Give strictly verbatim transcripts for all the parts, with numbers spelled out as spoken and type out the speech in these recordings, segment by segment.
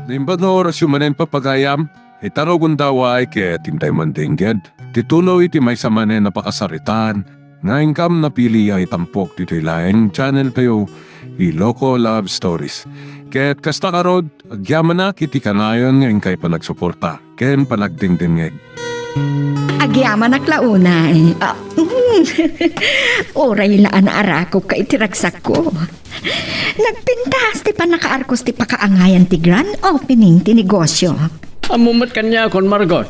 Naimbag nga orasyo manen, papagayam, ita no gundaway ket intay mandengged ti tuloy ti maysa manen a pakasaritaan nga inkam napili a itampok ditoy laeng channel tayo, Ilocos Love Stories. Ket kasta ngarud, agyamanak iti kanayon nga inkay panagsuporta ken panagdengdengngeg. Agyamanak la unay. Ah, uray la a naarakopka iti ragsakko. Nagpintas ti pannakaarkos ti pakaangayan ti grand opening ti negosyo. Ammo met kaniakon, Margot.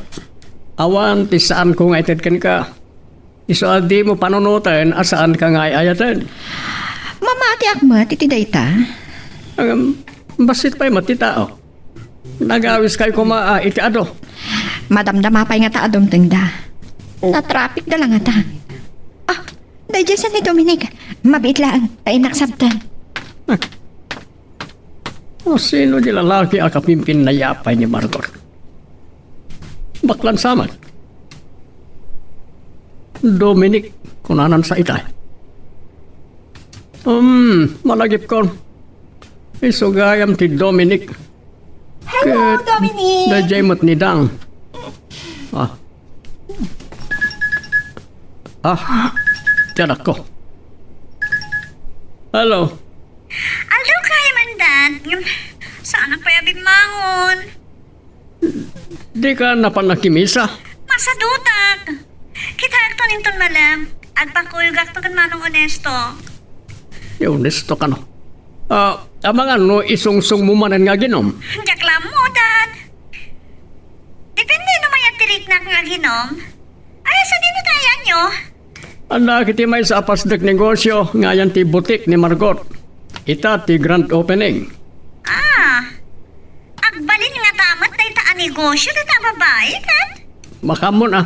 Awan ti saanko nga ited kenka. Isu a dimo panunoten a saanka nga ay-ayaten. Mamatiak met iti dayta. Ngem, bassit pay met ti tao. Nagawiskay koma a iti adu. Madamdama pay ngata a dumtengda. Natrapikda la ngata. Ah, daydiay sa ni Dominic. Mabiit laeng ta innak sabten. O, sino di lalaki a kapimpinayapay ni Margot? Baklan sa met. Dominic, kunanan sa itay. Um, malagipkon. Isu gayam ti Dominic. Hello, Ket Dominic! Daydiay met ni Dang. Ah. Ah, ti anakko. Hello. Aldaw kay man, Dad. Ngem, saanak pay a bimmangon. Dika napan nakimisa? Masadutak. Kitaekton inton malem. Agpakuyogakto ken Manong Onesto. Ni Onesto kano? Ah, amangan no isungsongmo manen nga aginom? Diak la ammo, Dad. Depende no mayat ti riknak nga aginom. Ay, sadino ti ayanyo? Adda iti maysa a pasdek negosio nga ayan ti butik ni Margot. Ita ti grand opening. Ah, agbalin ngata met dayta a negosio dayta a babai, Dad? Makaammoan a.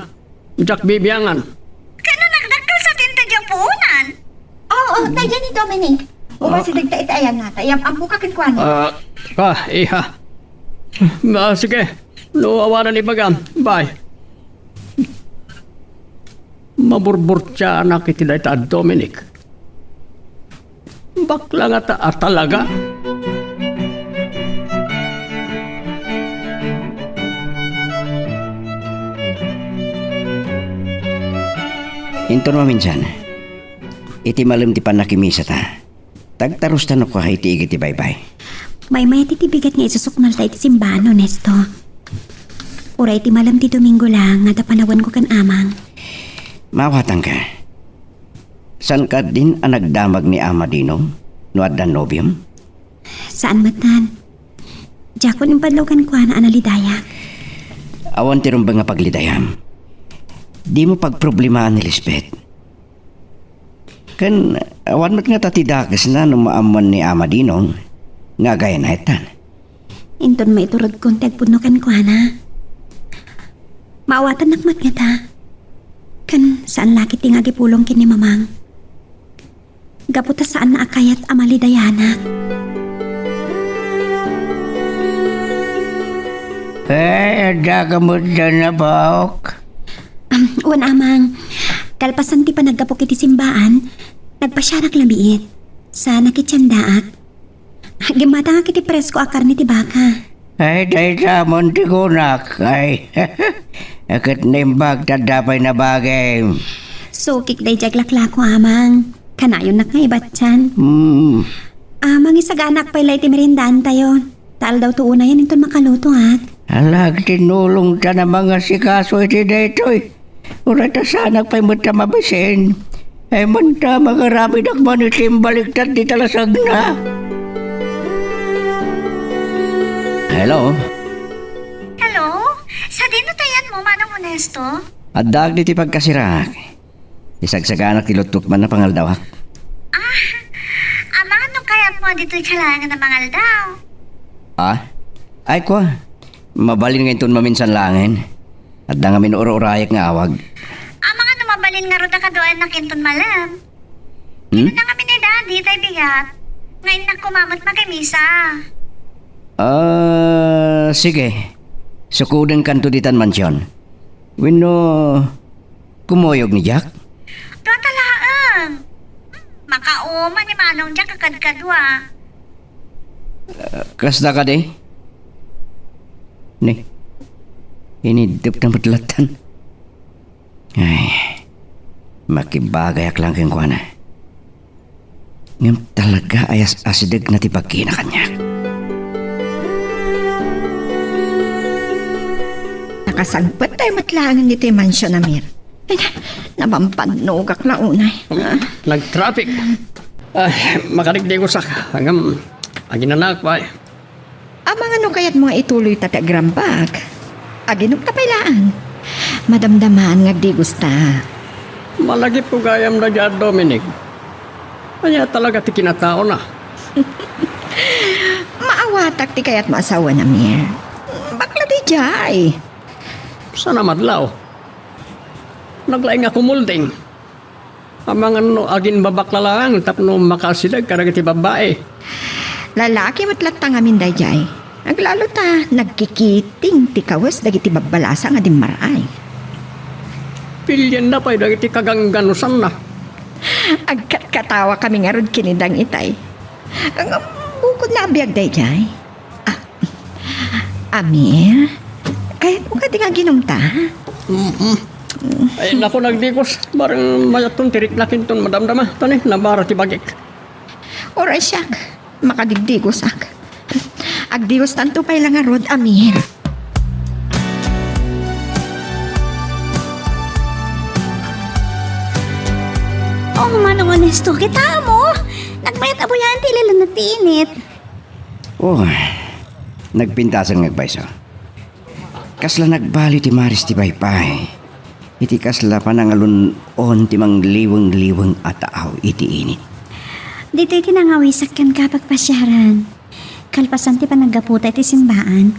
Diak bibiangan. Ket no nagdakkel sa tinta diay puonan? Oo, daydiay ni Dominic. Umasidegta iti ayan ngata. Yam-ammoka kenkuana. Ah, ah, iha. Ah, sige. No awanan ibagam. Bye. Maburburtianak iti dayta a Dominic. Bakla ngata a talaga. Inton maminsan, iti malem ti pannakimisata, tagtarustano iti igid ti baybay. Maymayat iti bigat nga isusuknalta iti simbaan, Onesto. Uray iti malem ti Domingo la nga adda panawanko ken Amang. Maawatanka. Saanka din a nagdamag ni Ama Dino no adda nobiom? Saan met, Dad. Diakon impadlaw kenkuana a nalidayak. Awan ti rumbeng a paglidayam. Dimo pagproblemaan ni Lisbeth. Ken awan met ngata ti dakesna no maammoan ni Ama Dinong nga agayanayetan. Inton maituredkon ti agpudno kenkuana, maawatannak met ngata. Ken saan la ketdi nga agipulong ken ni Mamang. Gapu ta saanna a kayat a malidayanak. Ay, adda ka met a nabaok? Am, wen, Amang. Kalpasan ti panaggapok iti simbaan, nagpasiarak la biit. Sa nakitiandaak. Gimmatangak iti presko a karne ti baka. Ay, dayta man ti kunak. Ay, ket naimbag ta adda pay nabagim. Sukik daydiay aglaklako, Amang. Kanayonnak nga ibatian. Hmm. Amang, isaganak pay la iti meriendaantayo. Ta aldaw to unayen inton makalutoak. Ala, agtinnulongtan a mangasikaso iti daytoy. Uray ta saanak pay met a mabisin. Ay, manta, mangarabidak man iti imbaliktad ti talasagna. Hello? Hello? Sadino ti ayanmo, Manong Onesto? Addaak ditoy pagkasiraak. Isagsaganak ti luttok man a pangaldawak. Ah, amangan no kayatmo ditoy ti laengen a mangaldaw. Ah? Ay, kua. Mabalin nga inton maminsan laengen. Adda ngamin ur-urayek nga awag. Amangan no mabalin ngarud a kaduaennak inton malem. Hmm? Kinuna ngamin ni Daddy, tay bigat. Nga innak koma met makimisa. Ah, sige. Sukodenkanto ditan mansion. Wenno, kumuyog ni Jack? Dua ta laeng. Makauma ni Manong Jack a kadkadua. Ah, kasta kadi? Ni, iniddepna met lattan. Ay, makibagayak lang kenkuana. Ngem talaga a yas-asidegna ti bagina kaniak. Nakasangpettayo met laengen ditoy mansion, Amir. Ay, na-, nabambannogak la unay. Ah. Nag-traffic. Ay, makadikdikusak. Ngem, aginanaak pay. Amangan no kayatmo nga ituloyta ti agrambak? Aginumta pay laeng. Madamdaman nga agdigusta. Malagipko gayam daydiay a Dominic. Ania talaga ti kinataona? Maawatak ti kayatmo a sawen, Amir. Bakla daydiay. Saan a madlaw? Naglaing a kumulding. Amangan no aginbabakla laeng tapno makaasideg kadagiti babbai. Lalaki met latta ngamin daydiay. Aglalo ta nagkikiting ti kawes dagiti babbalasa nga dimmaray. Pilienna pay dagiti kagangganusanna. Agkatkatawa kami ngarud ken ni Dang itay. Ngem bukodna a biag daydiay. Ah, Amir, kayatmo kadi nga aginumta? Mm-mm. Ay, naku, nagdikos. Bareng mayatton ti riknak inton madamdama. Tani, nabara ti bagik. Uray siak, makadigdigusak. Agdigustanto pay la ngarud, Amir. Oh, Manong Onesto, kitaem, oh. Nagmayat a buyaen ti ililunod ti init. Oh, nagpintasen nga agpayso. Kasla nagbaliw ti maris ti paypay iti kasla panangalun-on ti mangliwengliweng a taaw iti init. Ditoy ti nangawisak kenka a pagpasiaran. Kalpasan ti panaggaputa iti simbaan.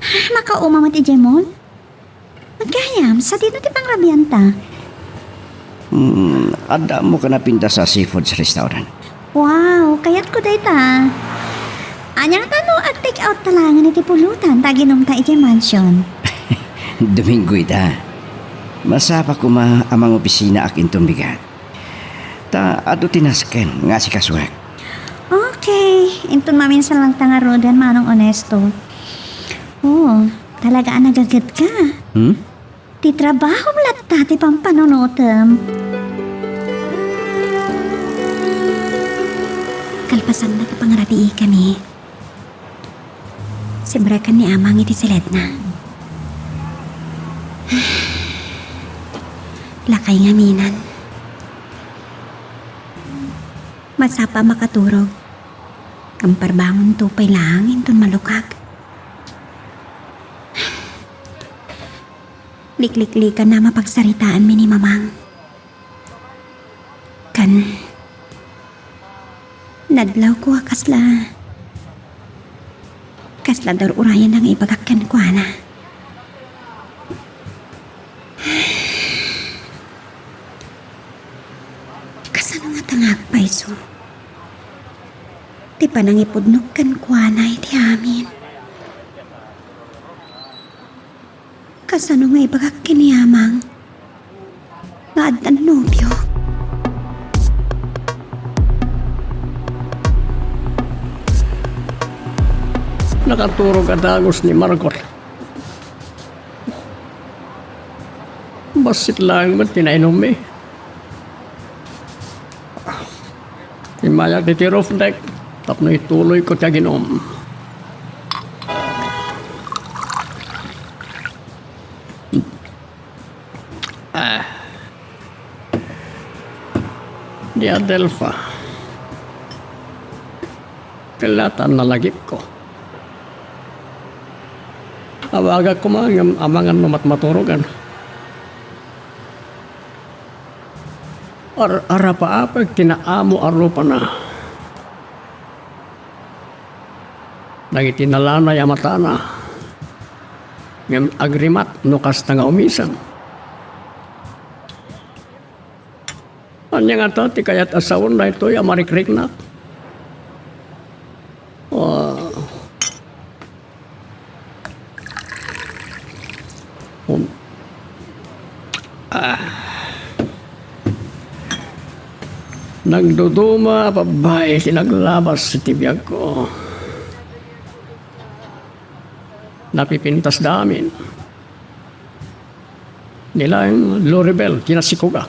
Ah, makauma met idiay mall? Gayam, sadino ti pangrabianta? Hmm, adda ammok a napintas a seafoods restaurant. Wow, kayatko dayta. Ania ngata no ag-take out ta laengen iti pulutan ta aginumta idiay mansion? Domingo ita. Masapa koma a mangopisinaak inton bigat. Ta adu ti nasken nga asikasuek. Okay, inton maminsan lang ta ngaruden, Manong Onesto. Oo, talaga a nagagetka. Hmm? Ti trabahom latta ti pampanunotem. Kalpasanna ti pangrabiikami, simreken ni Amang iti siledna. Lakay ngaminan. Masapa a makaturog. Ngem parbangonto pay laeng inton malukag. Likliklikan a mapagsaritaanmi ni Mamang. Kan nadlawko a kasla, kasla dar-urayan nga ibagak kenkuana. Kasano ngata nga agpayso ti panangipudnok kenkuana iti amin? Kasano nga ibagak ken ni Amang nga addan nobio? Nakaturog a dagus ni Margot. Bassit laeng met ti nainummi. Immayak ditoy roof deck tapno ituloyko ti aginum. Ah. Ni Adelfa. Kallatan nalagipko. Awagak koma ngem amangan no matmaturogan. Ar-, arapaapek ti naamo a rupana. Dagiti nalanay a matana, ngem agrimat no kasta nga umisem. Ania ngata ti kayat a sawen daytoy a marikriknak? Ah. Um. Ah. Nagduduma a babbai ti naglabas iti biagko. Napipintasda amin. Ni laeng Loribel ti nasikogak.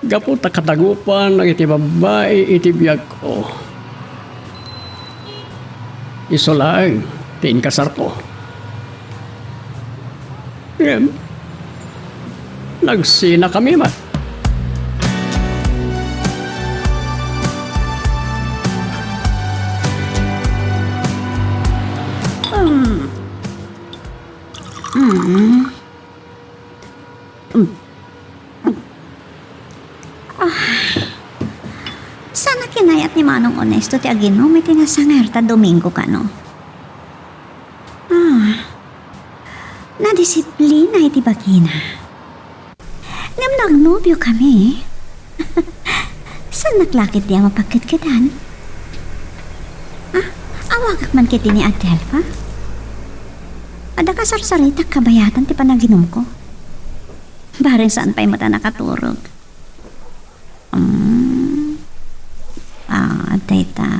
Gapu ta kadagupan dagiti babbai iti biagko, isu laeng ti inkasarko. Ngem, nagsinakami met. Mm. Mm. Ah, saan a kinayat ni Manong Onesto ti aginom iti nasanger ta Domingo kano? Ah, nadisiplina iti bagina. Ngem no agnobiokami, saan a klase ti a mapagkedkedan? Ah, awagak man ketdi ni Adelfa? Adda kasarsaritak kabayatan ti panaginumko. Bareng saan pay met a nakaturog. Mm. Ah, dayta.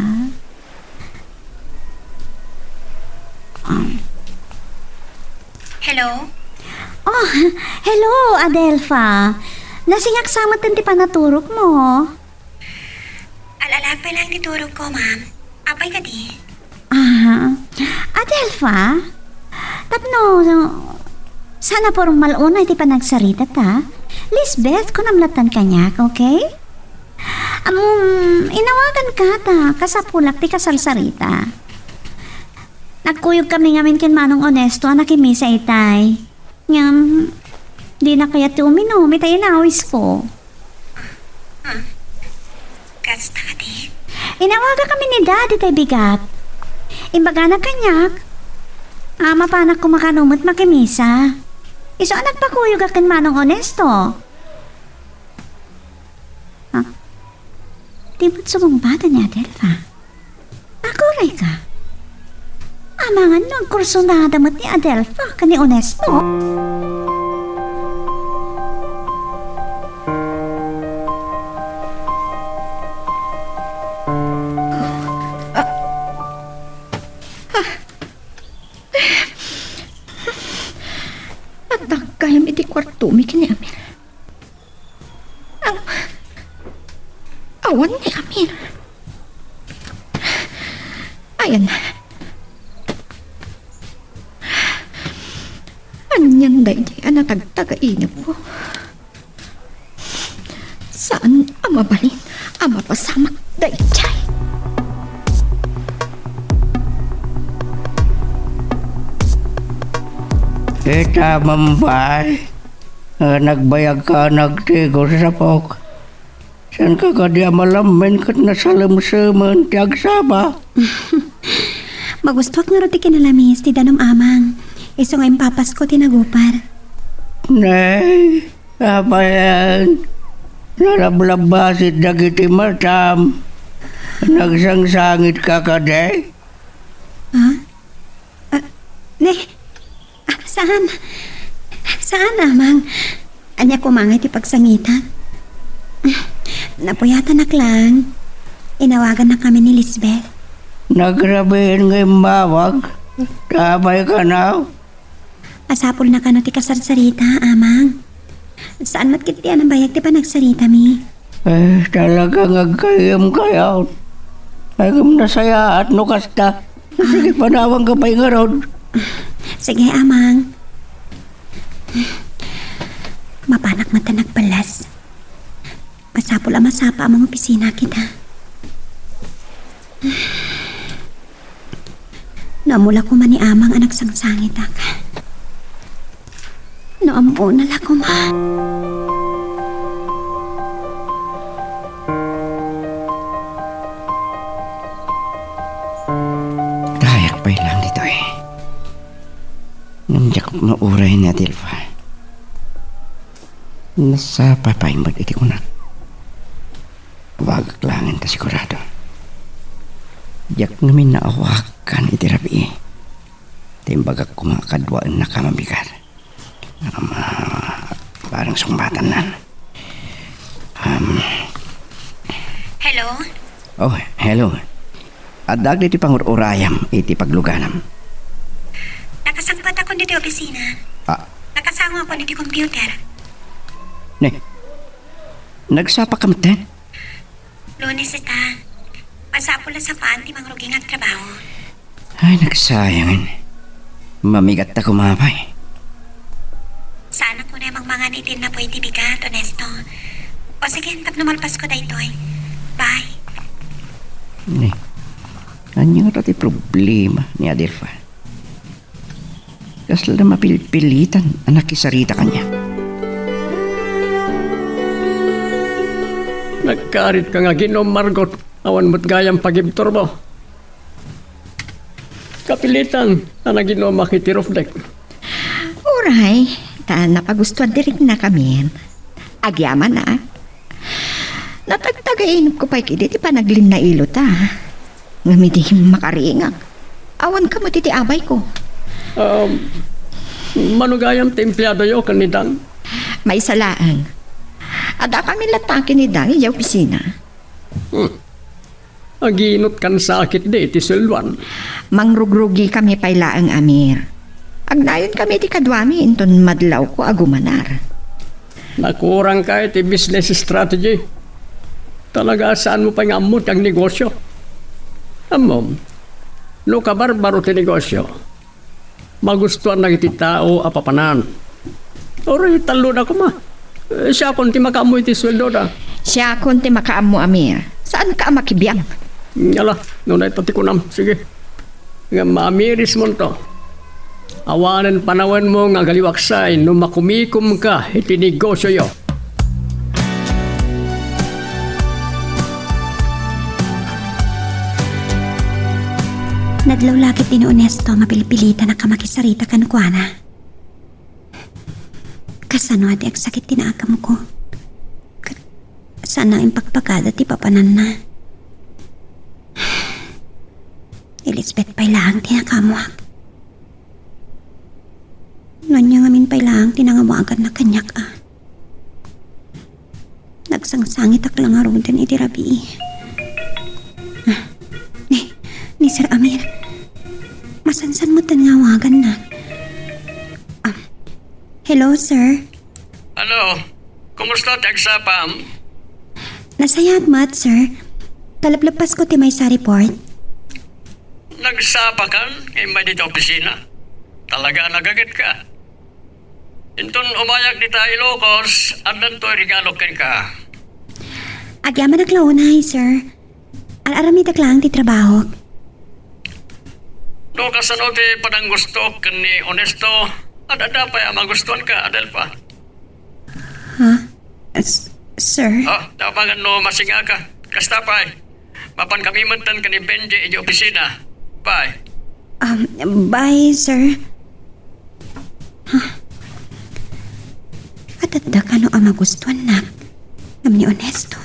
Um. Hello? Oh, hello, Adelfa. Nasingak sa met ti panaturogmo. Al-alag pay laeng ti turogko, ma'am. Apay kadi? Aha. Adelfa? Tapno, saan a pormal unay ti panagsaritata? Lisbeth, kunam lattan kaniak, okay? Um, inawaganka ta kasapulak ti kasarsarita. Nagkuyogkami ngamin ken Manong Onesto a nakimisa itay. Ngem, dina kayat ti uminom itay inawisko. Ah, kasta kadi? Inawagakami ni Daddy tay bigat. Imbagana kaniak a mapanak koma kano met makimisa. Isu a nagpakuyogak ken Manong Onesto. Ah, di met sumungbaten ni Adelfa. Aguray ka. Amangan no agkursunada met ni Adelfa ken ni Onesto. Adda gayam iti kuartomi ken ni Amir. Ang awan ni Amir. Ayan. Anian daydi a natagtagainepko. Saan a mabalin a mapasamak daydiay. Ita, Mambay. Nga nagbayagka a nagtigos sapok. Saanka kadi a malammen ket nasalemsemen ti agsaba? Magustuak ngarud ti kinalamis ti danum, Amang. Isu nga impapasko ti nagupar. Nay, apayen? Nalablabasit dagiti matam. Nagsangsangitka kadi? Ha? Ah, ne? Ah, saan? Saan, Amang? Ania koma ngay ti pagsangitan? Napuyatanak lang. Inawagannak kami ni Lisbeth. Nagrabiin nga immawag. Apay kano? Masapulna kano ti kasarsarita, Amang. Saan met ketdi a nabayag ti panagsaritami. Eh, talaga nga aggayyemkayon. Ay, ngem nasayaat no kasta. Sige, ah, panawanka pay ngarud. Sige, Amang. Mapanak met a nagpellas. Masapul a masapa a mangopisina kita. No ammo la koma ni Amang a nagsangsangitak. No ammona la koma. Dayak pay lang ditoy. Ngem diak mauray ni Adelfa. Nasapa pay met iti kunak. Awagak laengen ta sigurado. Diak ngamin naawagan iti rabii. Ta imbagak koma a kaduaennaka a mabigat. Am, ah, bareng sungbatanna. Am. Hello? Oh, hello. Adda ditoy pangur-urayam iti pagluganam. Nakasangpet ako ditoy opisina. Ah. Nakasango ako ditoy computer. Ne, nagsapa ka metten? Lunes ita. Masapul a sapaan ti mangrugi nga agtrabaho. Ay, nagsayangen. Mamigat ta kumapay. Saan ako na mangmangan iti napoy ti bigat, Ernesto. O sige, tapno malpasko daytoy. Bye. Ni, ania ngata ti problema ni Adelfa? Kasla da mapilpilitan a nakisarita kaniak. Nagkarit ka nga ginom, Margot. Awan met gayam pagibturmo. Kapilitan a naginumak iti roof deck. Uray, ta napagustuan ti riknakamin. Agyamanak. Natagtagainupko pay ketdi ti panaglinnailota. Ngem idi makaringak, awan kamo ti, ti abayko. Um, mano gayam ti empleadoyo ken ni Dan? Maysa laeng. Adda kami latta ken ni Dan idiay opisina. Hmm. Aginot kan sakit di iti sueldoan. Mangrugrugikami pay laeng, Amir. Agnayon kami iti kaduami inton madlawko a gumanar. Nakurang ka iti business strategy. Talaga, saan mo pay nga ammo ti agnegosyo? Ammom, no kabarbaro ti negosyo, magustuan dagiti tao a papanan. Uray tallo da koma. Eh, siakon ti makaammo iti sueldoda. Siakon ti makaammo, Amir. Saanka a makibiang? Ala, no dayta ti kunam, sige. Ngem maamirismonto. Awanen panawenmo nga agaliwaksay no makumikomka iti negosioyo. Nadlawlagip ti ni Ernesto, mapilpilitan a makisarita kenkuana. Kasano a di agsakit ti naakamko? Ket saan a impakpakada ti papananna? Ni Lisbeth pay laeng ti nakaammoak. No ania ngamin pay laeng ti nangawaganna kaniak a. Nagsangsangitak la ngaruden iti rabii. Ah, ni, ni Sir Amir. Masansan metten nga awaganna. Ah, hello, sir. Hello. Kumusta ti agsapam? Nasayaat met, sir. Talapleppasko ti maysa a report. Nagsapakan nga immay dita opisina? Talaga a nagagetka. Inton umayak dita Ilocos, addantoy regalok kenka. Agyamanak la unay, sir. Ar-aramidak laeng ti trabahok. No kasano ti pananggustok ken ni Ernesto, ad-adda pay a magustuanka, Adelfa. Ha? S-, sir? Ah, tabangan no masingaka. Kasta pay. Mapan kami metten ken ni Benji idiay opisina. Bye. Um, bye, sir. Huh? At-adda kano a magustuannak ngem ni Ernesto?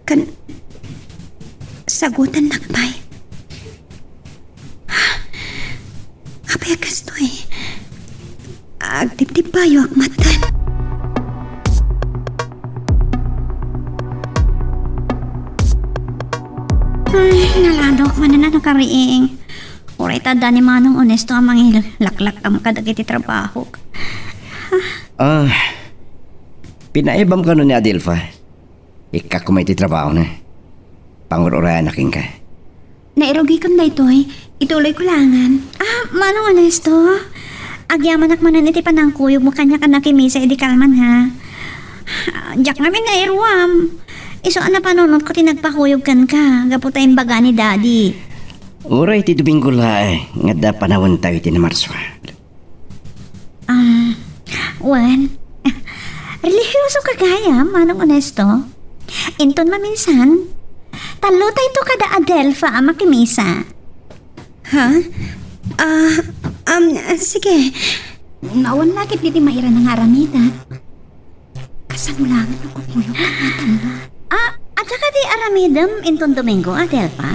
Ken sagutannak pay. Apay a kastoy? Agtibtibbayoak metten. Ay, nalado manen a nakariing. Uray ta adda ni Manong Ernesto a mangilaklakam kadagiti trabahok. Ah, pinaibam kano ni Adelfa? Ikka koma iti trabahona. Pangur-urayanak kenka. Nairugikam daytoy. Ituloyko laengen. Ah, Manong Ernesto, agyamanak manen iti panangkuyogmo kaniak a nakimisa idi kalman, ha? Diak ngamin nairuam. Isu a napanunotko ti nagpakuyog kenka gapu ta imbaga ni Daddy. Uray ti Domingo laeng nga adda panawentayo iti Marso. Um, wen, relihiyoso ka gayam, Manong Ernesto. Inton maminsan, tallotayto kada Adelfa a makimisa. Ha? Ah, um, sige. Awan la ketdi ti mairana nga aramidak. Kasano laengen no kumuyogka nga tallo? Ah, adda kadi aramidem inton Domingo, Adelfa?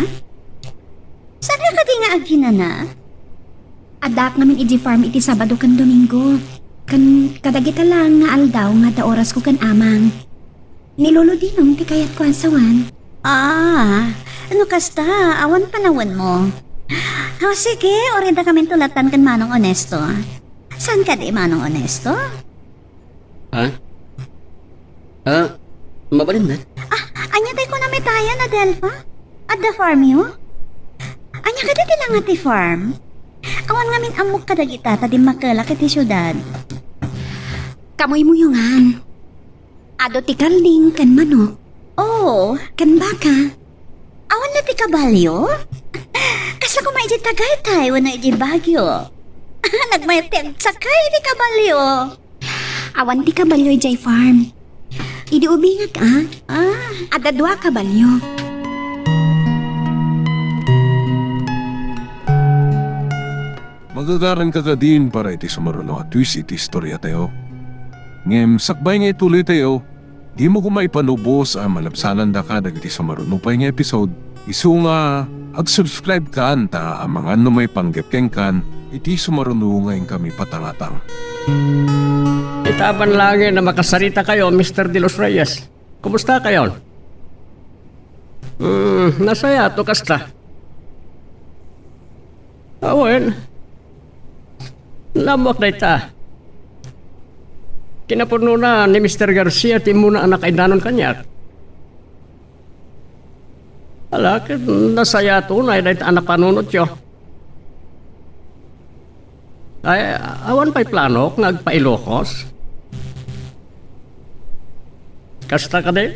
Saan nga kadi nga aginana? Addaak ngamin idiay farm iti Sabado ken Domingo. Ken kadagita laeng nga aldaw nga adda orasko ken amang. Ni Lolo Dinong ti kayatko a sawen. Ah, No kasta, awan panawenmo. O, sige, uray dakaminto lattan ken Manong Onesto. Saan kadi, Manong Onesto? Ha? Ah, mabalin met? Ah, ania tay kunam itayan, Adelfa? Adda farmyo? Ania kadi ti langa ti farm? Awan ngamin ammok kadagita ta dimmakkelak iti siudad. Kamuy muyongan. Adu ti kalding ken manok. Oo. Ken baka. Awan la ti kabalio? Kasla koma idiay Tagaytay wenno idiay Baguio? Nagmayat ti agsakay iti kabalio. Awan ti kabalio idiay farm. Idi ubingak, a? Ah. Adda dua a kabalio. Magagaranka kadin para iti sumaruno a twist iti istoriatayo. Ngem sakbay nga ituloytayo, dimo koma ipanubos a malabsanandaka dagiti sumaruno pay nga episode. Isu nga, ag-subscribe kan ta amangan no maipanggep kenkan iti sumaruno nga inkami patangatang. Itaban laengen a makasarita kayo, Mister De Los Reyes. Kumusta kayon? Hmm, nasayato kasta. Awen. Naammoak dayta. Kinapudnona ni Mister Garcia ti immuna a nakaidanon kaniak. Ala, ket nasayato unay dayta a napanunotyo. Ay, awan pay planok nga agpa-Ilocos? Kasta kadi?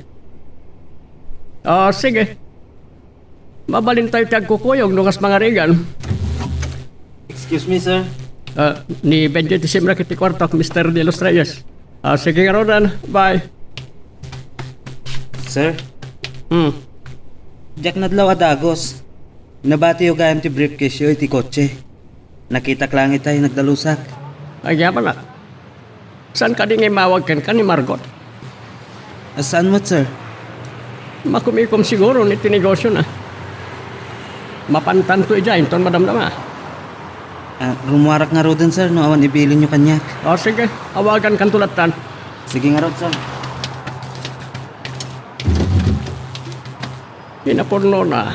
O, sige. Mabalintayo ti agkukuyog no kas mangarigan. Excuse me, sir. Ah, ni Benji ti simrek iti kuartok, Mister De Los Reyes. Ah, sige ngaruden. Bye. Sir? Hmm. Diak nadlaw a dagus. Nabatiyo gayam ti briefcase-yo iti kotse. Nakitak laeng itay nagdalusak. Agyamanak. Saan kadi nga immawag kenka ni Margot? Ah, saan met, sir? Makumikom siguro iti negosiona. Mapantanto idiay inton madamdama. Ah, rummuarak ngaruden, sir, no awan ibilinyo kaniak. O, sige. Awagankanto lattan. Sige ngarud, sir. Kinapudnona,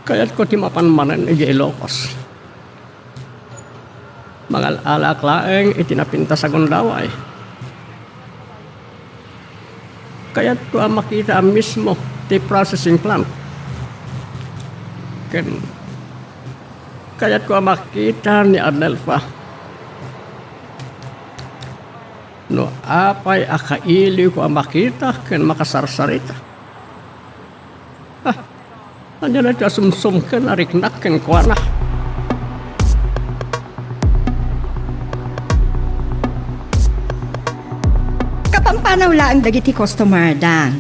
kayatko ti mapan manen idiay Ilocos. Mangal-alaak laeng iti napintas a gundaway. Kayatko a makita a mismo ti processing plant. Ken kayatko a makita ni Adelfa. No apay a kailiwko a makita ken makasarsarita. Ah, ania daytoy a sumsumken a riknak kenkuana? Kapampanaw laeng dagiti customer, Dan.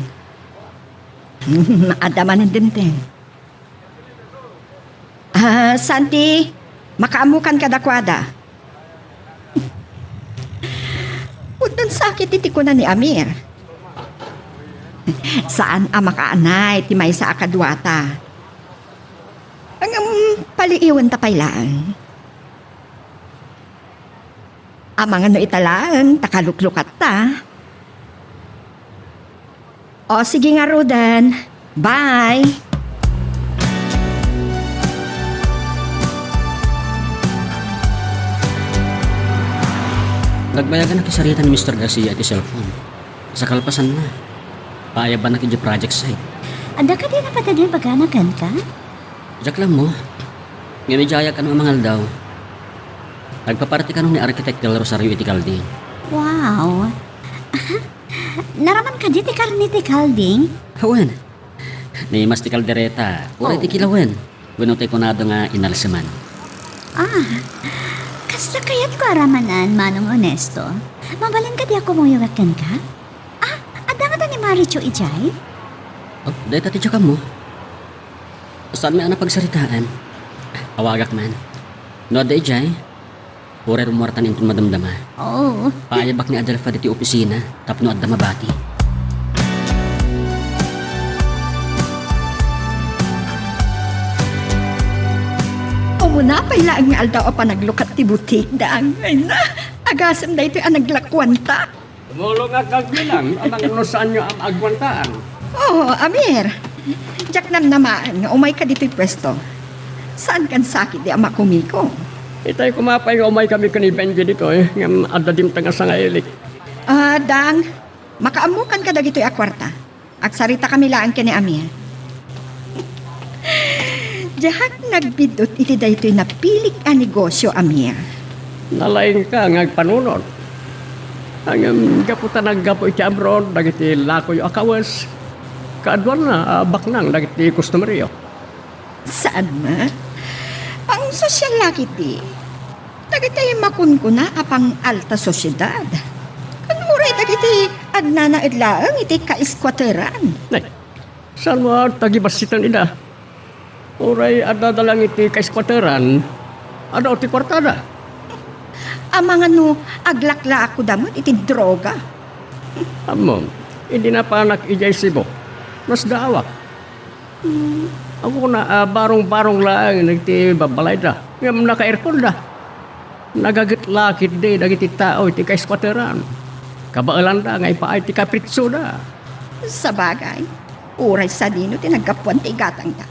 Adda manen dimteng. Ah, Santi, makaammokan kadakuada. Uddan sakit iti kuna ni Amir. Saan a makaanay ti maysa a kaduata. Ngem paliiwenta pay laeng. Amangan no ita laeng ta kaluklukatta. O, sige ngaruden. Bye! Nagbayagan a kisarita ni Mister Garcia iti cellphone. Sa kalpasanna, paayabbanak idiay project site. Adda kadi napateg nga ibagana kenka? Diak la ammo. Ngem idiayak kano a mangaldaw. Nagpaparti kano ni Architect Del Rosario iti kalding. Wow! Naraman kadi ti karne ti kalding? Wen. Ni Mas ti kaldereta, uray ti kilawen. Wenno ti kunado nga inalseman. Ah, kasla kayatko a ramanan, Manong Onesto. Mabalin kadi a kumuyogak kenka? Ah, adda ngata ni Marichu idiay? Oh, dayta ti diak ammo. Saanmi a napagsaritaan. Awagak man. No adda idiay, uray rummuartan inton madamdama. Oh. Paayabak ni Adelfa ditoy opisina tapno adda mabati. Umuna pay laeng nga aldaw a panaglukat ti butik, Dang. Ay na, agasem daytoy a naglakuanta. Tumulongak agbilang, amangan no saanyo a maagwantaan. Oh, Amir. Diak namnamaen nga umayka ditoy puesto. Saankan sakit di a makumiko. Itay koma pay nga umaykami ken ni Benji ditoy, ngem adda dimteng a sangailik. Ah, Dang, makaammokanka dagitoy a kuarta. Agsaritakami laeng ken ni Amir. Diak nagbiddut iti daytoy napilik a negosio, Amir. Nalaingka nga agpanunot. Ngem gapu ta naggapu iti abroad dagiti lakoyo a kawes, kaaduanna a baknang dagiti customeryo. Saan met? Pang-social la ketdi. Dagiti makunkuna a pang-alta sociedad. Ken uray dagiti agnanaed laeng iti kaiskuateran. Nay, saan mo a tagibassitan ida? Uray addada lang iti kaiskuateran, adda ti kuartada. Amangan no aglaklaakda met iti droga. Ammom, idi napanak idiay Cebu, nasdaawak. Hmm, ammona a barong-barong laeng dagiti babbalayda, ngem naka-airconda. Nagaget la ketdi dagiti tao iti kaiskuateran. Kabaelanda nga ipaay ti kapritsoda. Sabagay, uray sadino ti naggapuan ti igatangda.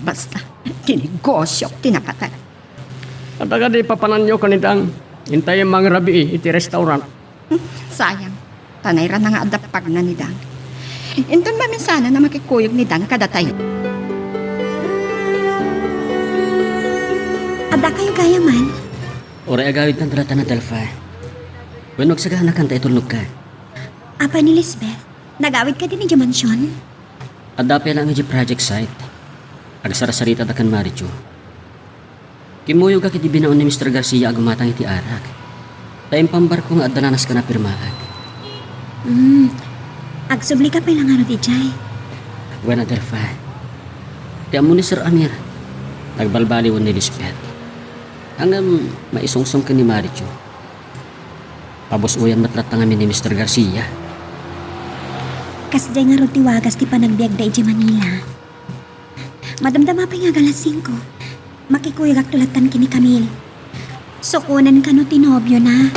Basta, ti negosio ti napatay. Adda kadi papananyo ken ni Dang? Intay mangrabii iti restaurant. Sayang. Ta nairana nga adda pagna ni Dang. Inton maminsanan a makikuyog ni Dang kadatayo. Adda kayo gayaman? Uray agawidkan ta latta, Adelfa. Wenno agsaganakan ta itulnogka? Apay ni Lisbeth? Nagawid kadi idiay mansion? Adda pay laeng idiay project site. Agsarsarita da ken Marichu. Kimmuyogak iti binaon ni Mister Garcia a gumatang iti arak. Ta impambarko nga adda nanas ken a pirmaak. Hmm. Agsublika pay la ngarud idiay. Wen, Adelfa. Ti ammo ni Sir Amir, nagbalbaliwen ni Lisbeth. Ngem maisungsong ken ni Marichu. Pabus-oyan met latta ngamin ni Mister Garcia. Kasdiay ngarud ti wagas ti panagbiagda idiay Manila. Madamdama pay nga alas singko. Makikuyogakto lattan ken ni Camille. Sukonen kano ti nobiona.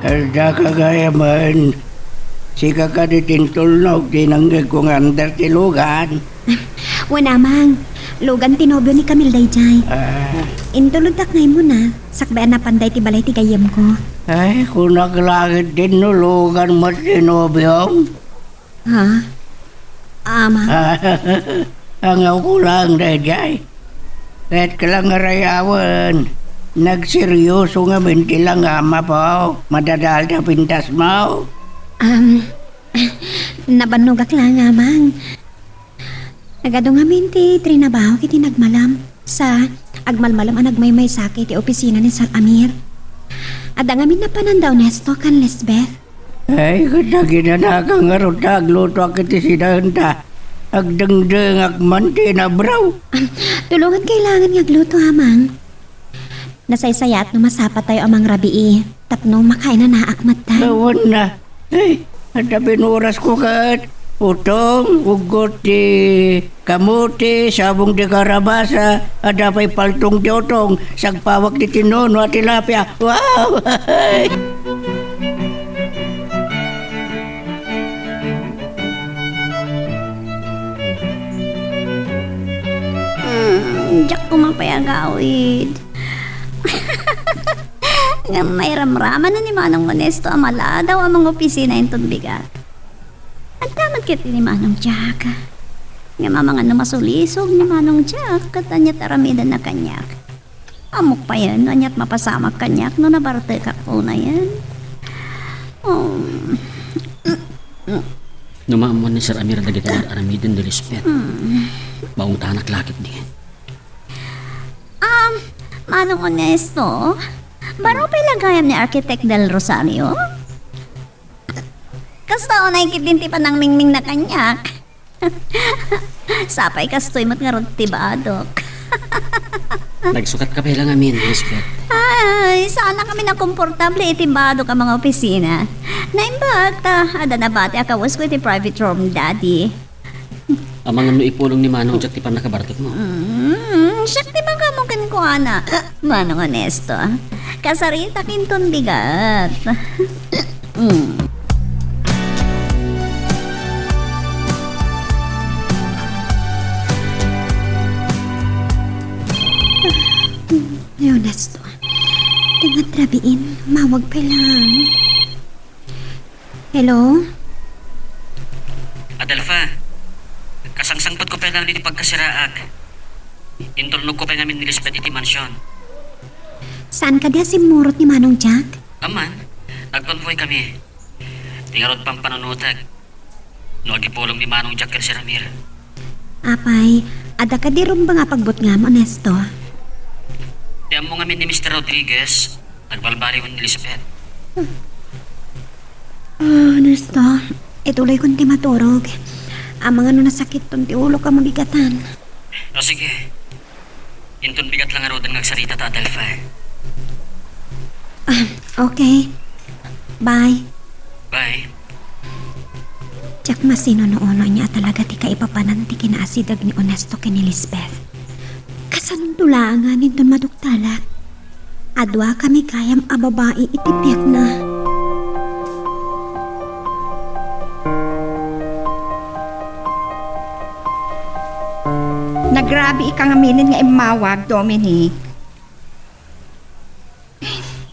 Adda ka gayamen. Sika kadi ti intulnog ti nangngegko nga under ti lugan. Wen, Amang. Lugan ti nobio ni Camille daydiay. Ah. Intulodtak nga immuna, sakbay a napan daytoy balay ti gayyemko. Ay, kunak la ketdin no lugan met ti nobiom. Ha? Amang? Angawko laeng daydiay. Ket ka lang nga rayawen, nagseryoso ngamin ti langam, apo. Madadael ti pintasmo. Um, nabannogak laeng, Amang. Nagadu ngamin ti trinabahok iti nagmalem. Sa, agmalmalem a nagmaymaysaka iti opisina ni Sir Amir. Adda ngamin napanan da Ernesto ken Lisbeth. Ay, ket naginanaka ngarud ta aglutoak iti sidaenta. Agdengdengak man ti inabraw. Tulongan kailangan nga agluto, Amang. Nasaysayaat no masapatayo a mangrabii tapno makainanaak met. Awan na. Ay, adda binurasko ket utong, uggot ti kamote, sabong ti karabasa, adda pay paltong ti utong, sagpawak ti tinono a tilapia. Wow! Hmm, diak koma pay agawid. Ngem mairamraman ni Manong Ernesto a maladaw a mangopisina inton bigat. Adda met ketdi ni Manong Jack. Ngem amangan no masulisog ni Manong Jack, ket ania ti aramidenna kaniak? Ammok payen no ania ti mapasamak kaniak no nabartekak unayen. Um, No maammuan ni Sir Amir dagiti ar-aramiden ni Lisbeth, hmm, maungtanak la ketdi. Um, Manong Ernesto, baro pay la gayam ni Architect Del Rosario? Kasta unay ketdin ti panangmingmingna kaniak. Sapay kastoy met ngarud ti badok. Nagsukatka pay la ngamin, Lisbeth. Ay, saanakami a komportable iti badok a mangopisina. Naimbag ta adda nabati a kawesko iti private room, Daddy. Amangan no ipulong ni Manong Jack ti pannakabartekmo. Mm, siak ti makaammo kenkuana, Manong Ernesto. Kasaritak inton bigat. Mm. Ay, Ernesto. Tingat rabiin, mawag pay lang. Hello? Adelfa, kasangsangpetko pay lang ditoy pagkasiraak. Intulnogko pay ngamin ni Lisbeth iti mansion. Saan kadi a simmurot ni Manong Jack? Aman, nagkonvoy kami. Ti ngarud pampanunotek no agipulong ni Manong Jack ken si Ramir. Apay, adda kadi rumbeng a pagbutngam, Ernesto? Ti ammo ngamin ni Mister Rodriguez, nagbalbaliwen ni Lisbeth. Ah, Ernesto, ituloykon ti maturog. Amangan no nasakitton ti ulok a mabigatan. O sige. Inton bigat lang ngaruden nga agsarita ta, Adelfa. Ah, okay. Bye. Bye. Diak masinunuono ania a talaga ti kaipapanan ti kinaasideg ni Ernesto ken ni Lisbeth. Kasanonto laengen inton maduktalak? Adua kami gayam a babai iti biagna. Nagrabiika ngaminen nga immawag, Dominic.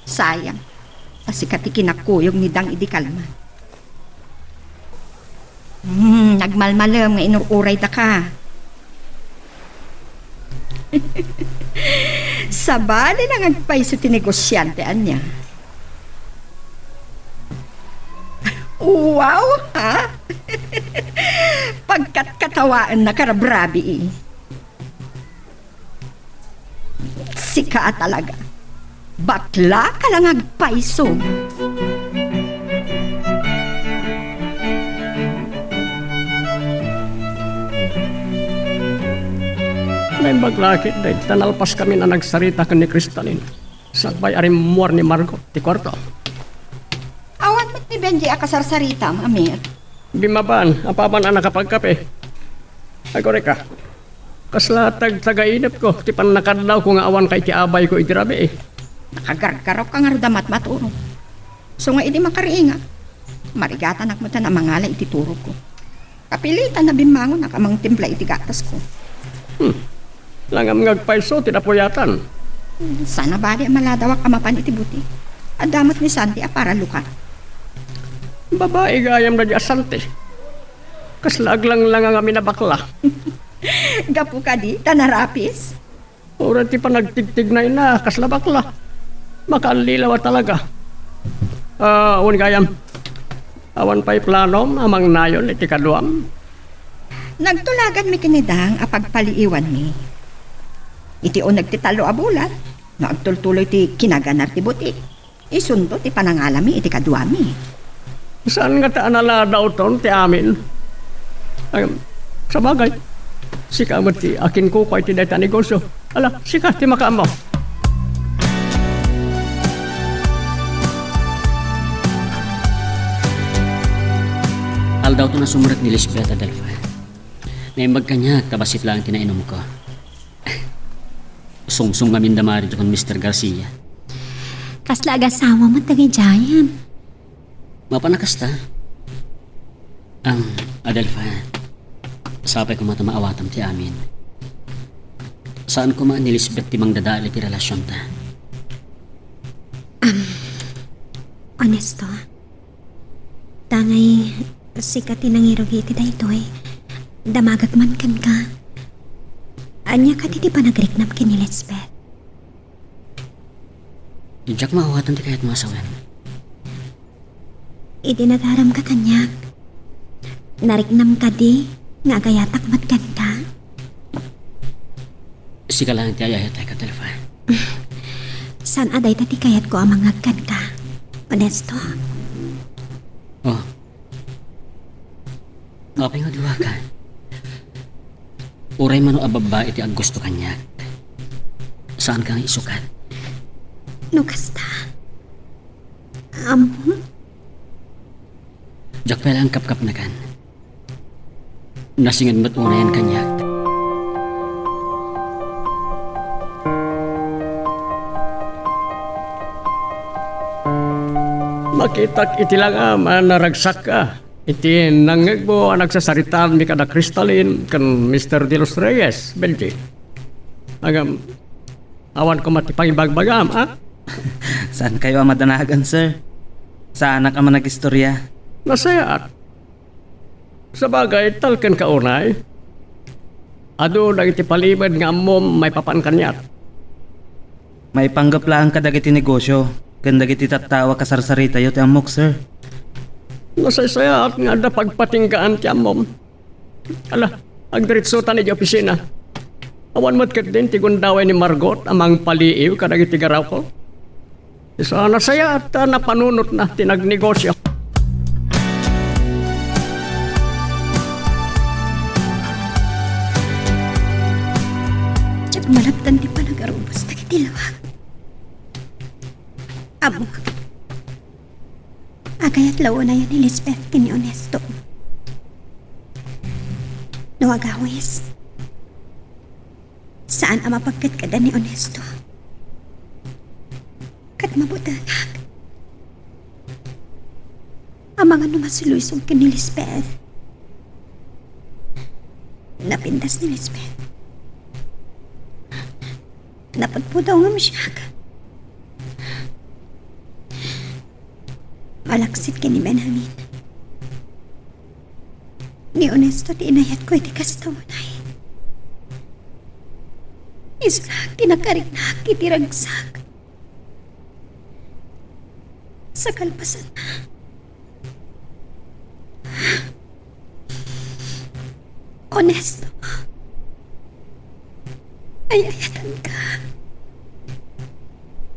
Sayang. Ta sika ti kinakuyog ni Dang idi kalman. Hmm, nagmalmalem nga inur-uraydaka. Sabali nga agpayso ti negosiante, ania? Wow, ha? Pagkatkatawaenna, karabrabii. Sika a talaga. Bakla ka lang agpayso. Naimbag la ketdi ta nalpas kami a nagsarita ken ni Cristalin. Sakbay a rimmuar ni Margot ti kuarto. Awan met ni Benji a kasarsaritam, Amir. Bimmabaan, apaman a nakapagkape. Agurayka. Kasla tagtagainepko ti pannakadlawko nga awanka iti abayko iti rabii. Nakagargarok ka ngarud a matmaturog. Isu nga idi makariingak, marigatanak met a mangala iti turogko. Kapilitan a bimmangonak a mangtimpla iti gatasko. Hmm. Langam nga agpayso ti napuyatan. Saan a bali a maladawak a mapan iti butik. Adda met ni Santi a para lukat. Babai gayam daydi a Santi. Kasla aglanglanga ngamin a bakla. Gapu kadi ta narapis? Uray ti panagtigtignayna, kasla bakla. Makaallilaw a talaga. Ah, wen gayam. Awan pay planom a mangnayon iti kaduam? Nagtulaganmi ken ni Dang a pagpaliiwanmi. Iti uneg ti tallo a bulan, no agtultuloy ti kinaganar ti butik, isunto ti panangalami iti kaduami. Saan ngata a naladawton ti amin? Ay, sabagay, sika met ti akinkukua iti dayta a negosio. Ala, sika ti makaammo. Aldawton a sumrek ni Lisbeth, Adelfa. Naimbag kaniak ta bassit laeng ti nainumko. Sumsum ngamin da Mario ken Mister Garcia. Kasla agasawam met dagiti ayan. Mapan a kasta. Am, Adelfa, sapay koma ta maawatam ti amin. Saan koma ni Lisbeth ti mangdadael iti relasionta. Am, Ernesto, tangay sika ti nangirugi iti daytoy. Damagek man kenka. Ania kadi ti panagriknam ken ni Lisbeth? Diak maawatan ti kayatmo a sawen. Idi nagaramka kaniak, nariknam kadi nga agayatak met kenka? Sika laeng ti ay-ayatek, Adelfa. Saan a dayta ti kayatko a mangngeg kenka, Ernesto? Oh. Apay nga duaka? Uray mano a babbai ti aggusto kaniak. Saanka nga isukat. No kasta, ammom? Diak pay laeng kapkapnekan. Nasinged met unayen kaniak. Makitak iti langam a naragsakka iti nangngegmo a nagsasaritaanmi kada Crystalline ken Mister De Los Reyes, Benji. Ngem, awan koma ti pangibagbagam, a? Saankayo a madanagan, sir. Saanak a managistoria. Nasayaat. Sabagay, talkenka unay. Adu dagiti palimed nga ammom maipapan kaniak. Maipanggep laeng kadagiti negosio ken dagiti tattao a kasarsaritayo ti ammok, sir. Nasaysayaat nga adda pagpatinggaan ti ammom. Ala, agdiretsotan iti opisina. Awan met ketdin ti gundaway ni Margot a mangpaliiw kadagiti garawko. Isu a nasayaat ta napanunotna ti nagnegosio. Diak malabtan ti panagarubos dagiti lawag. Ammok, agayat la unayen ni Lisbeth ken ni Onesto. No agawis, saan a mapagkadkadan ni Onesto. Ket mabutengak. Amangan no masiluysog ken ni Lisbeth. Napintas ni Lisbeth. Napudpudawem siak. Malaksid ken ni Benjamin. Ni Onesto ti inayatko iti kasta unay. Isu laeng ti nakariknak iti ragsak. Sa kalpasanna, Onesto, ay-ayatenka.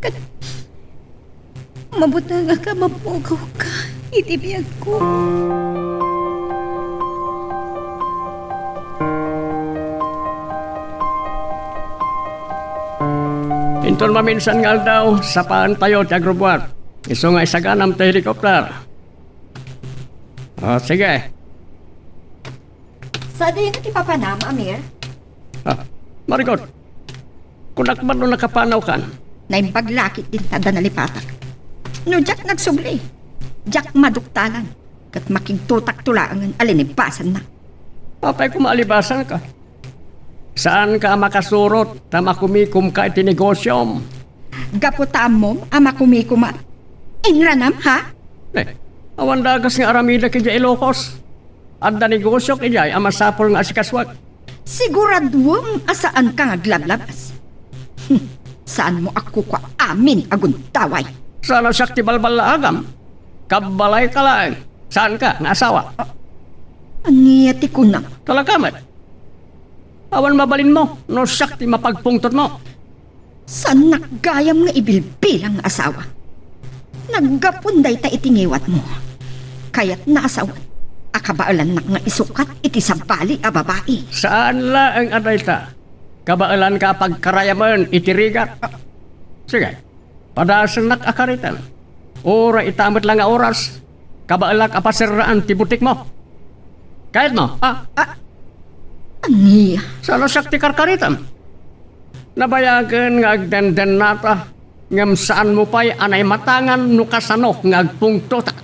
Ket mabutengak a mammugawka iti biagko. Inton maminsan nga aldaw, sapaentayo ti agrubbuat. Isu nga isaganam ti helicopter. Ah, sige. Sadino ti papanam, Amir? Ah, Margot, kunak man no nakapanawkan. Naimbag la ketdin ta adda nalipatak. No diak nagsubli, diak maduktalan, ket makigtotakto laengen a linibasannak. Apay koma a libasanka? Saanka a makasurot ta makumikomka iti negosiom. Gapu ta ammom a makumikom a inranam, ha? Eh, awan dagas nga aramidek idiay Ilocos. Adda negosiok idiay a masapul nga asikasuak. Siguraduem a saanka nga aglablabas. Hmm, saanmo a kukua amin a gundaway. Saan a siak ti balballaagam? Kabbalayka laeng. Saanka nga asawa? Ah, ania ti kunam? Talaga met. Awan mabalinmo no siak ti mapagpungtotmo. Saannak gayam nga ibilbilang nga asawa. Naggapuan dayta iti ngiwatmo. Kayatna a sawen a kabaelannak nga isukat iti sabali a babai. Saan laeng a dayta. Kabaelanka a pagkarayamen iti rigat. Sige, padasennak a kariten. Uray ita met la nga oras, kabaelak a paserraan ti butikmo. Kayatmo, a? Ah, ania? Saan a siak ti karkaritem? Nabayagen nga agdendennata, ngem saanmo pay a naimatangan no kasano nga agpungtotak.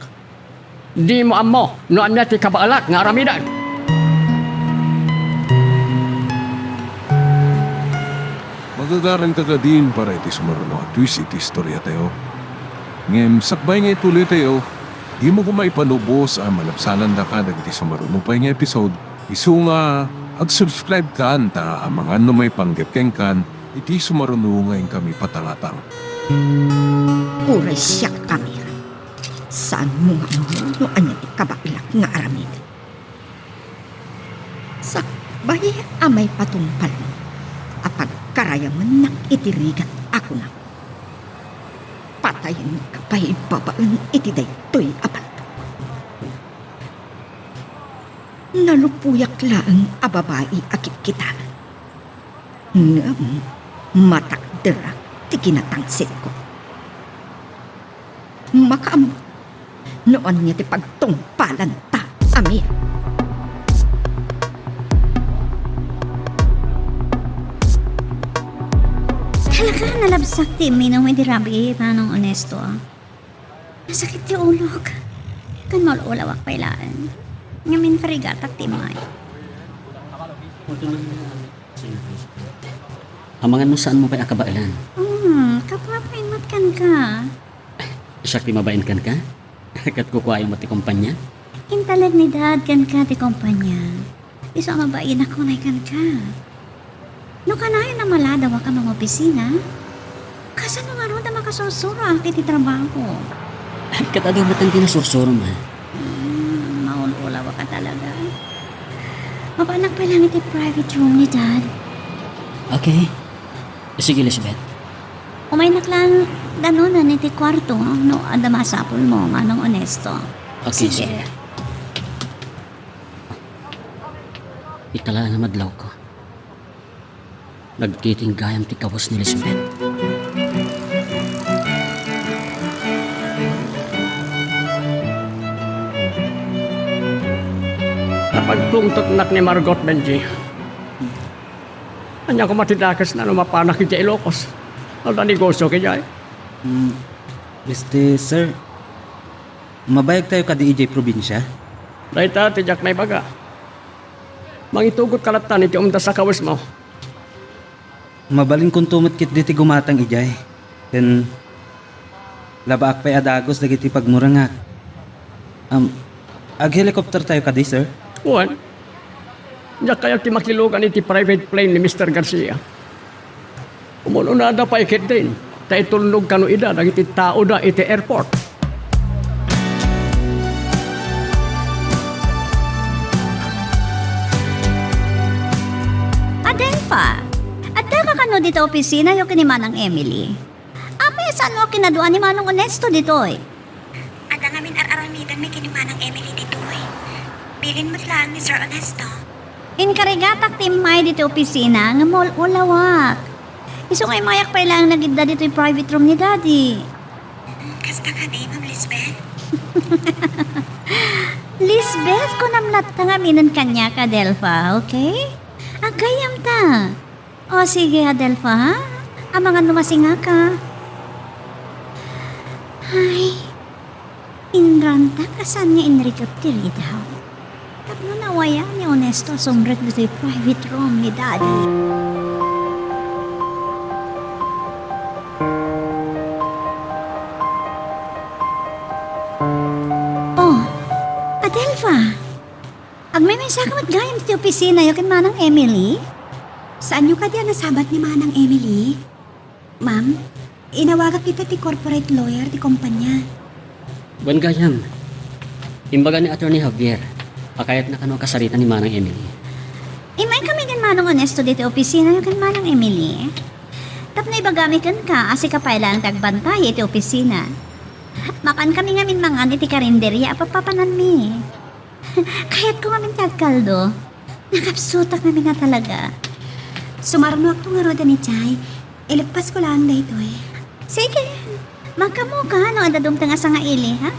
Dimo ammo no ania ti kabaelak nga aramiden. Magagaranka kadin para iti sumaruno a twist iti istoriatayo. Ngem sakbay nga ituloytayo, dimo koma ipalubos a malabsanandaka dagiti sumaruno pay nga episode, isu nga ag-subscribe kan ta amangan no maipanggep kenkan iti sumaruno nga inkami patangatang. Uray siak, Amir. Saanmo nga ammo no ania ti kabaelak nga aramiden. Sakbay a maipatungpalmo a pagkarayamennak iti rigat a kunam, patayenka pay babaen iti daytoy a palpok. Nalupoyak laeng a babai a kitkitaen. Ngem matakderak ti kinatangsitko. Makaammo no ania ti pagtungpalanta, Amir. Talaga, nalabsak ti imminum iti rabii, Manong Onesto, a. Nasakit ti ulok. Ken maul-ulawak pay laeng. Ngem inkarigatak ti immay. Amangan no saanmo pay a kabaelan. Hmm, kababain met kenka. Siak ti mabain kenka? Ket kukuayo met ti kompania? Intalek ni Dad kenka ti kompania. Isu a mabainak unay kenka. No kanayon a maladawak a mangopisina, kasano ngarud a makasursuro iti trabaho? Ket adu met ti nasursurom, ha? Hmm, maul-ulawak a talaga. Mapanak pay laeng iti private room ni Dad. Okay. Sige, Lisbeth. Umaynak laeng danonen iti kuarto, no adda masapulmo, Manong Onesto. Okay, sige. Sige. Ita laeng a madlawko. Nagkiting gayam ti kawes ni Lisbeth. Napagtungtotnak ni Margot, Benji. Ania koma ti dakesna no mapanak idiay Ilocos? Adda negosio idiay? Mm, este, sir, mabayagtayo kadi idiay probinsia? Dayta ti diak naibaga. Mangitugotka lattan iti umdas a kawesmo. Mabalinkonto met ketdi ti gumatang idiay. Ken labaak pay a dagus dagiti pagmurengak. Am, ag-helicoptertayo kadi, sir? Wen. Diak kayat ti makilugan iti private plane ni Mister Garcia. Umun-unada pay ketdin, ta itulnog kano ida dagiti taoda iti airport. Adelfa, addaka kano dita opisinayo ken ni Manang Emily? Apay a saanmo a kinadua ni Manong Onesto ditoy? Adda ngamin ar-aramidenmi ken ni Manang Emily ditoy. Bilin met laeng ni Sir Onesto. Inkarigatak ti immay ditoy opisina ngem maul-ulawak. Isu nga immayak pay laeng nagidda ditoy private room ni Daddy. Kasta kadi, Ma'am Lisbeth? Lisbeth, kunam latta nga aminen kaniak, Adelfa, okay? Aggayyemta. O, sige, Adelfa, ha? Amangan no masingaka. Ay, inrantak a saan nga inrikep ti ridaw. Tapno nawayan ni Onesto a sumrek ditoy private room ni Daddy. Oh, Adelfa! Agmaymaysaka met gayam iti opisinayo ken Manang Emily? Saanyo kadi a nasabat ni Manang Emily? Ma'am, inawagak ita ti corporate lawyer ti kompania. Wen gayam, imbaga ni Attorney Javier a kayatna kano a kasarita ni Manang Emily. Immaykami ken Manong Onesto ditoy opisinayo ken Manang Emily. Tapno ibagami kenka a sika pay laeng ti agbantay iti opisina. Mapankami ngamin mangan iti karinderia a papapananmi. Kayatko ngamin ti agkaldo. Nakapsutak ngamin a talaga. Sumarunoakto ngaruden idiay. Ileppasko laeng daytoy. Sige. Magkammoka no adda dumteng a sangaili, ha?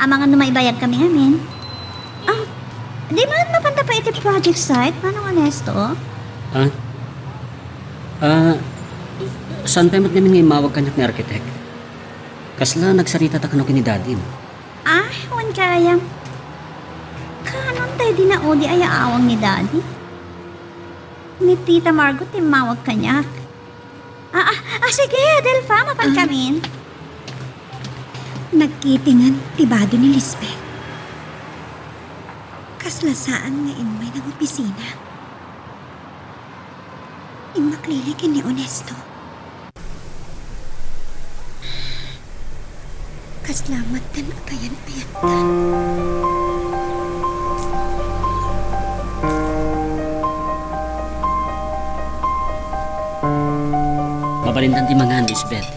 Amangan no maibayagkami ngamin. Ah, di man mapanta pay iti project site, Manong Onesto? Ah? Ah, saan pay met ngamin nga immawag kaniak ni architect? Kasla nagsaritata kano ken ni Daddy, no? Ah, wen gayam. Kanon daydi naudi a yaawang ni Daddy? Ni Tita Margot ti immawag kaniak. Ah, ah, ah, sige, Adelfa, mapankamin. Nagkitingan ti bado ni Lisbeth. Kasla saan nga immay nangopisina. Immaklili ken ni Onesto. Kasla met ti kayan-ayattan. Mabalindan ti mangan, Lisbeth.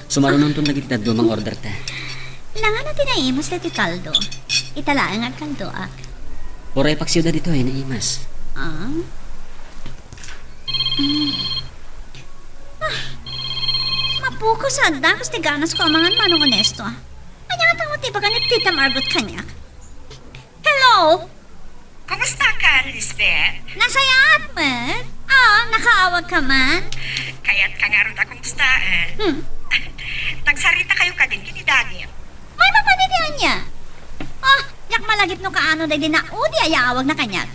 Sumarunonton dagiti dadduma nga orderta. Nangano ti naimas daytoy kaldo? Ita laeng agkaldoak. Uray paksiw da ditoy, naimas. Ah? Mm. Ah, mapukaw sa dagus ti ganasko a mangan, Manong Onesto. Ania nga tao ti ibaga ni Tita Margot kaniak? Hello? Kumusta ka, Lisbeth? Nasayaat met. Ah, nakaawag ka man? Kayat ka ngarud a kumustaen. Hmm. Nagsarita kayo kadin ken ni Daniel? Maymapan iti ania? Ah, diak malagip no kaano daydi naudi a yaawagna kaniak.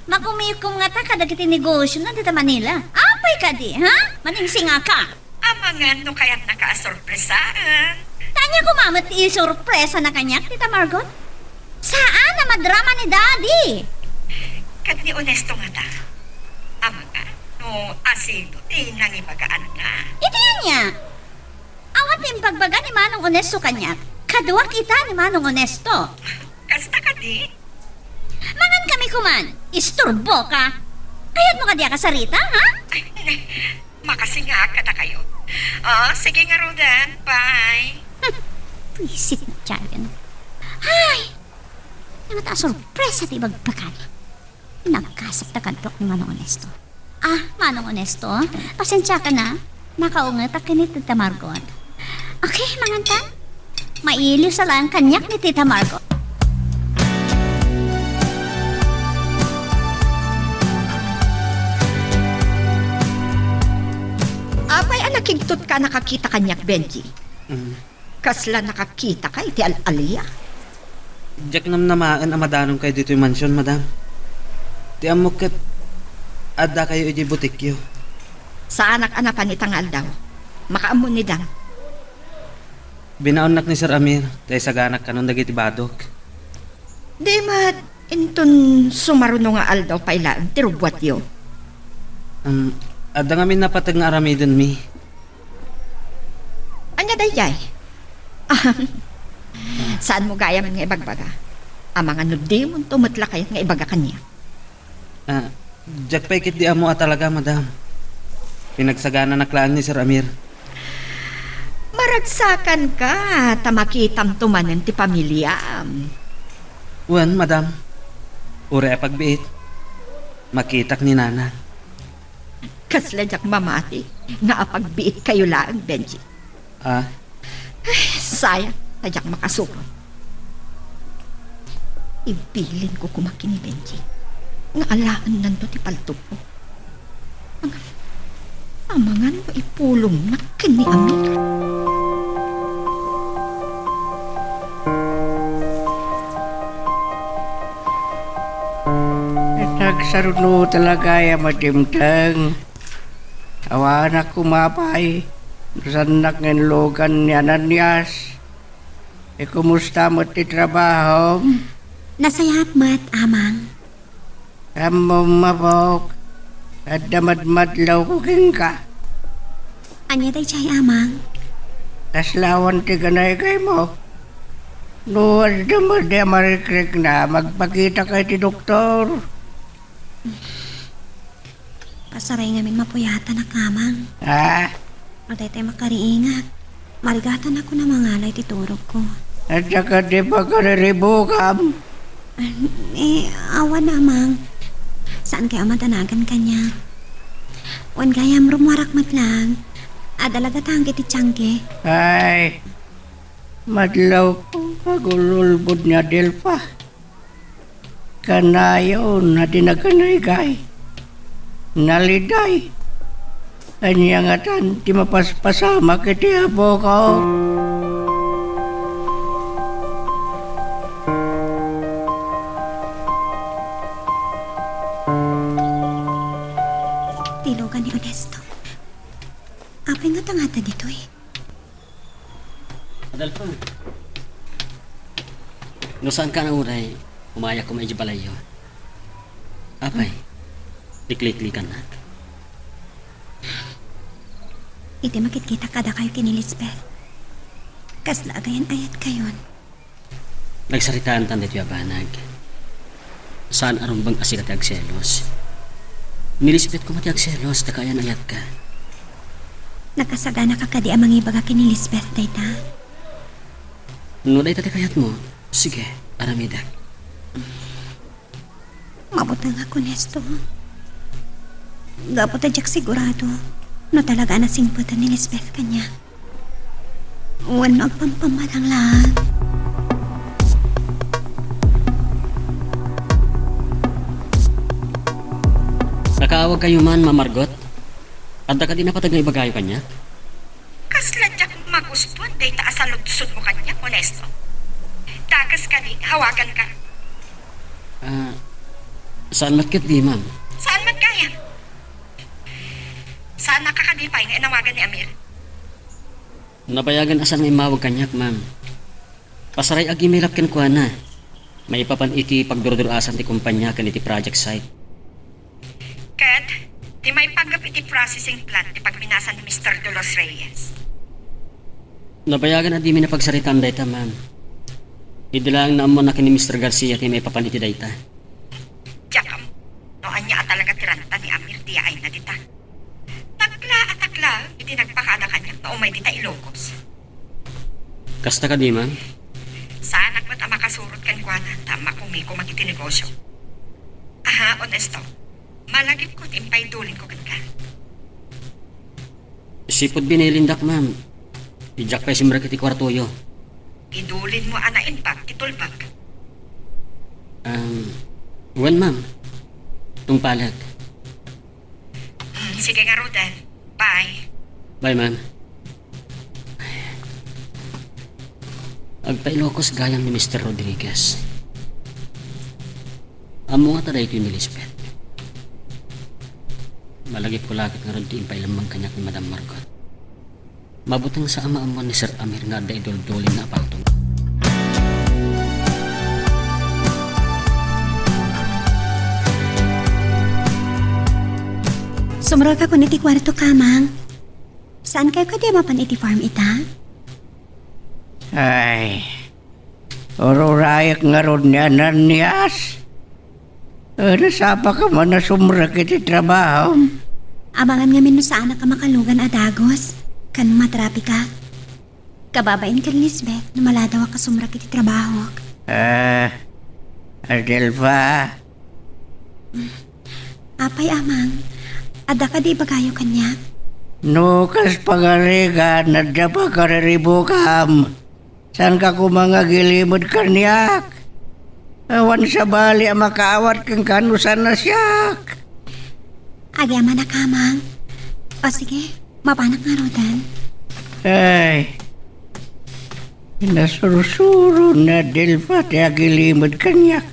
Makumikom ngata kadagiti negosiona dita Manila. Apay kadi, ha? Maningsingaka. Amangan no kayatnaka a sorpresaen. Ania koma met ti isorpresana kaniak, Tita Margot? Saan a madrama ni Daddy. Ket ni Onesto ngata. Amangan no asino ti nangibagaanna. Iti ania? Awan ti imbagbaga ni Manong Onesto kaniak. Kaduak ita ni Manong Onesto. Kasta kadi? Mangan kami koman. Isturboka. Kayatmo kadi a kasarita, ha? Ay, ne. Makasingaak kadakayo. Ah, sige ngaruden. Bye. Buisit na tiayen. Ay! Ania ngata a sorpresa ti ibagbagana? Nagkasakta kadtok ni Manong Onesto. Ah, Manong Onesto, pasensiakan a. Nakaungetak ken ni Tita Margot. Okay, mangantan? Mailiwsa laeng kaniak ni Tita Margot. Apay a nakigtotka a nakakita kaniak, Benji? Mm. Kasla nakakitaka iti al-alia? Diak namnamaen a madanonkayo ditoy mansion, madam. Ti ammok ket addakayo idiay butikyo. Saanak a napan ita nga aldaw. Makaammo ni Dang. Binaonnak ni Sir Amir, ta isaganak kanon dagiti badok. Di met inton sumaruno nga aldaw pay laeng ti rubbuatyo? Um, adda ngamin napateg nga aramidenmi. Ania daydiay? Saanmo gayam nga ibagbaga? Amangan no dimonto met la kayat nga ibaga kaniak. Ah, diak pay ketdi ammo a talaga, madam. Pinagsagananak laeng ni Sir Amir. Maragsakanka ta makitamto manen ti pamiliam. Wen, madam. Uray a pagbiit, makitak ni Nanang. Kasla diak mamati nga apagbiitkayo laeng, Benji. Ah? Ay, sayang, ta diak makasuro. Ibilinko koma ken ni Benji nga alaennanto ti paltogko. Amangan no ipulongnak ken ni Amir. Nagsaruno talaga a madimteng. Awanak koma pay no saannak nga inlugan ni Ananias. E, kumusta met ti trabahom? Nasayaat met, Amang. Ammom, Mapok, adda madmadlawko kenka. Ania daydiay, Amang? Kasla awan ti ganaygaymo? No adda met a marikrikna, magpakitaka iti doktor. Pasaray ngamin mapuyatanak, Amang. Ah? No daytoy makariingak, marigatannakon a mangala iti turogko. Adda kadi pakariribukam? Eh, awan, Amang. Saankayo a madanagan kaniak? Wen gayam, rummuarak met laeng. Adda la gatangko iti tiangko. Ay, madlawko, agul-ulbod ni Adelfa. Kanayon a di naganaygay. Naliday. Ania ngatan ti mapaspasamak iti apoko? Ti lugan ni Onesto. Apay ngata ngata ditoy? Adalfo. No saanka a nauray, umayak koma idiay balayyo. Apay, likliklikannak. Iti makitkitak kadakayo ken ni Lisbeth, kasla agayan-ayatkayon. Nagsaritaantan daytoy a banag. Saan a rumbeng a sika ti agselos. Ni Lisbeth koma ti agselos ta kaayan-ayatka. Nakasaganaka kadi a mangibaga ken ni Lisbeth dayta? No dayta ti kayatmo, sige, aramidek. Mabutengak, Onesto. Gapu ta diak sigurado no talaga a nasingpetan ni Lisbeth kaniak. Wenno agpampammatang laeng. Nakaawagkayo man, Ma'am Margot? Adda kadi napateg nga ibagayo kaniak? Kasla diak magustuan dayta a saludsodmo kaniak, Onesto. Kas kadi, hawaganka. Ah, saan met ketdi, ma'am? Saan met gayam? Saannaka kadi pay nga inawagan ni Amir? Nabayagan a saan nga immawag kaniak, ma'am. Pasaray agimilak kenkuana. Maipapan iti pagdurdur-asam ti kumpania ken iti project site. Ket, di maipanggep iti processing plant ti pagminasan ni Mister De Los Reyes. Nabayagan a dimi napagsaritaan dayta, ma'am. Idi laeng naammoanna ken ni Mister Garcia ti maipapan iti dayta. Diak ammo no ania a talaga ti ranta ni Amir ti yaayna dita. Takla a takla iti nagpakada kaniak nga umay dita Ilocos. Kasta kadi, ma'am? Saanak met a makasurot kenkuana ta makumikumak iti negosio. Aha, Honesto. Malagipko ti impaidulinko kenka. Sipud binilindak, ma'am. Diak pay simrek iti kuartoyo. Idulinmo a naimbag ti tulbak. Um, wen, ma'am. Tungpalek. Mm, sige ngaruden. Bye. Bye, ma'am. Agpa-Ilocos gayam ni Mister Rodriguez. Ammo ngata daytoy ni Lisbeth. Malagipko la ket ngarud ti impailemmeng kaniak ni Madam Margot. Mabuteng sa a maammuan ni Sir Amir nga adda iduldulin nga apaltong. Sumrekakon iti kuartok, Amang. Saankayo kadi a mapan iti farm ita? Ay, ururayek ngarud ni Ananias. Eh, nasapaka man a sumrek iti trabahom? Amangan ngamin no saanak a makalugan a dagus, ken matrapikak. Kababain ken Lisbeth no maladawak a sumrek iti trabahok. Ah, Adelfa. Apay, Amang? Adda kadi ibagayo kaniak? No kas pagarigan, adda pakariribukam. Saanka koma nga agilimed kaniak? Awan sabali a makaawat kenka no saan a siak. Agyamanak, Amang. O sige, mapanak ngaruden. Ay, nasursuro ni Adelfa ti agilimed kaniak.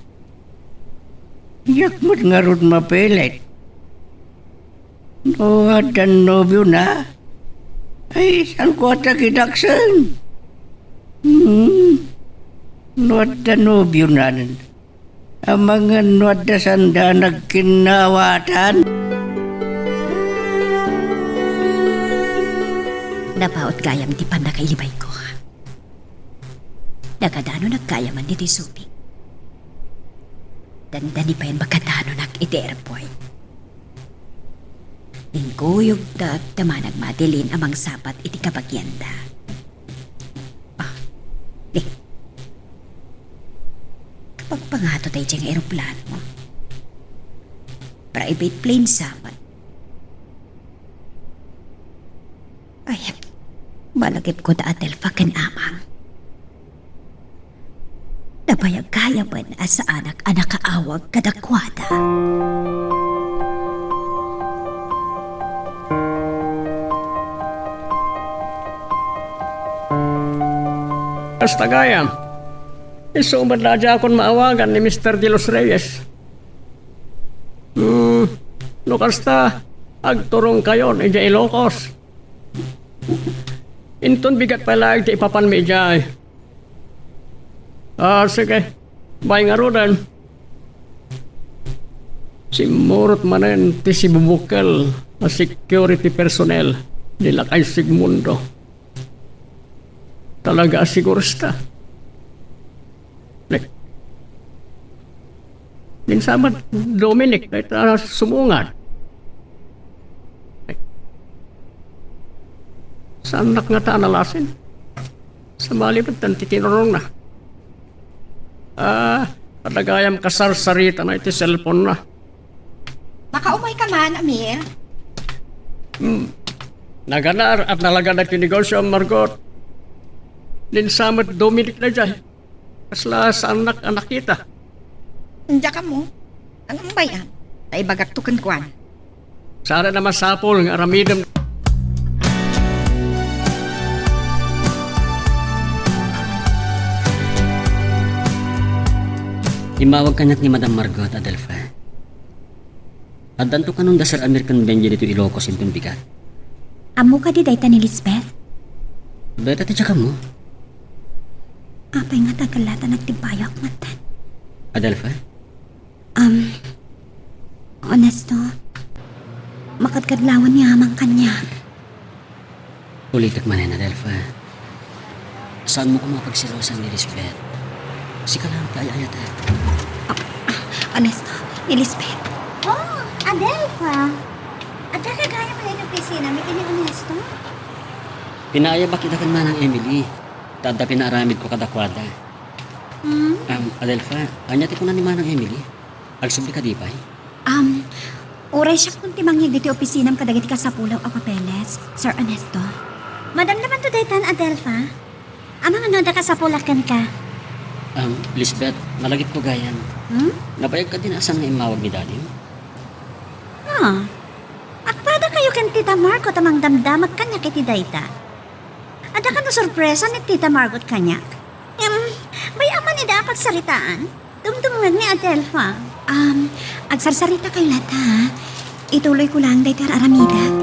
Diak met ngarud mapilit. No addan nobiona, ay, saanko a takidaksen. Hmm. No adda nobiona, amangan no adda sanda a nagkinnaawatan. Napaut gayam ti pannakailibayko. Nagadanonak gayamen ditoy Subic. Dandani payen makadanonak iti airport. Inkuyogda ta managmadilin a mangsabat iti kabagianda. Ah, di. Kapagpangato tayo dyan nga eroplano. Private plane sa man. Ay, malagipko da Adelfa ken Amang. Nabayag gayamen a saanak a nakaawag kadakuada. Kasta gayam, isu met la a diakon maawagan ni Mister De Los Reyes. Hmm, no kasta, agturongkayon idiay Ilocos. Inton bigat pay laeng ti ipapanmi idiay. Ah, sige. Bye ngaruden. Simmurot manen ti sibubukkel a security personnel ni Lakay Sigmundo. Talaga a sigurista. Nek. Din sa met Dominic, dayta sumungad. Nek. Saannak ngata a nalasin? Sabali met ti tinurongna. Ah, adda gayam kasarsaritana iti cellphone-na. Makaumay ka man, Amir. Hmm. Naganar at nalagada ti negosyo, Margot. Din sa met Dominic na dyan. Kasla saannak a nakita. Diak ammo. Ang ambay, ah. Naibagak to kenkuan. Sana na masapul nga aramidem. Immawag kaniak ni Madam Margot, Adelfa. Addanto kanon da Sir Amir ken Benji ditoy Ilocos inton bigat. Ammo kadi dayta ni Lisbeth? Dayta ti diak ammo. Apay nga ta kella ta nagtibbayok met? Adelfa? Um, Ernesto, makadkadlawan ni Amang kaniak. Ulitek manen, Adelfa. Saanmo koma a pagselosan ni Lisbeth. Sika laeng ti ay-ayatek. Ah, ah, Ernesto, ni Lisbeth. Oh, Adelfa! Addaka gayam idiay opisina mi ken ni Ernesto? Pinaayabak ida ken Manang Emily. Ta adda pinaaramidko kadakuada. Hmm? Um, Adelfa, ania ti kuna ni Manang Emily? Agsubli kadi pay? Um, uray siakon ti mangyeg ditoy opisinam kadagiti kasapulak a papeles, Sir Ernesto. Madam namanto daytan, Adelfa? Amangan no adda kasapulak kenka? Um, Lisbeth, malagipko gayam. Hmm? Nabayag kadi a saan nga immawag ni Daddy? Ah, agpadakayo ken Tita Margot a mangdamdamag kaniak iti dayta. Adda kano sorpresa ni Tita Margot kaniak? Ngem, bay-am man ida a pagsaritaan. Dumdumngeg ni Adelfa. Um, agsarsaritakayo latta, ha? Ituloyko laeng daytoy ar-aramidak.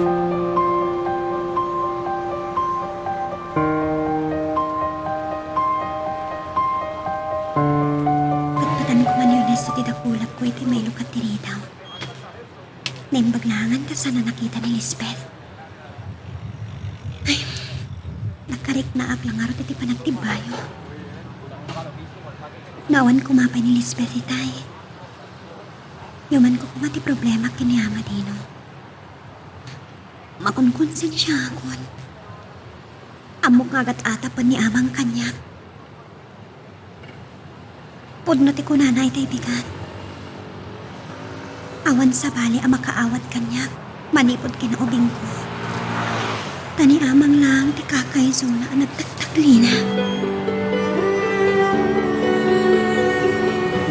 Patpataankon man ni Ernesto ti dakulapko iti mailukad ti ridaw. Naimbag laengen ta saan a nakita ni Lisbeth. Ay, nakariknaak la ngarud iti panagtibbayo. No awan koma pay ni Lisbeth itay, yumanko koma ti problema ken ni Ama Dino. Makonkonsensiaakon. Ammok nga agat-atapen ni Amang kaniak. Pudno ti kunana itay bigat. Awan sabali a makaawat kaniak manipud kinaubingko. Ta ni Amang laeng ti kakaisuna a nagtagtaglina.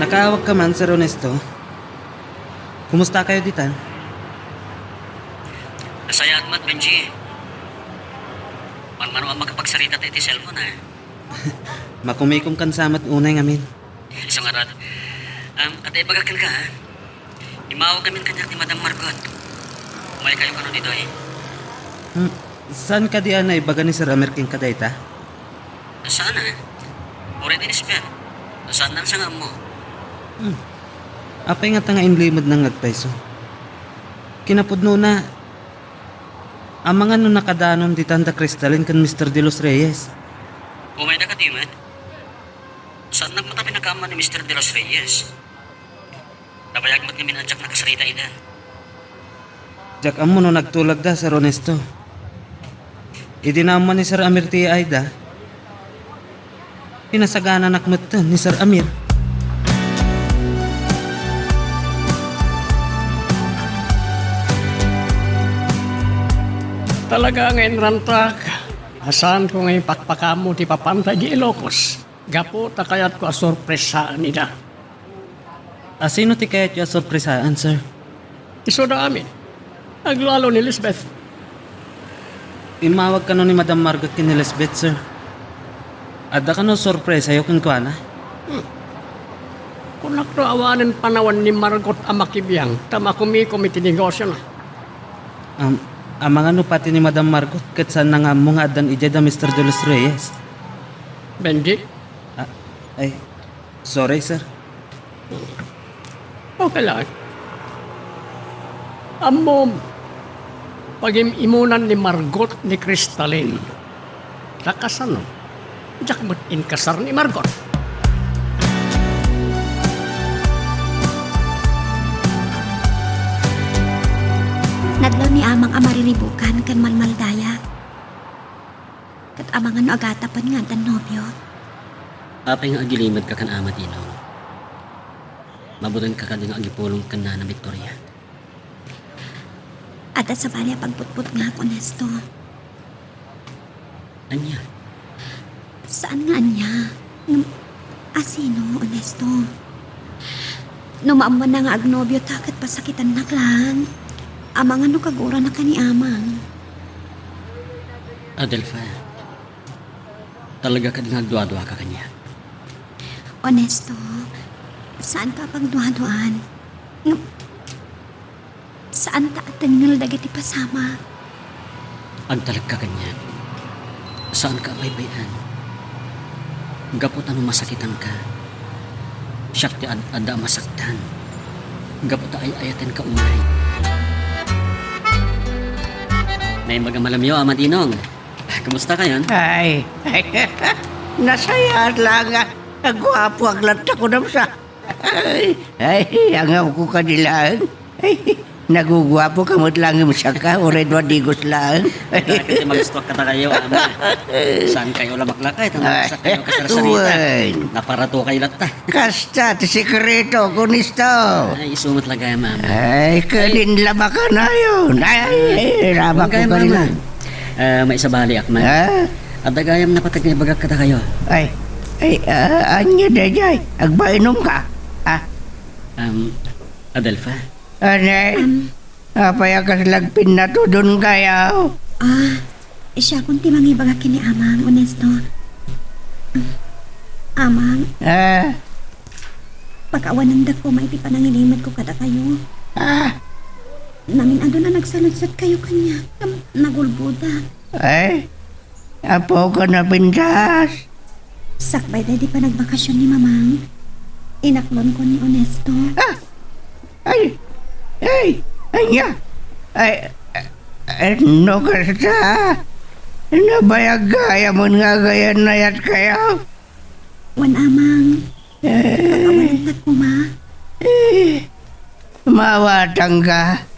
Nakaawatko man, Sir Ernesto. Kumustakayo ditan? Nasayaat met, Benji. Manmano a makapagsarita ta iti cellphone, a. Makumikom kansa met unay ngamin. Isu ngarud. Um, adda ibaga kenka, a. Immawag ngamin kaniak ni Madam Margot. Umaykayo kano ditoy. Hmm, saan kadi a naibaga ni Sir Amir kenka dayta? Saan, a? Uray ni Lisbeth. Saan lang siya nga ammo. Hmm. Apay ngata nga inlimedna nga agpayso? Kinapudnona, amangan no nakadanom ditan da Cristalin ken Mister De Los Reyes? Umayda kadi met? Saan nagmata pinakaammo ni Mister De Los Reyes? Nabayag met ngamin a diak nakasarita ida. Diak ammo no nagtulagda, Sir Ernesto. Idi naammo ni Sir Amir ti yaayda, pinasagananak metten ni Sir Amir. Talaga nga inrantak a saanko nga ipakpakaammo ti papanta idiay Ilocos. Gapu ta kayatko a sorpresaen ida. A sino ti kayatyo a sorpresaen, sir? Isuda amin. Aglalo ni Lisbeth. Immawag kano ni Madam Margot ken ni Lisbeth, sir? Adda kano sorpresayo kenkuana? Hmm. Kunak no awanen panawen ni Margot a makibiang ta makumikom iti negosiona. Am-, amangan no pati ni Madam Margot ket saanna nga ammo nga addan idiay da Mister De Los Reyes. Benji? Ah, ay, sorry, sir. Okay lang. Ammom, pagim-imunan ni Margot ni Cristalin. Ta kasano? Diak met inkasar ni Margot. Nadlaw ni Amang a mariribukan ken malmaldayak. Ket amangan no agatapen nga addan nobio. Apay nga agilimedka ken Ama Dino? Mabutingka kadi nga agipulong ken Nana Victoria? Adda sabali a pagbutbutngak, Ernesto. Ania? Saan nga ania? Ngem, asino, Ernesto? No maammoanna nga agnobiota ket pasakitannak laeng, amangan no kagurannak ken ni Amang. Adelfa, talaga kadi nga agduaduaka kaniak? Ernesto, Saanka a pagduaduaan. Ngem, saanta a tengngel dagiti pasamak. Agtalekka kaniak. Saanka a baybay-an. Gapu ta no masakitanka, siak ti ad-adda a masaktan. Gapu ta ay-ayatenka unay. Naimbag a malamyo, Ama Dinong. Kumusta kayon? Ay, nasayaat laeng a, a guapoak latta kunam sa. Ay, ay, angawko kadi laeng. Ay, naguguapoka met laeng ngem saka, uray dua digos laeng. Dagiti magustuak kadakayo, Ama. Saankayo la maklakay, ta nagsaksakayo kasarsarita. Wen. Naparato kayo latta. Kasta ti sekreto, Ernesto. Ay, isu met la gayam, Ama. Ay, ket inlabakanayon. Ay, ay, rabak ko gayam, Ama. Ah, maisabaliak man. Ah? Adda gayam napateg nga ibagak kadakayo. Ay, ay, ah, ania daydiay? Agbainumka? Ah? Um, Adelfa? Anay? Um, Apay a kasla agpinnatudon kayo? Ah, siakon ti mangibaga ken ni Amang, Ernesto. Amang, Ah? Pakawanendak koma iti panangilimed ko kadakayo. Ah? Namin-ado a nagsaludsod kayo kaniak, ngem nagulbodak. Ay? Apo ka napintas? Sakbay daydi panagbakasyon ni Mamang, inaklonko ni Ernesto. Ah! Ay! Ay! Ania? Ay! Ay, no kasta? Nabayag gayam nga agayannayat kayo? Wen, Amang. Eh. Pakawanendak koma. Eh. Maawatangka.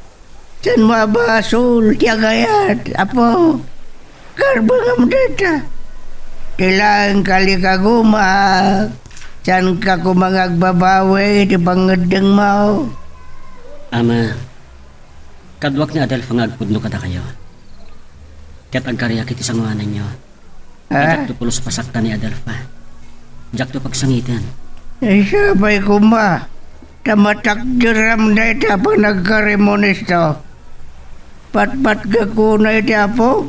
Saanmo a basol ti agayat, Apo? Karbengam dayta. Ti laeng kalikagumak, saanka koma nga agbabawi iti pangngeddengmo. Ama, kaduak ni Adelfa nga agpudno kadakayo. Ket agkariak iti sangoananyo. Ah? Diakto pulos pasaktan ni Adelfa. Diakto pagsangiten. Ay, sapay koma, ta matakderam dayta a panagkarimo, Ernesto. Patpatgek unay ti Apo,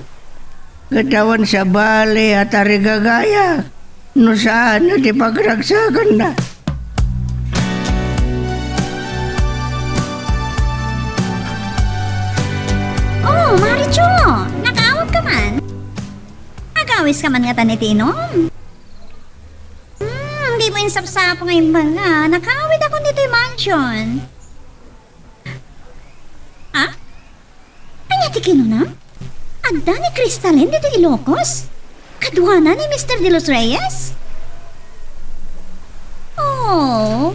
ket awan sabali a tarigagaya no saan ti pagragsakanna. Oh, Marichu! Nakaawat ka man? Agawis ka man ngatan iti inum? Hmm, dimo insapsapo nga imbaga. Nakaawidakon ditoy mansion. Ah? Ania ti kinunam? Adda ni Crystalline ditoy Ilocos? Kaduana ni Mister De Los Reyes? Oh,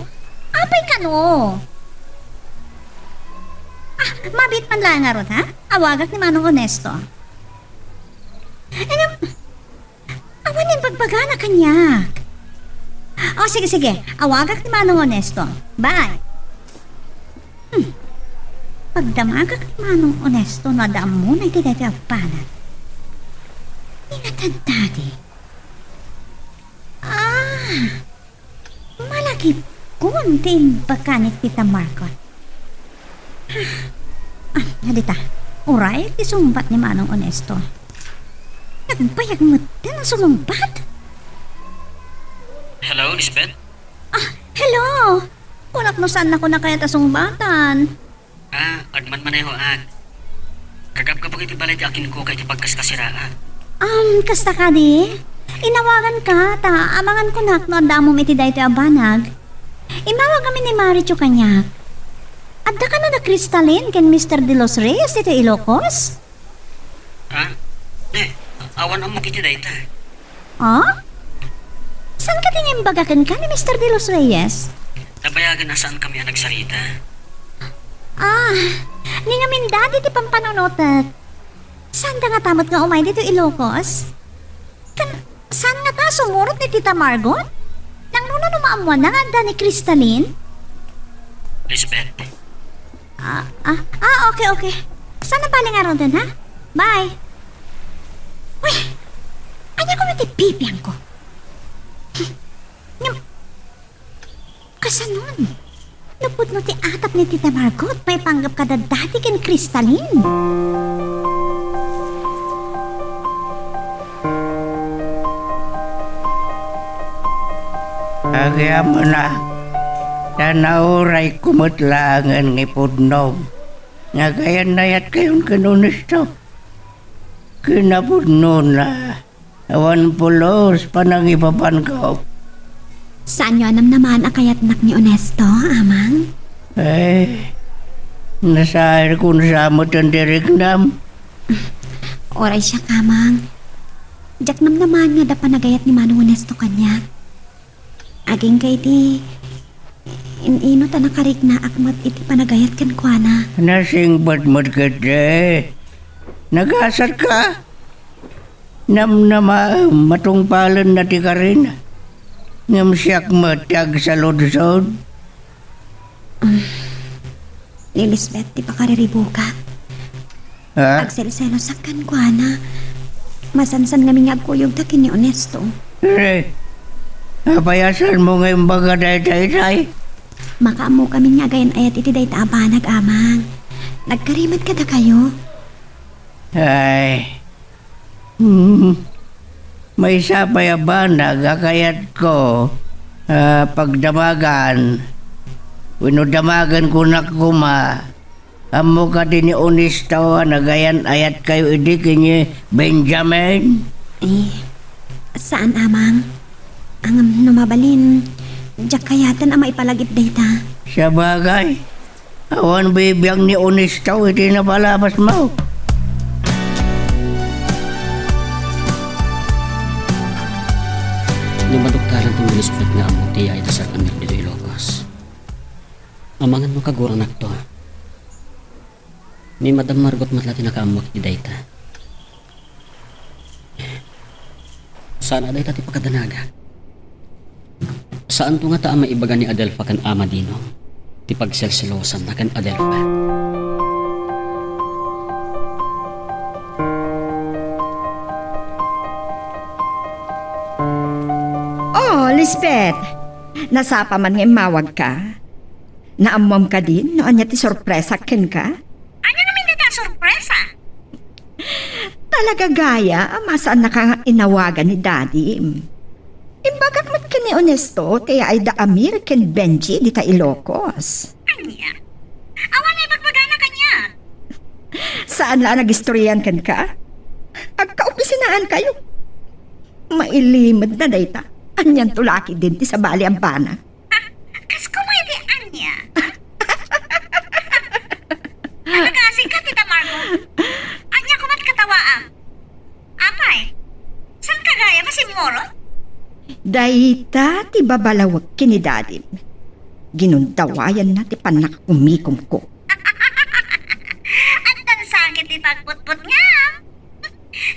apay kano? Ah, mabiit man laeng ngarud, ha? Awagak ni Manong Ernesto. Ngem, awan imbagbagana kaniak. O, sige, sige. Awagak ni Manong Ernesto. Bye. Hmm. Pagdamagak ni Manong Ernesto no adda ammona iti daytoy a banag. Inatadtadi. Ah! Malagipkon ti imbaga ni Tita Margot. Ah, adita, uray ti sungbat ni Manong Ernesto. Nagbayag metten a sumungbat. Hello, Lisbeth? Ah, hello! Kunak no saannakon a kayat a sungbatan. Ah, agmanmanehoak. Kagapgapok iti balay ti akinko ken iti pagkaskasiraak. Um, kasta kadi? Inawaganka, ta amangan kunak no adda ammom iti daytoy a banag. Immawag ngamin ni Marichu kaniak. Adda kano da Crystalline ken Mister De Los Reyes iti Ilocos? Ah? Eh, awan ammok iti dayta. Ah? Saan kadi nga imbaga kenka ni Mister De Los Reyes? Nabayagen a saankami a nagsarita. Ah, ni ngamin dadi ti pampanunotek. Saanda ngata met nga umay ditoy Ilocos? Kan, saan ngata sumurot ni Tita Margot? Nangruna no maammoanna nga adda ni Crystalline? Lisbeth, Ah, ah, ah, okay, okay. Saan na bali ngaruden, ha? Bye. Uy, ania koma ti bibiangko? Ngem, kasanon? No pudno ti atap ni Tita Margot, maipanggep kada dadi ken Crystalline. Agyamanak. Ta naurayko met laengen nga ipudnom nga agayan-ayatkayon ken Ernesto. Kinapudnona, awan pulos panangibabanko. Saanyo a namnamaen a kayatnak ni Ernesto, Amang? Eh, nasairkon sa met ti riknam. Uray siak, Amang. Diak namnamaen nga adda panagayat ni Manong Ernesto kaniak. Agingga iti in-inut a nakariknaak met iti panagayat kenkuana. Nasingpet met ketdi. Nagasatka? Namnamaem a tungpalenna ti karina. Ngem siak met ti agsaludsod. Um, ni Lisbeth ti pakariribukak. Ha? Agselselosak kenkuana. Masansan ngamin nga agkuyogta ken ni Ernesto. Eh, apay a saanmo nga imbaga dayta, itay? Makaammokamin nga agayan-ayat iti dayta a banag, Amang. Nagkari met kadakayo. Ay. Hmm. Maysa pay a banag a kayatko a pagdamagan. Wenno damagenko koma. Ammo kadi ni Ernesto a nagayan-ayatkayo idi ken ni Benjamin? Eh, saan, Amang. Ngem no mabalin, diak kayaten a maipalag-ip dayta. Sabagay, awan bibiang ni Ernesto iti napalabasmo. No maduktalan ti ni Lisbeth nga ammo ti yaay ti sar-amir ditoy Ilocos, amangan no kaguranakto. Ni Madam Margot met la ti nakaammo iti dayta. Saan a dayta ti pakadanagak. Saanto ngata a maibaga ni Adelfa ken Ama Dino ti pagselselosanna ken Adelfa. Oh, Lisbeth! Nasapa man nga immawagka. Naammoam kadi no ania ti sorpresak kenka? Ania ngamin dayta a sorpresa? Talaga, Gaya, a masaannaka nga inawagan ni Dadim. Imbagak met ken ni Ernesto ti yaayda a Mir ken Benji dita Ilocos. Ania? Awan nga ibagbagana kaniak. Saan la a nagistorian kenka? Agkaopisinaankayo. Mailimedna dayta. Anianto la ketdin ti sabali a banag? Ah, kas koma iti ania? Nagagasinka, Tita Margot. Ania koma ti katawaam? Apay, saanka gayam a simmurot? Dayta ti babalawek ken ni Dadim. Ginundawayanna ti pannakakumikomko. Addan sakit ti pagbutbutngam.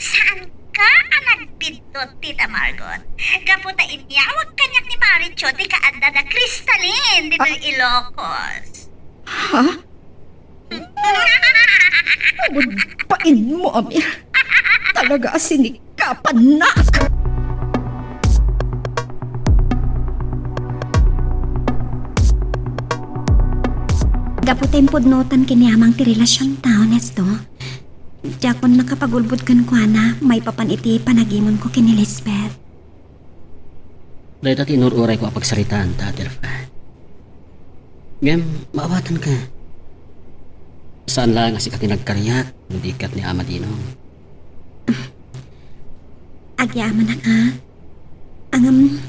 Saanka a nagbiddut, Tita Margot, gapu ta inyawag kaniak ni Maricho ti kaadda da Cristalin ditoy Ah. Ilocos. Ha? Awan painmo, Amir. Talaga a sinikapannak. Gapu ta impudnotan ken ni Amang ti relasionta, Ernesto. Diakon nakapagulbod kenkuana maipapan iti panagimonko ken ni Lisbeth. Dayta ti inur-urayko a pagsaritaanta, Adelfa. Ngem, maawatanka. Saan laeng a sika ti nagkariak, no di ket ni Ama Dino. Agyamanak, ha? Ngem,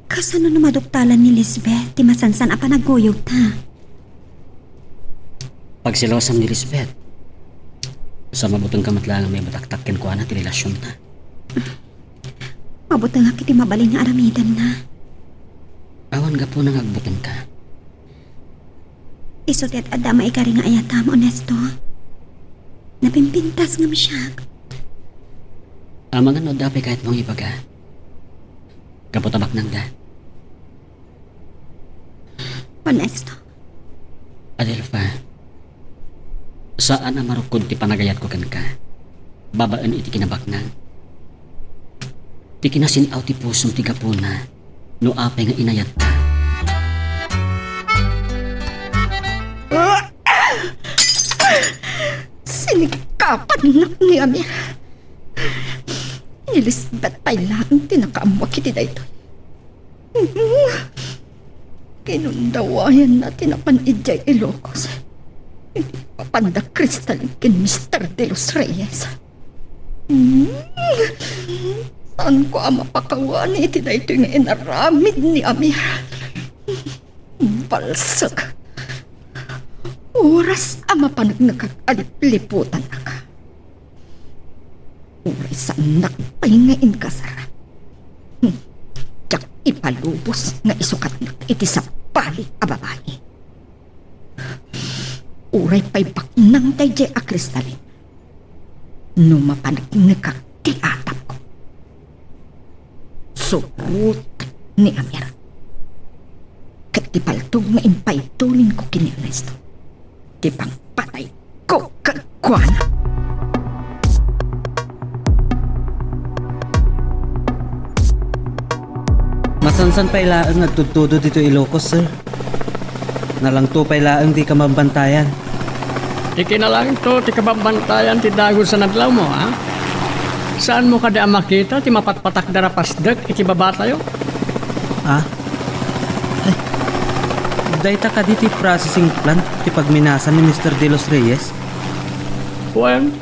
kasano no maduktalan ni Lisbeth ti masansan a panagkuyogta? Pagselosam ni Lisbeth. Sa mabutengka met laeng a maibataktak kenkuana ti relasionta. Mabutengak iti mabalin nga aramidenna. Awan gapuna nga agbutengka. Isu ti ad-adda a maikari nga ayatam, Ernesto. Napimpintas ngem siak. Amangan no adda pay kayatmo nga ibaga. Gapu ta baknangda. Ernesto. Adelfa, saan a marukod ti panagayatko kenka babaen iti kinabaknang. Ti kinasin-aw ti pusom ti gapuna no apay nga inayatta. Sinikapannak ni Amir. Ni Lisbeth pay laeng ti nakaammo iti daytoy. Kinundawayanna ti napan idiay Ilocos. Idi papanda Crystalline ken Mister De Los Reyes. Hmm. Saanko a mapakawani iti daytoy nga inaramid ni Amir. Balsek. Oras a mapaneknek a lipliputanak. Uray saannak pay nga inkasar. Hmm. Diak ipalubos nga isukatnak iti sabali a babai. Uray pay baknang daydiay a Crystalline. No mapaneknekak ti atapko. Surot ni Amir. Ket ti paltog nga impaytulinko ken ni Ernesto. Ti pangpatayko kenkuana. Masansan pay laeng nga agtudtudo ditoy Ilocos, sir. Nalangto pay laeng ti kabambantayan. Ikinalangto ti kabambantayan ti dagus a nadlawmo, ha? Saanmo kadi a makita ti mapatpatakder a pasdek iti babatayo? Ha? Ay, dayta kadi ti processing plant ti pagminasan ni Mister De Los Reyes? Wen,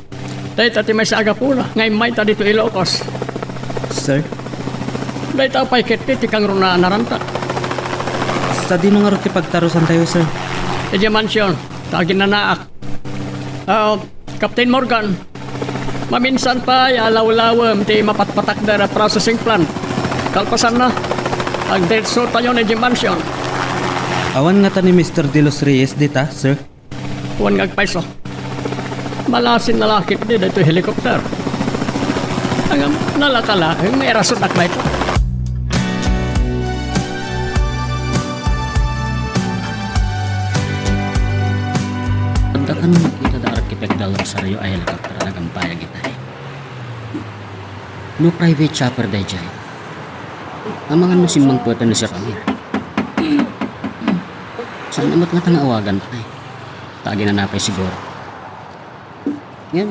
dayta ti maysa a gapuna nga immayta ditoy Ilocos. Sir? Dayta pay ketdi ti kangrunaan a ranta. Sadino ngarud ti pagtarusantayo, sir? Idiay mansion, ta aginnanaak. Ah, Captain Morgan, maminsan pay a lawlawem ti mapatpatakder a processing plant. Kalpasanna, agdiretsotayon idiay mansion. Awan ngata ni Mister De Los Reyes dita, sir? Wen nga agpayso. Malasin a laketdi daytoy helicopter. Ngem, nalaka laeng nga irasutnak dayta. Adda kano nakita da Arkitek Del Rosario a helicopter a nagpampayag itay? No private chopper daydiay, amangan no simmangpeten ni Sir Amir. Saan a met ngata nga awagan pay? Ta aginana pay siguro. Ngem,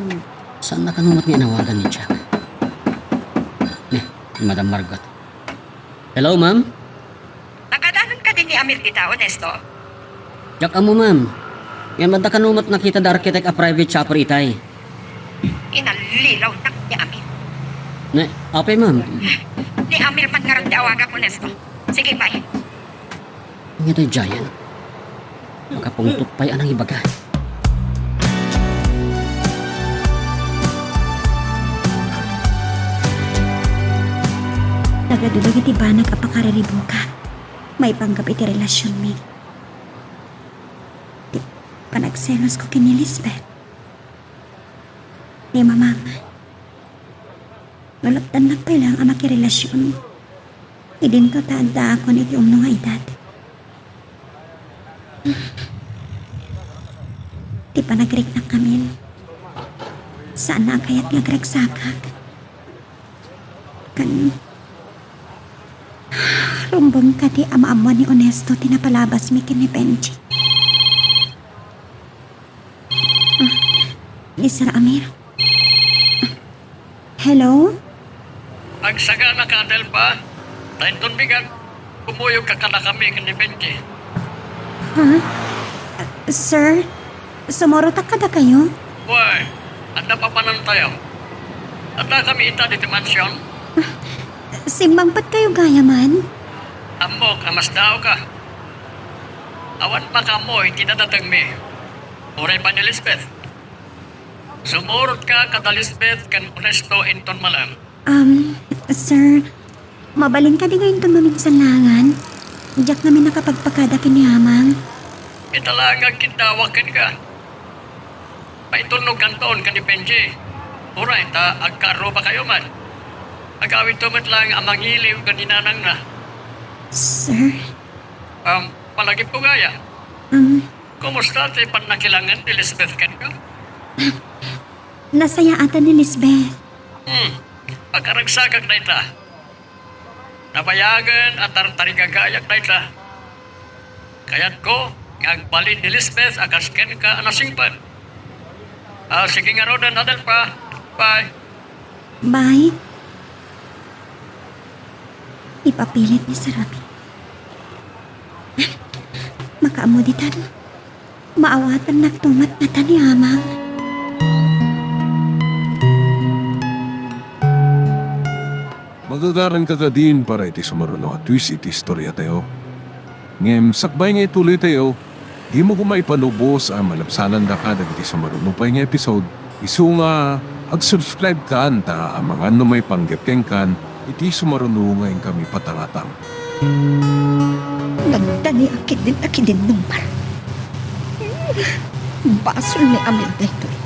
saan a kano met nga inawagan ni Jack? Ni, ni Madam Margot. Hello, ma'am? Nakadanon kadi ni Amir dita, Ernesto? Diak ammo, ma'am. Ngem adda kano met nakita da Arkitek a private chopper itay? Inallilaw nak ni Amir. Ne, apay, ma'am? Ni Amir man ngarud ti awagak, Ernesto. Sige, bye. Ania daydiayen? Makapungtot pay a nangibaga. Nagadu dagiti banag a pakariribukak maipanggep iti relasionmi. Ti panagselosko ken ni Lisbeth. Ni Mamang. Naluktannak pay laeng a makirelasion. Idinto ta addaakon iti umno nga edad. Ti panagriknak ngamin, saanna a kayat nga agragsakak. Ken rumbeng kadi a maammuan ni Ernesto ti napalabasmi ken ni Benji. Ah, ni Sir Amir. Hello? Agsagana ka, Adelfa. Ta inton bigat, kumuyogka kadakami ken ni Benji. Ha? Sir, sumurotak kadakayo? Wen, adda papanantayo. Addakami ita ditoy mansion. Simmangpetkayo gayam? Ammok a masdaawka. Awan makaammo iti dadatengmi. Uray pay ni Lisbeth. Sumurotka kada Lisbeth ken Ernesto inton malem. Um, sir, mabalin kadi nga inton maminsan laengen? Diak ngamin nakapagpakada ken ni Amang. Ita laeng nga agkiddawak kenka. Paitulnogkanton ken ni Benji. Uray ta agkaarrubakayo met. Agawidto met laeng a mangiliw ken ni nanangna. Sir? Um, palagipko gayam? Um, Kumusta ti pannakilangen ni Lisbeth kenka? Nasayaatan ni Lisbeth. Hmm, pakaragsakak dayta. Nabayagen a tartarigagayak dayta. Kayatko nga agbalin ni Lisbeth a kas kenka a nasingpet. Ah, sige ngaruden, Adelfa. Bye. Bye. Ipapilit ni Sir Amir. Ammo ditan, maawatannakto met ngata ni Amang. Magagaranka kadin para iti sumaruno a twist iti istoriatayo. Ngem sakbay nga ituloytayo, dimo koma ipalubos a malabsanandaka dagiti sumaruno pay nga episode. Isu nga ag-subscribe kan ta amangan no maipanggep kenkan iti sumaruno nga inkami patangatang. Nagdani a kidin a kidin number. Basol ni Amel daytoy.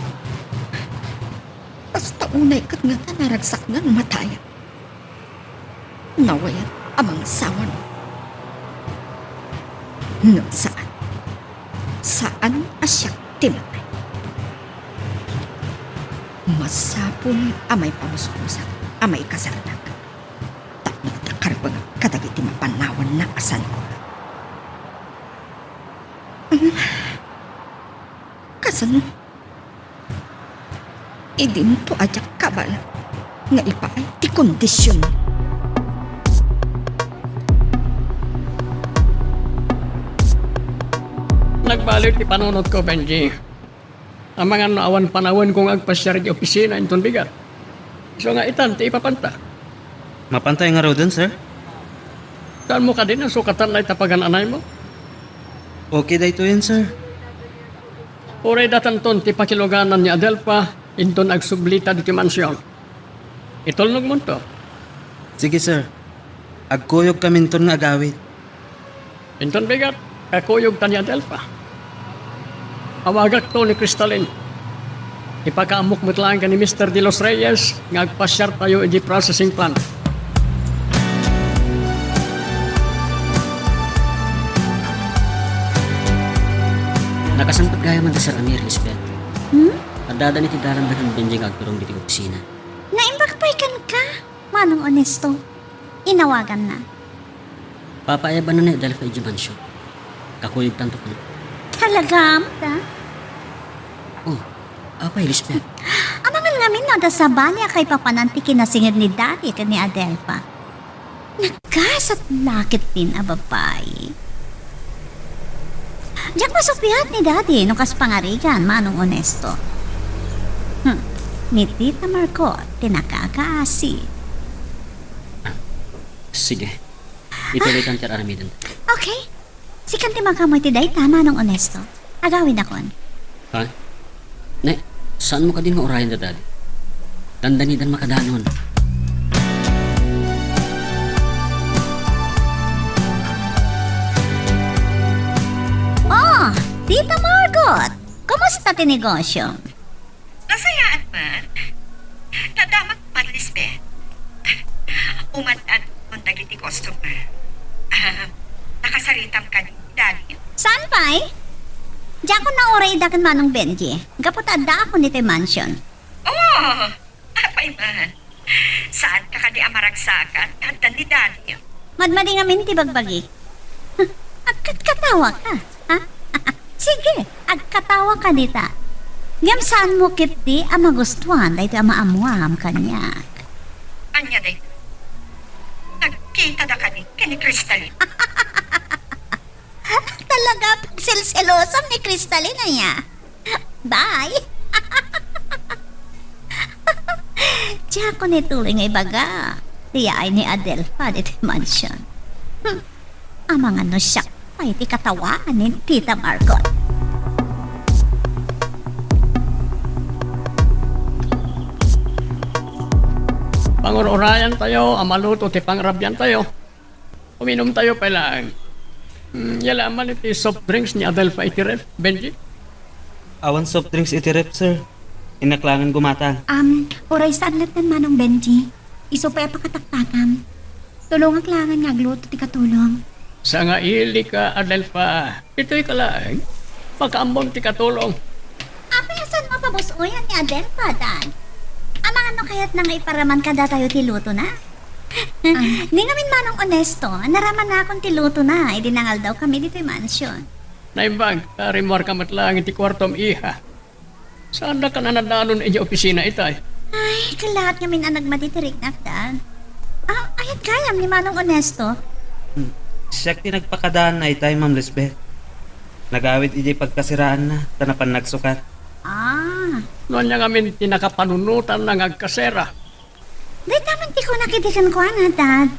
Basta unay ket ngata naragsak nga no matayen. Nawayan a mangasawa no. No saan. Saan a siak ti matay. Masapul a maipamuspusak a maikasarnak. Tapno ta karbengak kadagiti mapannawanna a sanko. Kasano? Idinto a diak kabala nga ipaay ti kondision. Nagbaliw ti panunotko, Benji. Amangan no awan panawenko nga agpasiar iti opisina inton bigat. Isu nga itan ti ipapanta. Mapantay ngaruden, sir? Saanmo kadi a sukatan dayta pagan-anaymo? Okay daytoyen, sir. Uray datanton ti pakiluganan ni Adelfa inton agsublita ditoy mansion. Itulnogmonto. Sige, sir. Agkuyogkaminton nga agawid. Inton bigat, kakuyogta ni Adelfa. Awagakto ni Crystalline. Ipakaammok met laeng ken ni Mister De Los Reyes nga agpasiartayo idiay processing plant. Nakasangpet gayam da Sir Amir, Lisbeth. Hmm? Addadan iti dalan da ken Benji nga agturong ditoy opisina. Naimbag pay kenka, Manong Onesto. Inawaganna. Papaayabanna ni Adelfa idiay mansion. Kakuyogtanto kano. Talaga, Amanda? Oh, apay, Lisbeth? Amangan ngamin no adda sabali a kaipapanan ti kinasinged ni Daddy ken ni Adelfa. Nagasat la ketdin a babai. Diak masuppiat ni Daddy no kas pangarigan, Manong Onesto. Hmm, ni Tita Margot ti nakakaasi. Sige. Ituloytan ti ar-aramidenta. Okay. Sikan ti makaammo iti dayta, Manong Onesto. Agawidakon. Ha? Ne, saanmo kadin nga urayen da Daddy? Dandanidan makadanon. Oh, Tita Margot, kumusta ti negosyo? Nasayaan man. Nadamag man, Lisbeth. Umad-adun dagiti customer. Ah, nakasaritam kadi, Daddy? Saan pay? Diakon nauray ida ken Manong Benji. Gapu ta addaakon iti mansion. Oh, apay man. Saanka kadi a maragsakan? Addan ni Daddy. Madmadi ngamin ti bagbagi. Agkatkatawaka, ha? Sige, agkatawaka dita. Ngem saanmo ketdi a magustuan daytoy a maammuam kaniak. Ania daytoy? Nagkitada kadi ken ni Crystalline? Talaga, pagselselosam ni Crystalline, aya. Bye! Diakon ituloy nga ibaga ti yaay ni Adelfa ditoy mansion. Hmm. Amangan no siak pay ti katawaan ni Tita Margot. Pangur-urayantayo a maluto ti pangrabiantayo. Uminumtayo pay laeng. Hmm, yala man iti soft drinks ni Adelfa iti ref, Benji? Awan soft drinks iti ref, sir. Innak laengen gumatang. Um, uray saan latta, Manong Benji. Isu pay a pakataktakam. Tulongak laengen nga agluto ti katulong. Sangailika, Adelfa. Ditoyka laeng. Makaammom ti katulong. Apay a saanmo a pabus-oyan ni Adelfa, Dad? Amangan no kayatna nga iparaman kadatayo ti lutona? Ah, ni ngamin, Manong Onesto, naramanakon ti lutona idi nangaldawkami ditoy mansion. Naimbag, ta rimmuarka met laeng iti kuartom, iha. Saandakan a nadanon idiay opisina itay? Ay, kallaat ngamin a nagmadi ti riknak, Dad. Ah, ayat gayam ni Manong Onesto? Hmm. Siak ti nagpakadaanna itay, Ma'am Lisbeth. Nagawid idiay pagkaseraanna, ta napan nagsukat. Ah. No ania ngamin ti nakapanunotanna nga agkasera? Dayta man ti kunak idi kenkuana, Dad.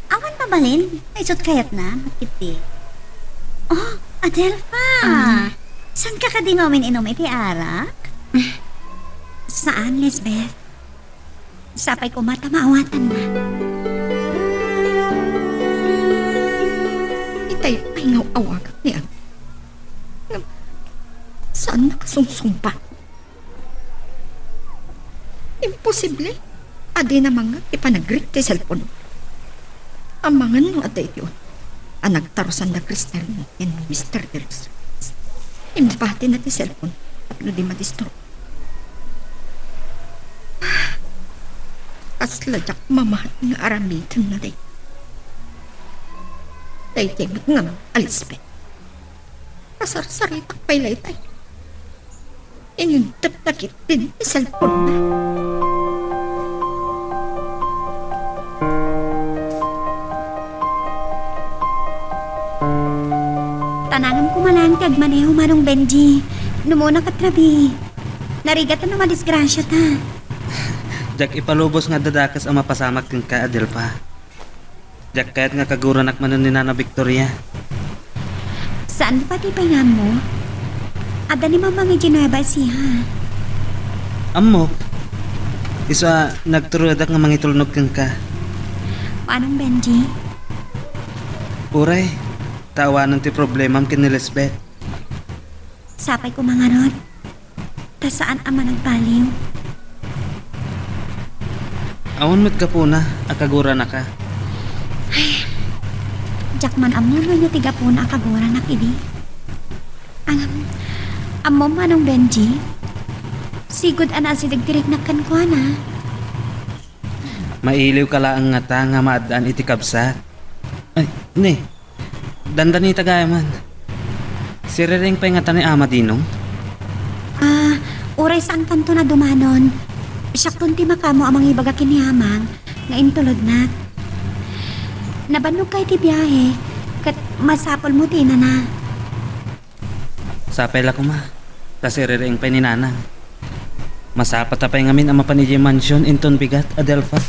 Awan mabalin, isut kayatna, ket di. Oh, Adelfa! Ah. Saanka kadi nga umin-inum iti arak? Saan, Lisbeth. Sapay koma ta maawatanna. Itay pay nga awagak ni Ang. Ngem, saan nakasungsungbat? Imposible. Adina mangngeg ti panagrik ti cellphone. Amangan no adda iti un-, a nagtarusan da Cristiano ken Mister De Los Reyes. Imbatina ti cellphone tapno di madisturb. Kasla diak mamahet nga aramidenna dayta. Daytoy met nga Elizabeth. Kasarsaritak pay layta. Inintep na ketdi ti cellphone-na. Tanangem koma laeng ti agmaneho, Manong Benji. Numona ket rabii. Narigat no madisgrasiata. Diak ipalubos nga adda dakes a mapasamak kenka, Adelfa. Diak kayat nga kaguranak manen ni Nana Victoria. Saan pati pay nga ammo? Adda ni Mamang idiay Nueva Ecija. Ammok. Isu a nagturodak nga mangitulnog kenka. Manong Benji? Uray, ta awanen ti problemam ken ni Lisbeth. Sapay koma ngarud. Ta saan a managbaliw. Awan met gapuna a kaguranaka. Ay, diak man ammo no ania ti gapuna a kaguranak idi. Ngem, ammom, Manong Benji, sigud a naasideg ti riknak kenkuana. Mailiwka laeng ngata nga maaddaan iti kabsat. Ay, ne, dandanita gayam. Siriring pay ngata ni Ama Dinong? Ah, uray saankanton a dumanon. Siakton ti makaammo a mangibaga ken ni Amang nga intulodnak. Nabannogka iti biahe, ket masapulmo ti inana. Sapay la koma, ta siriring pay ni Nanang. Masapata pay ngamin a mapan idiay mansion inton bigat, Adelfa.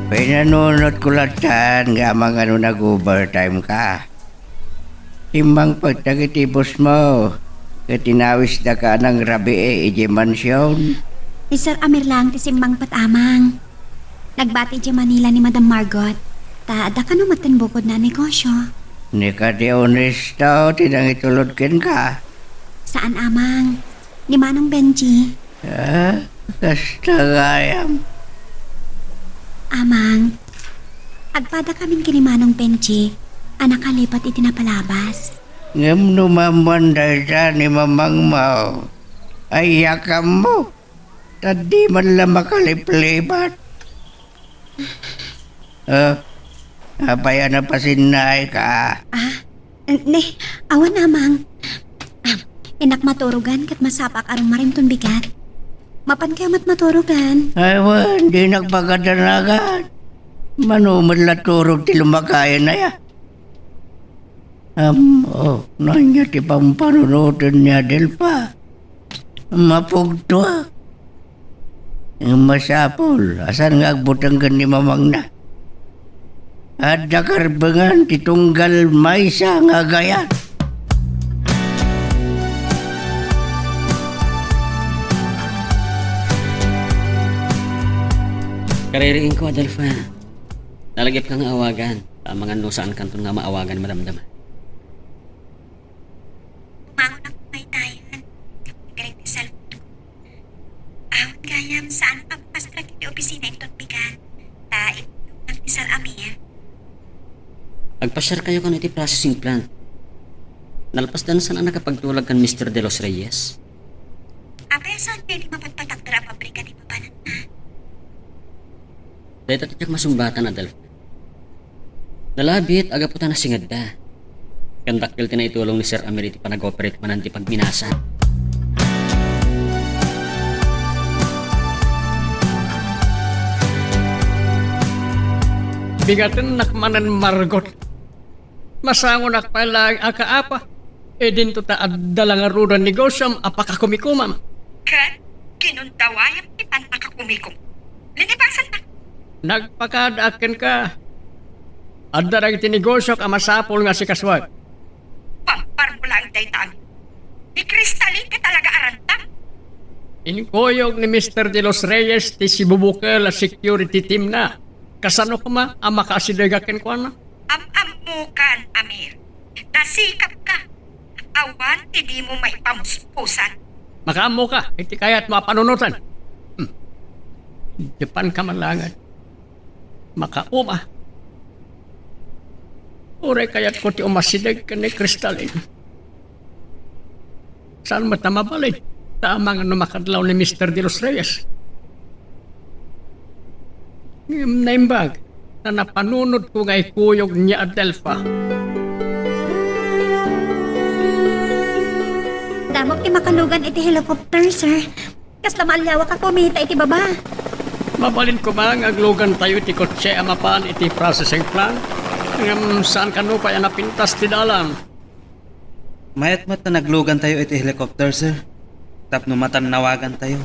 Pinanunotko latta nga amangan no nag-overtime ka. Simmangpet dagiti bossmo ket inawisdaka a nangrabii idiay mansion. Ni Sir Amir laeng ti simmangpet, Amang. Nagbati idiay Manila ni Madam Margot, ta adda kano met ti bukodna a negosio. Ni kadi Ernesto ti nangitulod kenka? Saan, Amang. Ni Manong Benji. Ah, kasta gayam. Amang, agpadakamin ken ni Manong Benji a nakalipat iti napalabas. Ngem no maammoan dayta ni mamangmo, ay yakammo, ta di man la makaliplipat. Ah, apay a napasinnaayka? Ah, ne, awan, Amang. Ah, innak maturogan ket masapaak a rumarimton bigat. Mapankayo met maturogan? Ay wen, dinak pakadanagan. Mano met la turog ti lumakayan aya? Ammo, no ania ti pampanunoten ni Adelfa? Mapugtoak. Ngem masapul a saan nga agbuteng ken ni mamangna. Adda karbengan ti tunggal maysa nga agayat. Kaririingko, Adelfa. Nalagipka nga awagan. Amangan no saankanton nga maawagan madamdama. Bumangon ako maytayan. Nagdirigeak ti cellphone ko. Awan gayam, saan a pagpasrak iti opisina inton bigat. Ta, itulongnak ni Sir Amir. Agpasiarkayo kano iti processing plant. Nalpasdan saan a nakapagtulag ken Mister De Los Reyes. Apay a saankayo ti mapatpatakder a pabrika ti papananna? Dayta ti diak masumbatan, Adelfa. Nalabit a gapu ta nasingadda. Ken dakkel ti naitulong ni Sir Amir iti panag-operate manen ti pagminasan. Bigatennak manen, Margot. Masangonak pay laeng a kaapa. Idinto ta adda la ngaruden negosiom a pakakumikomam. Ket kinundawayam ti pannakakumikom. Linipasannak. Nagpakaadaak kenka. Adda dagiti negosiok a masapul nga asikasuek. Pamparmo laeng dayta, Amir. Ni Cristalin ket talaga a randam. Inkuyog ni Mister De Los Reyes ti sibubukel a security team-na. Kasano koma a makaasidegak kenkuana? Am-ammokan, Amir. Nasikapka. Awan ti dimo maipamuspusan. Makaammoka iti kayatmo a panunoten. Hmm. Idiay panka malangen. Makauma. Uray kayatko ti umasideg ken ni Cristalin. Saan met a mabalin ta amangan no makadlaw ni Mister De Los Reyes? Ngem naimbag ta napanunotko nga ikuyog ni Adelfa. Damok ti makalugan iti helicopter, sir. Kasla maaliawak a kumita iti baba. Mabalin koma nga aglugantayo iti kotse a mapan iti processing plant. Ngem saan kano pay a napintas ti dalan? Mayat met ta naglugantayo iti helicopter, sir. Tapno matannawagantayo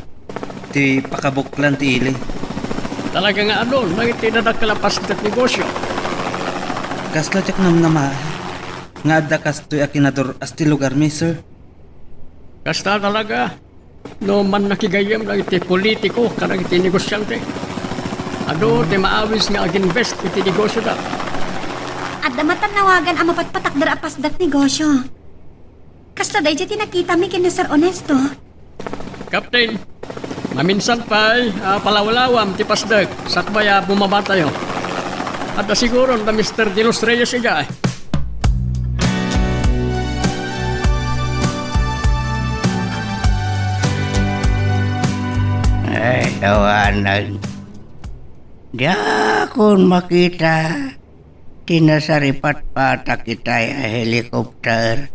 ti pakabuklan ti ili. Talaga nga adun dagiti dadakkel a pasdek negosio. Kasla diak namnama nga adda kastoy a kinadur-as ti lugarmi, sir. Kasta talaga. No mannakigayem dagiti politiko kadagiti negosiante, adu ti maawis nga aginvest iti negosioda. Adda matannawagan a mapatpatakder a pasdek negosio. Kasla daydiay ti nakitami ken ni Sir Ernesto. Captain, maminsan pay a palawlawam ti pasdek sakbay a bumabatayo. Adda siguron da Mister De Los Reyes idiay. Ay, awanan. Diakon makita ti nasaripatpatak itay a helicopter.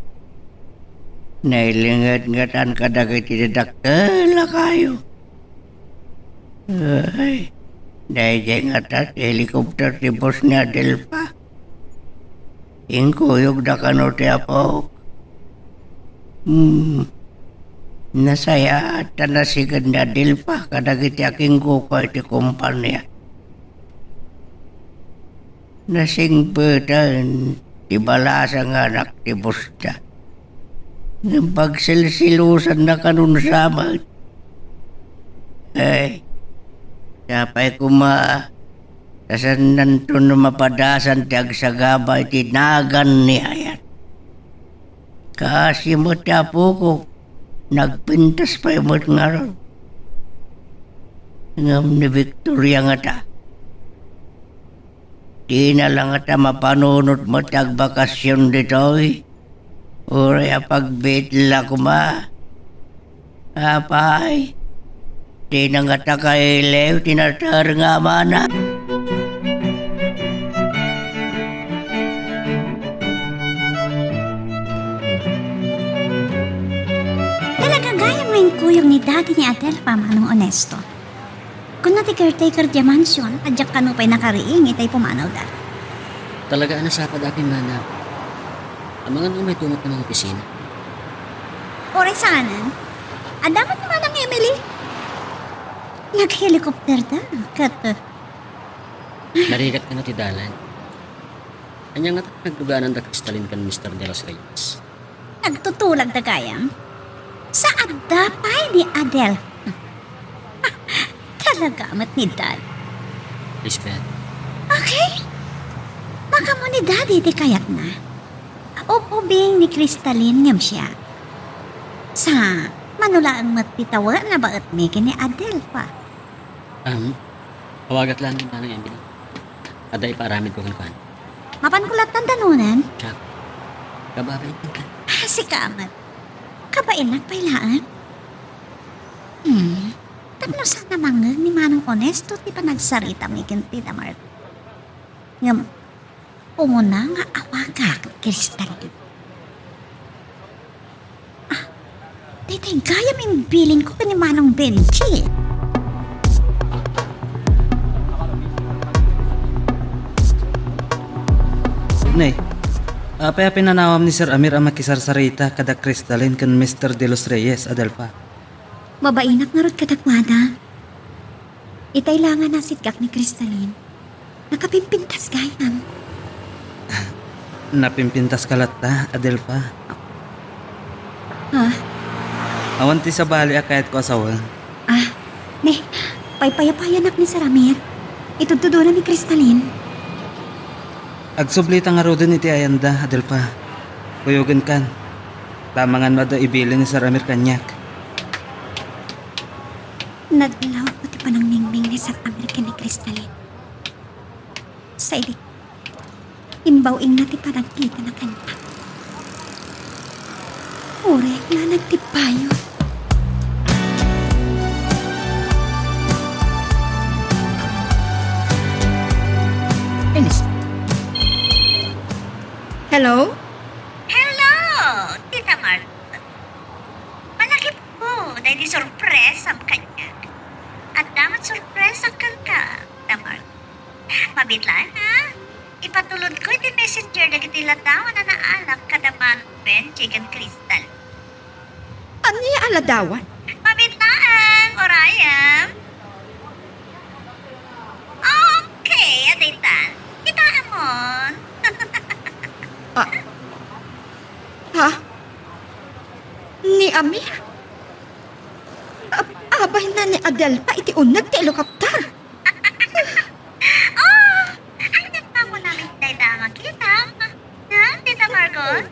Nailinged ngatan kadagiti dadakkel a kayo. Ay, daydiay ngata ti helicopter ti boss ni Adelfa. Inkuyogda kano ti apok. Hmm. Nasayaat ta nasiged ni Adelfa kadagiti akingguko iti kompania. Nasingpeten ti balasa nga anak ti bossda. Ngem pagsilsilusanna kanun sa met. Ay, sapay koma ta saannanto no mapadasan ti agsagaba iti nagan ni ayat. Kaasi met ti apokok, nagpintas pay met ngarud. Ngem ni Victoria ngata, dina la ngata mapanunot met ti agbakasyon ditoy. Uray a pagbiit la koma. Apay, dina ngata kailiw ti nater nga amana. Talaga gayam nga inkuyog ni Daddy ni Adelfa, Manong Ernesto. Kunna ti caretaker diay mansion, a diak kano pay nakariing itay pumanawda. Talaga a nasapad amin, Manang. Amangan nga umayto met nga opisina. Uray saanen, adda met ni Manang Emily. Naghelicopterda, ket, eh, narigat kano ti dalan. Ania ngata ti naglugananda Cristalin ken Mister De Los Reyes? Nagtutulagda gayam. Sa adda pay ni Adel. Talaga met ni Dad. Lisbeth. Okay. Makaammo ni Daddy ti kayatna. Ub-ubing ni Cristalin ngem siak. Sa, mano laeng met ti tawenna baetmi ken ni Adelfa. Um, awagat laeng ni Manang Emily. Adda ipaaramidko kenkuana. Mapanko lattan danunan? Siak. Kababainka. Ah, sika met. Kabaenak pay laeng? Hmm. Tapno saan a mangngeg ni Manong Ernesto ti panagsaritami ken Tita Margot. Ngem, umuna nga awagak ni Cristalin. Ah, daytay gayam imbilinko ken ni Manong Benji. Nay, apay a pinanawam ni Sir Amir a makisarsarita kada Crystalline ken Mister De Los Reyes, Adelfa? Mabainak ngarud kadakuada. Itay la nga nasitgak ni Crystalline, nakapimpintas gayam. Napimpintaska latta, Adelfa. Ha? Awan ti sabali a kayatko a sawen. Ah, ne, paypayapayanak ni Sir Amir. Itudtudona ni Crystalline. Agsublita ngaruden iti ayanda, Adelfa. Kuyogenkan. Tamangan no adda ibilin ni Sir Amir kaniak. Nadlawko ti panangningning ni Sir Amir ken ni Crystalline. Saidik, imbaw-ingna ti panagkitana kaniak. Uray la nagtipayo. Inis. Hello? Hello, Tita Margot. Malakip ko, daydi sorpresam kaniak. Adda met sorpresa kenka, Tita Margot. Mabiit laeng, ha? Ipatulodko iti messenger dagiti ladawan a naalak kada Manong Benji ken Crystal. Ania a ladawan? Mabiit laeng, urayem. Okay, adaytan. Kitaemon. Ah. Ha? Ni Amir? Ab-, abayna ni Adelfa iti uneg ti helicopter. Oh, ay, nagpamunamin dayta a makitam. Ha, Tita Margot?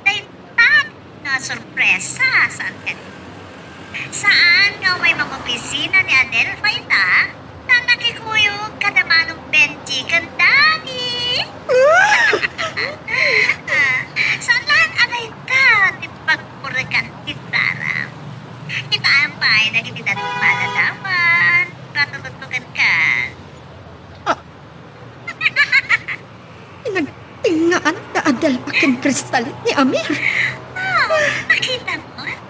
Dayta nga sorpresa, saan kadi? Saan nga umay mangopisina ni Adelfa ita, ta nakikuyog kada Manong Benji ken Daddy? Ah, saan laeng a dayta ti pagburegan ti daram? Kitaem pay dagiti dadduma a ladawan, patulodko kenka. Ah. Nagtingaan da Adelfa ken Crystalline ni Amir. Oh, makitam,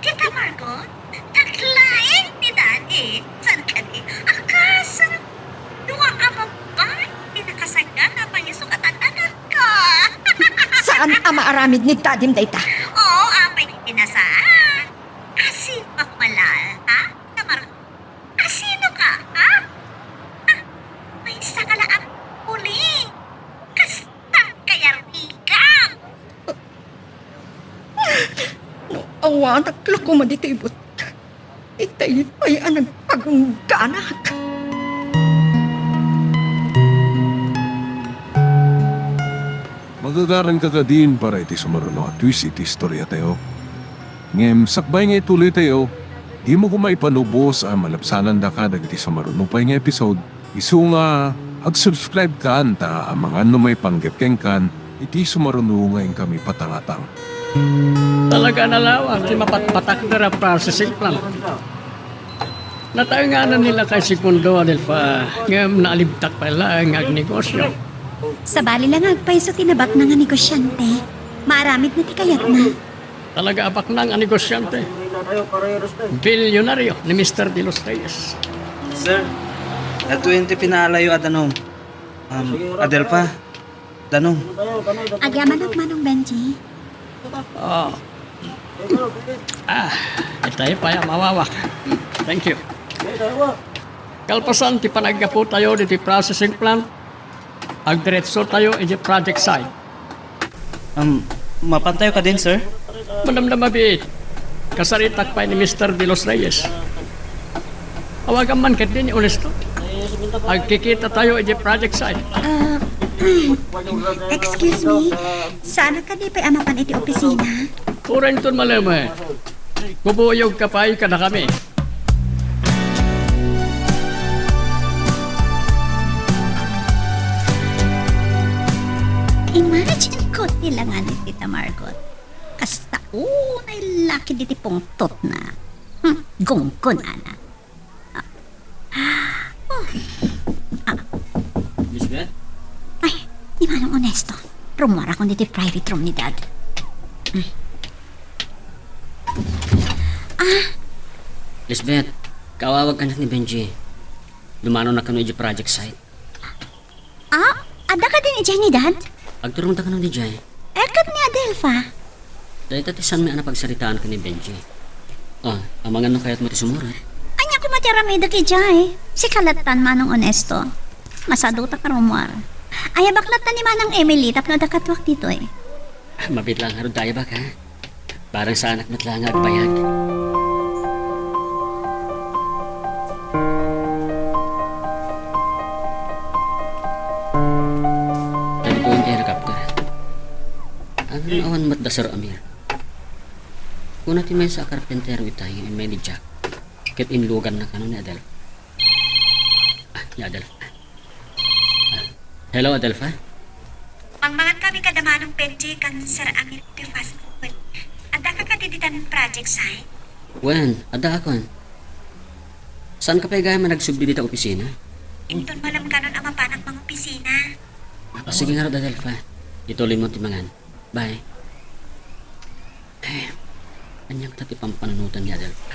Tita Margot? Naglaing ni Daddy. Saan kadi? Akasam, dua a babai ti nakasagana a pangisukatan a dagko. Saan a maaramid ni Dadim dayta? Oo, apay ti nasaan. Asino ka kumala, ha? Tita Margot? Asino ka, ha? Ah, maysa ka la a puli. Kasta kayarigam. No awanak la koma ditoy butek, itay pay a nagpagungganak. Magagaranka kadin para iti sumaruno a twist iti istoriatayo. Ngem sakbay nga ituloytayo, dimo koma ipanubos a malabsanandaka dagiti sumaruno pay nga episode. Isu nga, ag-subscribe kan ta amangan no maipanggep kenkan iti sumaruno nga inkami patangatang. Talaga a nalawag ti mapatpatakder a processing plant. Nataenganan ni lakay Segundo, Adelfa, ngem naalibtak pay laeng nga agnegosio. Sabali la nga agpayso ti nabaknang a negosyante. Maaramidna ti kayatna. Talaga a baknang a negosyante. Bilyonaryo ni Mister De Los Reyes. Sir, adtoyen ti pinaalayo a danum. Um, Adelfa, danum. Agyamanak, Manong Benji. Oh. Ah, itay pay a mawawak. Thank you. Kalpasan ti panaggapotayo ditoy processing plant, agdiretsotayo idiay project site. Um, mapantayo kadin, sir? Madamdama biit. Kasaritak pay ni Mister De Los Reyes. Awagan man ketdi ni Honesto. Agkikitatayo idiay project site. Ah, excuse me. Saan kadi pay a mapan iti opisina? Uray inton maleme. Bubuyogka pay kadakami. Imagine ko ti langan ni Tita Margot. Kasta unay la ketdi ti pungtotna. Hmm, gunggonana. Oh. Ah. Lisbeth? Ay, ni Manong Honesto. Rummuarakon iti private room ni Dad. Hmm. Ah. Lisbeth, kaawawag kaniak ni Benji. Dumanonnak kano idiay project site. Ah, adda kadin idiay ni Dad? Agturongda kano idiay. Eh, ket ni Adelfa? Dayta ti saanmi a napagsaritaan ken ni Benji. Ah, amangan no kayatmo ti sumurot. Ania koma ti aramidek idiay? Sika lattan, Manong Onesto. Masadutak a rummuar. Ayabak lattan ni Manang Emily tapno adda katuak ditoy. Mabiit laeng ngarud ta ayabak, ha? Barang saanak met laeng nga agbayag. Telephone ti helicopter. Ngem awan met da Sir Amir. Kuna ti maysa a karpentero itay nga immay ni Jack. Ket inluganna kano ni Adel. Ah, ni Adel. Hello, Adelfa? Mangmangan kami kada Manong Benji ken Sir Amir ti fast food. Addaka kadi ditan project site? Wen, addaakon. Saanka pay gayam a nagsubli dita opisina? Inton malam kanon a mapanak mangopisina. Ah, sige ngarud, Adelfa. Ituloymo ti mangan. Bye. Eh, ania ngata ti pampanunotan ni Adelfa?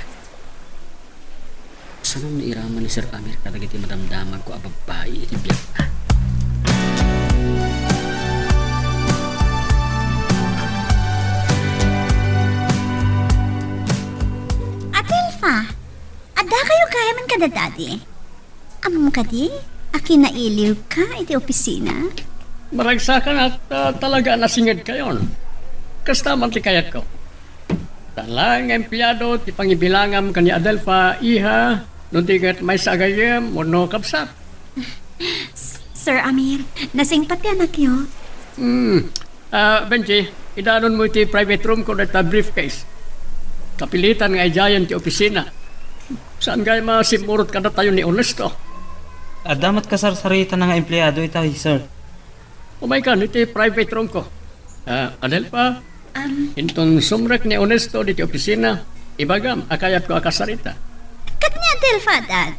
Saan no iraman ni Sir Amir kadagiti madamdamagko a babbai iti biagna? Adelfa, addakayo gayamen kada Daddy? Ammom kadi a kinailiwka iti opisina? Maragsakanak ta talaga a nasingedkayon. Kasta man ti kayatko. Saan laeng nga empleado ti pangibilangam ken ni Adelfa, iha, no di ket maysa a gayyem wenno kabsat. Sir Amir, nasingpet ti anakyo. Hmm. Ah, Benji, idanon mo iti private room ko dayta briefcase. Kapilitan nga idiayen ti opisina. Saan gayam a simmurot kadatayo ni Ernesto? Adda met kasarsaritan nga empleado itay, sir. Umaykan iti private room ko. Ah, Adelfa, Um, inton sumrek ni Ernesto diti opisina, ibagam a kayatko a kasarita. Ket ni Adelfa, Dad?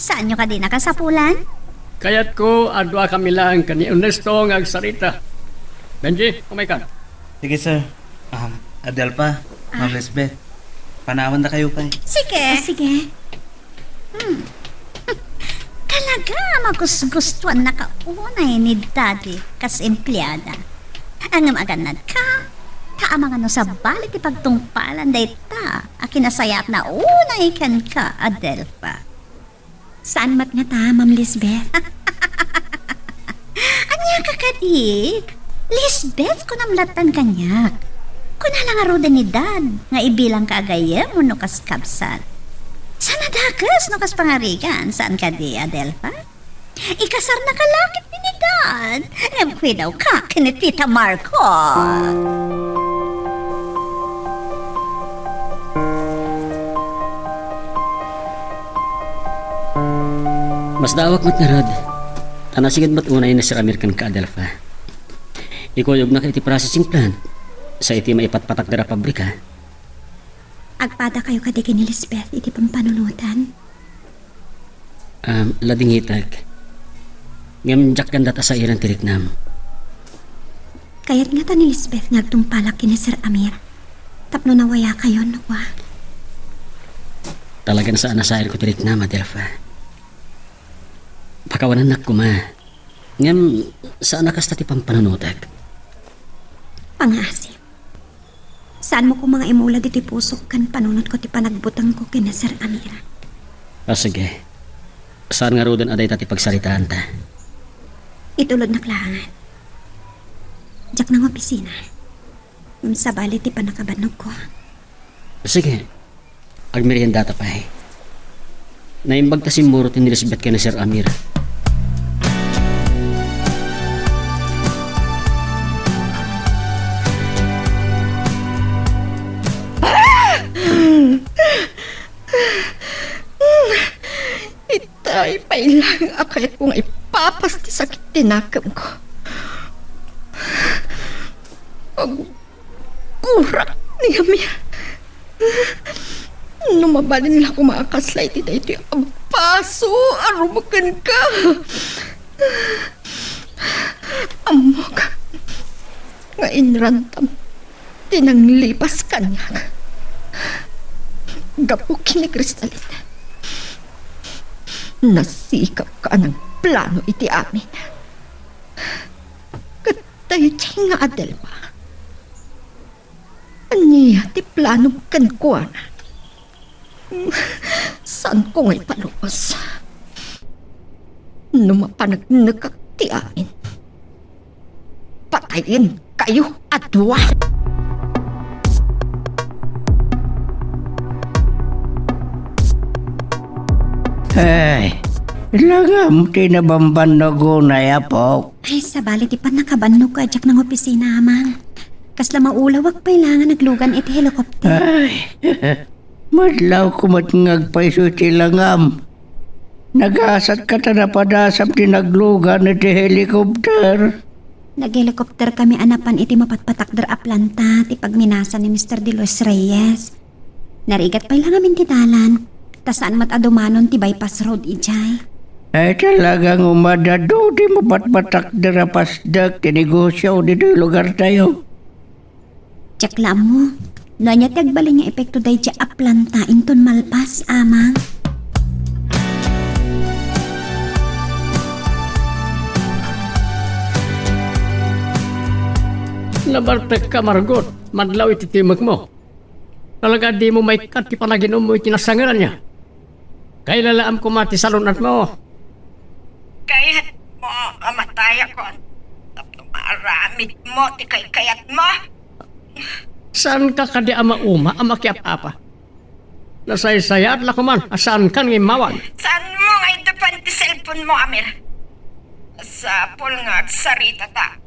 Saanyo kadi nakasapulan? Kayatko a duakami laeng ken ni Ernesto nga agsarita. Benji, umaykan. Sige, sir. Um, Adelfa, Ma'am Lisbeth, panawandakayo pay. Sige. Ah, sige. Hmm. Talaga, magusgustuannaka unay ni Daddy kas empleada. Ngem agannadka, ta amangan no sabali ti pagtungpalan dayta a kinasayaatna unay kenka, Adelfa. Saan met ngata, Ma'am Lisbeth? Ania ka kadi? Lisbeth, kunam lattan kaniak. Kuna la ngaruden ni Dad nga ibilangka a gayyem wenno kas kabsat. Saan a dakes no kas pangarigan, saan kadi, Adelfa? Ikasarnaka la ket ni Dad. Ngem kuidawka ken ni Tita Marcot. Masdaawak met ngarud, ta nasinged met unay ni Sir Amir kenka, Adelfa. Ikuyognaka iti processing plant, sa iti maipatpatakder a pabrika. Agpadakayo kadi ken ni Lisbeth iti pampanunotan? Um, ladingitek. Ngem diak gandat a sairen ti riknam. Kayat ngata ni Lisbeth nga agtungpalak ken ni Sir Amir tapno nawayakayon, no kua? Talagan saan a sairko ti riknam, Adelfa. Pakawanennak koma. Ngem saan a kasta ti pampanunotek. Pangasim. Saanmo koma nga imula ditoy pusok ken panunotko ti panagbutengko ken ni Sir Amir. Ah, sige. Saan ngaruden a dayta ti pagsaritaanta? Itulodnak laengen. Diak nangopisina. Ngem sabali ti pannakabannogko. Sige. Agmeriendata pay. Naimbag ta simmurot ni Lisbeth ken ni Sir Amir. Itay pay laeng a kayatko nga ipapas ti sakit ti nakemko. Ag- Urak ni Amir. No mabalin la koma a kasla iti daytoy a baso a rumekenka. Ammok nga inrantam ti nanglipas kaniak. Gapu ken ni Cristalina, nasikapka a nagplano iti amin. Ket Iti nga Adelfa. Ania ti planom kenkuana? Saanko nga ipalubos. No mapaneknekak ti amin, patayenkayo a dua. Ay, langam ti nabambannog unay, apok. Ay, sabali ti pannakabannog ko a diak nangopisina, Amang. Kasla maulawak pay la nga naglugan iti helicopter. Ay, madlawko met nga agpayso iti langam. Nagasatka ta napadasam ti naglugan iti helicopter. Naghelicopter kami a napan iti mapatpatakder a planta ti pagminasan ni Mister De Los Reyes. Narigat pay la ngamin ti dalan, ta saan met a dumanon ti bypass road idiay. Ay, talagang umadado ti mapatpatakder a pasdek ti negosio ditoy lugartayo. Diak la ammo no ania ti agbalin nga epekto daydiay a planta inton malpas, Amang. Nabartekka, Margot, madlaw iti timekmo. Talaga dimo maikkat ti panaginummo iti nasangeranna. Kailalaam koma ti salun-atmo. Kayatmo a matayakon tapno maaramidmo ti kaykayatmo? Saanka kadi a mauma a makiap-apa? Nasaysayaat la koman a saankan nga immawag. Saanmo nga iddapan ti cellphone mo, Amir? Masapul nga agsaritata.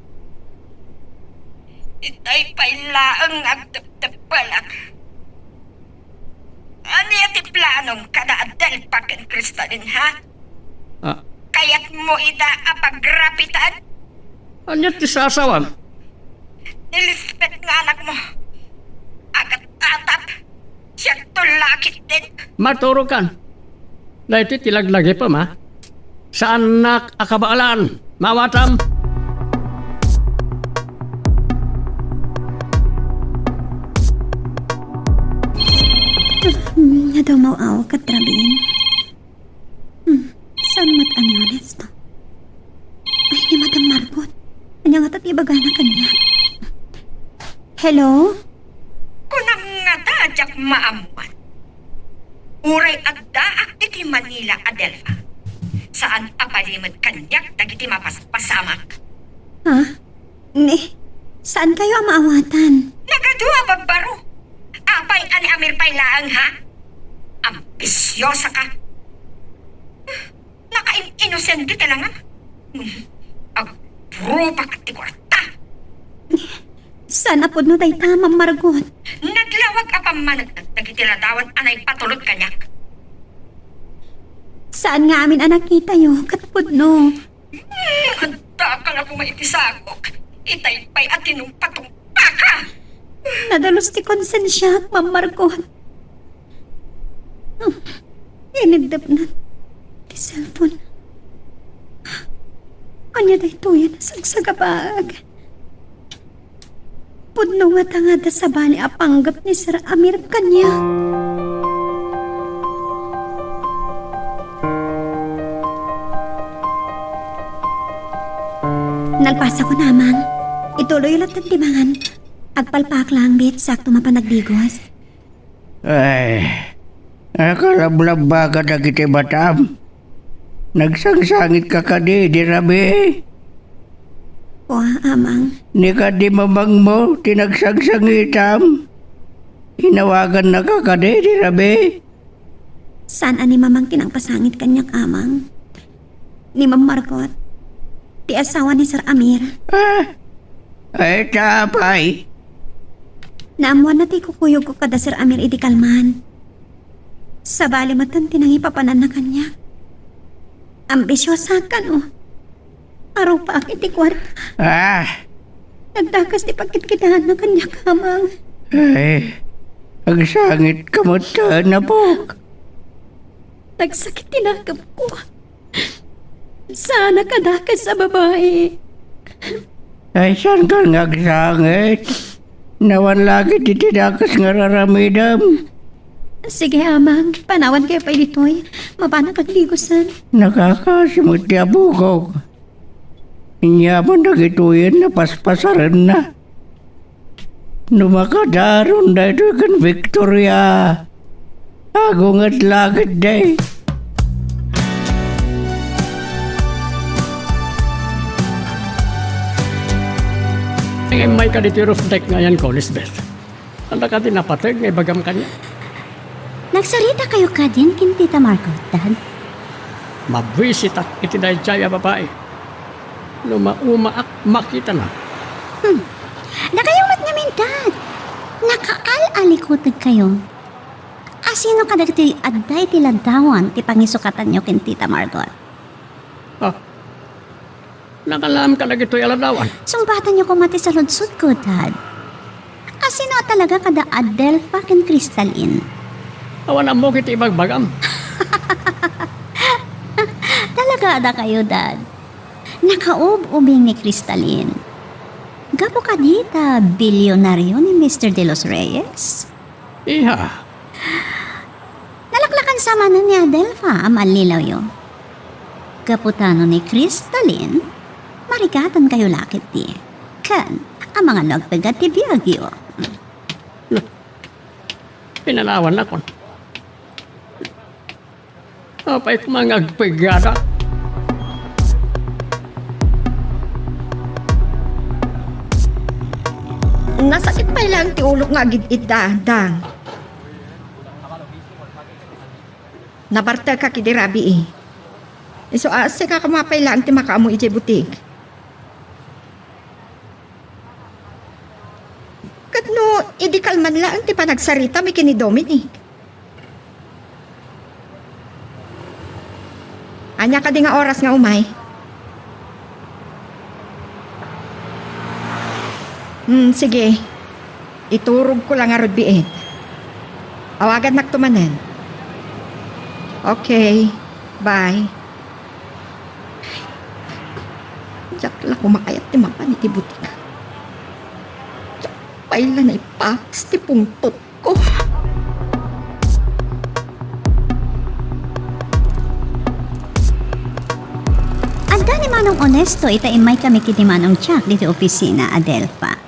Itay pay laeng nga agteptepelak. Ania ti planom kada Adelfa ken Cristalin, ha? Ah. Kayatmo ida a pagrapitan? Ania ti sasawam? Ni Lisbeth nga anakmo. Agat-atap. Siak to lakit din. Maturokan. Daytoy ti laglagipem, ha? Saannak a kabaelan. Maawatam. Hmm, nadamaw-aw, katrabin. Hmm, saan met a ni Onesto? Ay, ni Madam Margot. Ania ngata ti ibagana kaniak? Hello? Kunam ngata a diak maammuan. Uray addaak ditoy Manila, Adelfa, saan a palimed kaniak dagiti mapaspasamak. Ha? Ni, saankayo a maawatan? Nagadu a babbaro. Apay a ni Amir pay laeng, ha? Ambisiosaka. Nakain-inosente ti langam. Agburupak ti kuarta. Saan a pudno dayta, Ma'am Margot? Naglawag a pammaneknek dagiti ladawan a naipatulod kaniak. Saan nga amin a nakitayo ket pudno? Hmm, adda ka la koma iti sagok. Itay pay a tinumpatumpaka. Nadalus ti konsensiak, Ma'am Margot. Hmm, iniddepna ti cellphone. Ania daytoy a nasagsagabaag? Pudno ngata nga adda sabali a panggep ni Sir Amir kaniak. Nalpasakon, Amang. Ituloy latta ti mangan. Agpalpaak laeng, bet, sakto mapan agdigos. Ay, nakalablabba ka dagiti matam. Nagsangsangitka kadi idi rabii? Wen, Amang. Ni kadi mamangmo ti nagsangsangitam? Inawagannaka kadi idi rabii? Saan a ni Mamang ti nangpasangit kaniak, Amang. Ni Ma'am Margot, ti asawa ni Sir Amir. Ah, ay, apay? Naammoanna ti ikukuyogko kada Sir Amir idi kalman. Sabali met ti nangipapananna kaniak. Ambisiosa kano? Arupaak iti kuarta. Ah! Nagdakes ti pagkitkitaanna kaniak, Amang. Ay, agsangitka met, apok. Nagsakit ti nakemko. Saanak a dakes a babai. Ay, saanka nga agsangit? Nawan la ket iti dakes nga ar-aramid. Sige, Amang. Panawankayo pay ditoy. Mapanak agdigosen. Nakakasi met ti apok. Ania man dagitoyen a paspasarenna? No makadaron daytoy ken Victoria, agunget la ketdi. Immay ka ditoy roof deck nga ayanko, Lisbeth. Ania kadi napateg nga ibagam kaniak? Nagsarita kayo kadin ken Tita Margot, Dad? Mabuisitak iti daydiay a babai. No maumaak, makitana. Hmm. Dakayo met ngamin, Dad. Nakaal-alikuteg kayo. Asino kadagitoy adda iti ladawan ti pangisukatanyo ken Tita Margot? Ah, nangalaam kadagitoy a ladawan? Sungbatanyo koma ti saludsodko, Dad. Asino a talaga kada Adelfa ken Crystalline? Awan ammok iti ibagbagam. Talaga a dakayo, Dad. Nakaub-ubing ni Crystalline. Gapu kadi ta bilyonaryo ni Mister De Los Reyes? Iha. Nalaklakan sa manen ni Adelfa a maallilawyo. Gapu ta no ni Crystalline, marigatankayo la ketdi. Ken, amangan no agpegad ti biagyo. Pinanawannakon. Apay koma nga agpegada? Nasakit pay laeng ti ulok nga agid-idda, Dang. Nabartekak idi rabii. Isu a, sika koma pay laeng ti makaammo idiay butik. Ket no, idi kalman laeng ti panagsaritam ken ni Dominic. Ania kadi nga oras nga umay? Hmm, sige. Iturogko la ngarud biit. Awagannakto manen. Okay. Bye. Diak la koma kayat ti mapan iti butik. Diak pay la naipakis ti pungtot ko. Adda ni Manong Onesto ita immay kami ken ni Manong Jack ditoy opisina, Adelfa.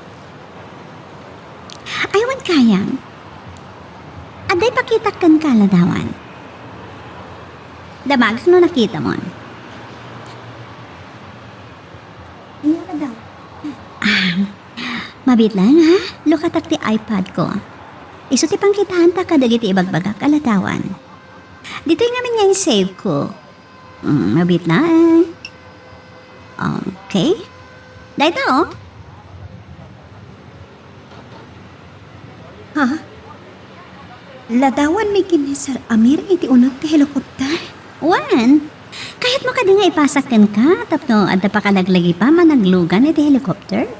Ay, wen gayam. Adda ipakitak kenka a ladawan. Damagek no nakitamon. Ania ladawan? Ah, mabiit laeng, ha? Lukatak ti iPad ko. Isu ti pangkitaanta kadagiti ibagbagak a ladawan. Ditoy ngamin nga in-save ko. Mm, mabiit laeng. Okay. Dayta, oh. Ha? Ladawanmi ken ni Sir Amir iti uneg ti helicopter? Wen, kayatmo kadi nga ipasak kenka tapno adda pakalaglagipaman a naglugan iti helicopter?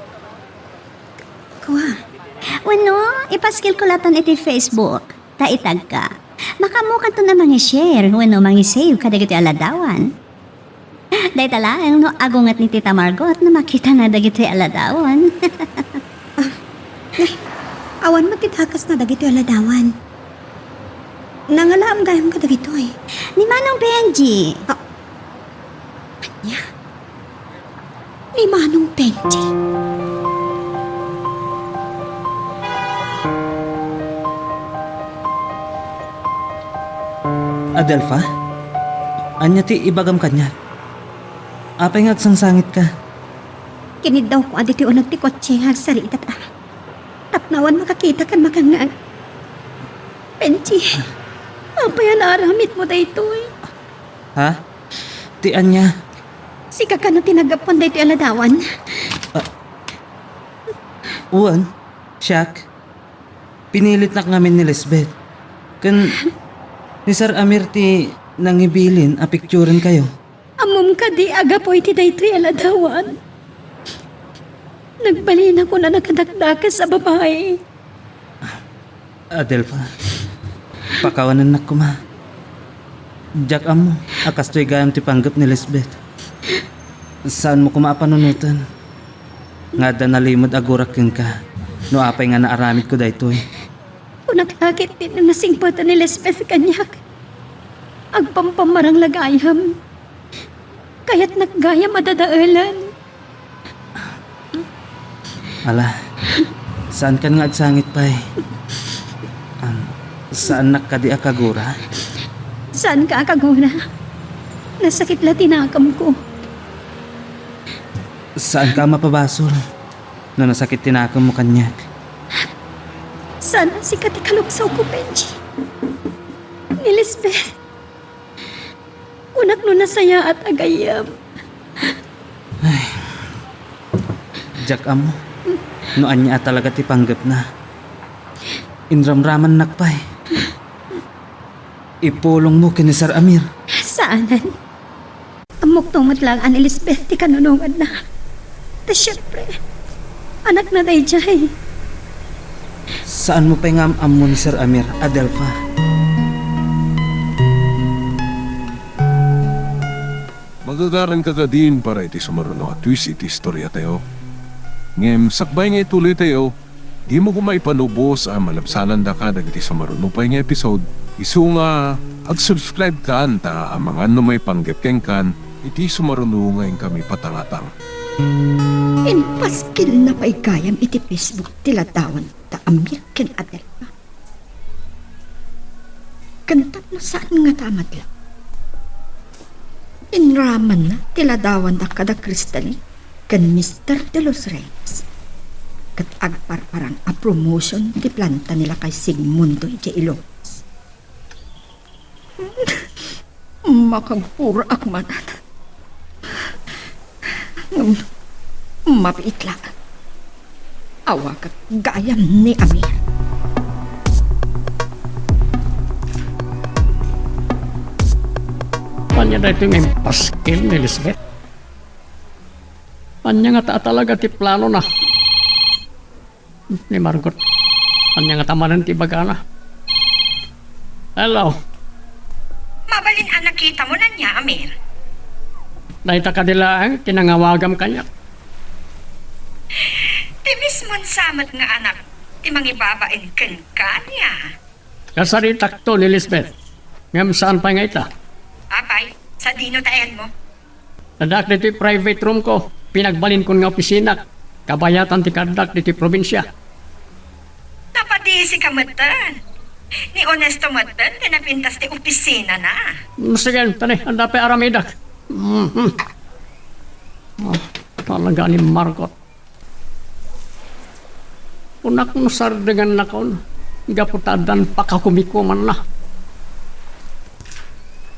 Kua. Wenno, ipaskilko laton iti Facebook, ta itagka. Makaammokanton a mangi-share wenno mangi-save kadagitoy a ladawan. Dayta laeng no agunget ni Tita Margot no makitana dagitoy a ladawan. Ah, eh, awan met ti dakesna dagitoy a ladawan. Nangalaam gayam kadagitoy. Ni Manong Benji. Ah. Ania? Ni Manong Benji. Adelfa? Ania ti ibagam kaniak? Apay nga agsangsangitka? Kiniddawko a ditoy uneg ti kotse nga agsaritat a. Tapno awan makakita ken makangngeg. Benji, apay a naaramidmo daytoy? Ha? Ti ania? Sika kano ti naggapuan daytoy a ladawan? Ah. Wen, siak. Pinilitnak ngamin ni Lisbeth. Ken ni Sir Amir ti nangibilin a picturenkayo. Ammom kadi a gapu iti daytoy a ladawan? Nagbalinakon a nakadakdakes a babai. Adelfa, pakawanennak koma. Diak ammo a kastoy gayam ti panggep ni Lisbeth. Saanmo koma a panunoten nga adda nalimed a gurak kenka no apay nga naaramidko daytoy. Kunak la ketdi no nasingpetan ni Lisbeth kaniak. Agpampammarang la gayam. Kayatnak gayam a dadaelen. Ala, saankan nga agsangit pay? Am, saannak kadi a kagura? Saanka a kagura? Nasakit la ti nakemko. Saanka a mapabasol no nasakit ti nakemmo kaniak? Saan a sika ti kalugsawko, Benji. Ni Lisbeth. Kunak no nasayaat a gayyem. Ay. Diak ammo no ania a talaga ti panggepna. Inramramannak pay. Ipulongmo ken ni Sir Amir. Saanen. Ammokto met laeng a ni Lisbeth ti kanunonganna. Ta siempre, anakna daydiay. Saanmo pay nga am-ammo ni Sir Amir, Adelfa? Magagaranka kadin para iti sumaruno a twist iti istoriatayo. Ngem sakbay nga ituloytayo, dimo koma ipanubos a malabsanandaka dagiti sumaruno pay nga episode, isu nga ag-subscribe kan ta amangan no maipanggep kenkan iti sumaruno nga inkami patangatang. Impaskilna pay gayam iti Facebook ti ladawan da Amir ken Adelfa. Ken tapno saan ngata a madlaw, inramanna ti ladawan da kada Crystalline ken Mister De Los Reyes, ket agparparang a promotion ti planta ni Lakay Sigmundo idiay Ilocos. Makaguraak manen. Ngem mabiit la. Awatek gayam ni Amir. Ania daytoy nga impaskil ni Lisbeth? Ania ngata a talaga ti planona? Ni Margot. Ania ngata manen ti ibagana? Hello. Mabalin a nakitam ania, Amir? Dayta kadi laeng ti nangawagam kaniak. Ti mismon sa met nga anak ti mangibabain kenka ania? Kasaritakto ni Lisbeth. Ngem saan pay nga ita? Apay, sadino ta ayanmo? Addaak ditoy private room ko. Pinagbalinkon nga opisinak. Kabayatan ti kaaddak ditoy probinsia. Napadisika metten. Ni Onesto metten ti napintas ti opisinana. Mm, sige, tani, adda pay aramidek. Mhm. Oh, talaga ni Margot. Kunak no sardengannakon, gapu ta addan pakakumikumanna.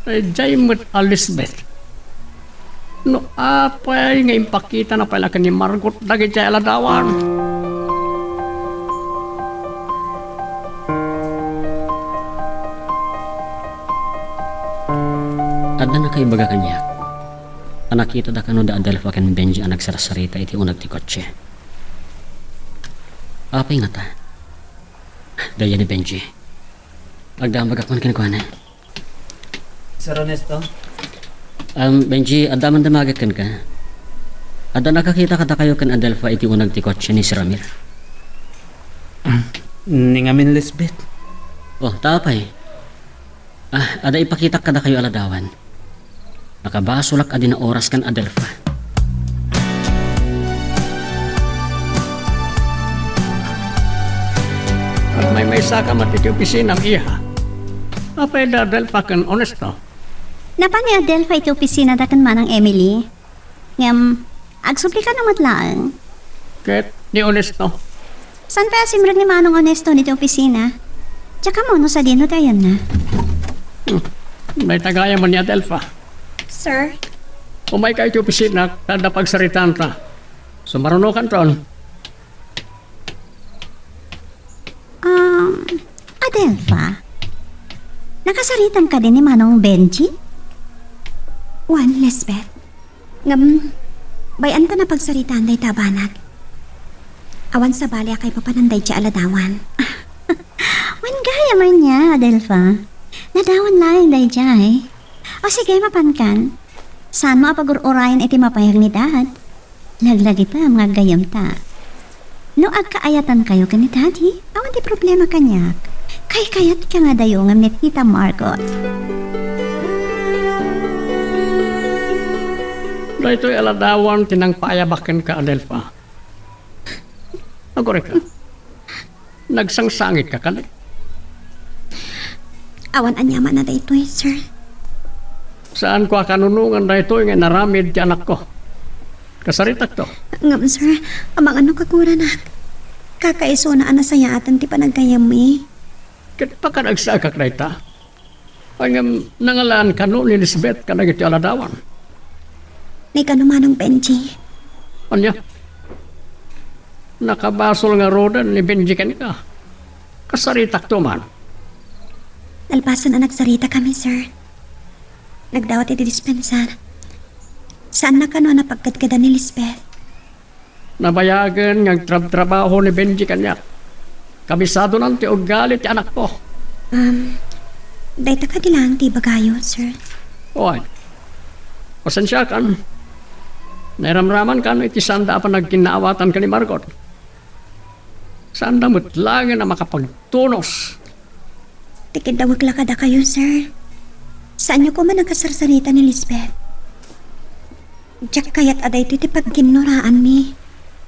Daydiay met a Lisbeth. No apay nga impakitana pay la ken ni Margot dagiti aladawan. Adda nakaibaga kaniak. A nakitada kano da Adelfa ken Benji a nagsarsarita iti uneg ti kotse. Apay ngata? Dayta ni Benji. Agdamagak man kenkuana. Sir Ernesto? Um, Benji, adda man damagek kenka. Adda nakakita kadakayo ken Adelfa iti uneg ti kotse ni Sir Amir? Ni ngamin, Lisbeth. Oh, ta apay? Ah, adda ipakitak kadakayo a ladawan. Nakabasolak a dina oras ken Adelfa. Agmaymaysaka met iti opisinam, iha. Apay da Adelfa ken Onesto? Napan ni Adelfa iti opisinada ken Manang Emily. Ngem, agsubli kano met laeng. Ket ni Onesto? Saan pay a simrek ni Manong Onesto iti opisina? Diak ammo no sadino ti ayanna. Hmm. Dayta gayam ni Adelfa. Sir? Umayka iti opisinak, ta adda pagsaritaanta. Sumarunokanton. Um, Adelfa, nakasaritam kadi ni Manong Benji? Wen, Lisbeth. Ngem, bay-antan a pagsaritaan dayta a banag. Awan sabali a kaipapanan daydiay a ladawan. Wen gayam ania, Adelfa. Ladawan laeng daydiay. O sige, mapankan. Saanmo a pagur-urayen iti mapayag ni Dad. Laglagitam nga aggayemta. No agkaayatankayo ken ni Daddy, awan ti problema kaniak. Kaykayatko nga dayongem ni Tita Margot. Daytoy a ladawan ti nangpaayabak kenka, Adelfa. Agurayka. Nagsangsangitka kadi? Awan aniamanna daytoy, sir. Saanko a kanunongan daytoy nga inaramid ti anakko. Kasaritakto. Ngem, sir, amangan no kaguranak. Kakaisuna a nasayaatan ti panaggayyemmi. Ket pakanagsakak dayta. Ngem nangalaan kano ni Lisbeth kadagiti aladawan? Ni kano, Manong Benji? Ania? Nakabasol ngaruden ni Benji kenka. Kasaritakto man. Nalpasen a nagsarita kami, sir. Nagdawat iti dispensa. Saanna kano a napagkadkadan ni Lisbeth? Nabayagen nga agtrabtrabaho ni Benji kaniak. Kabisadonan ti ugali ti anakko. Um, dayta kadi laeng ti ibagayo, sir? Oy, pasensiakan. Nairamramankan iti saanda a panagkinnaawatan ken ni Margot. Saanda met laengen a makapagtunos. Tikidawek la kadakayo, sir. Saanyo koma a kasarsarita ni Lisbeth. Diak kayat a daytoy ti pagkinnuraanmi.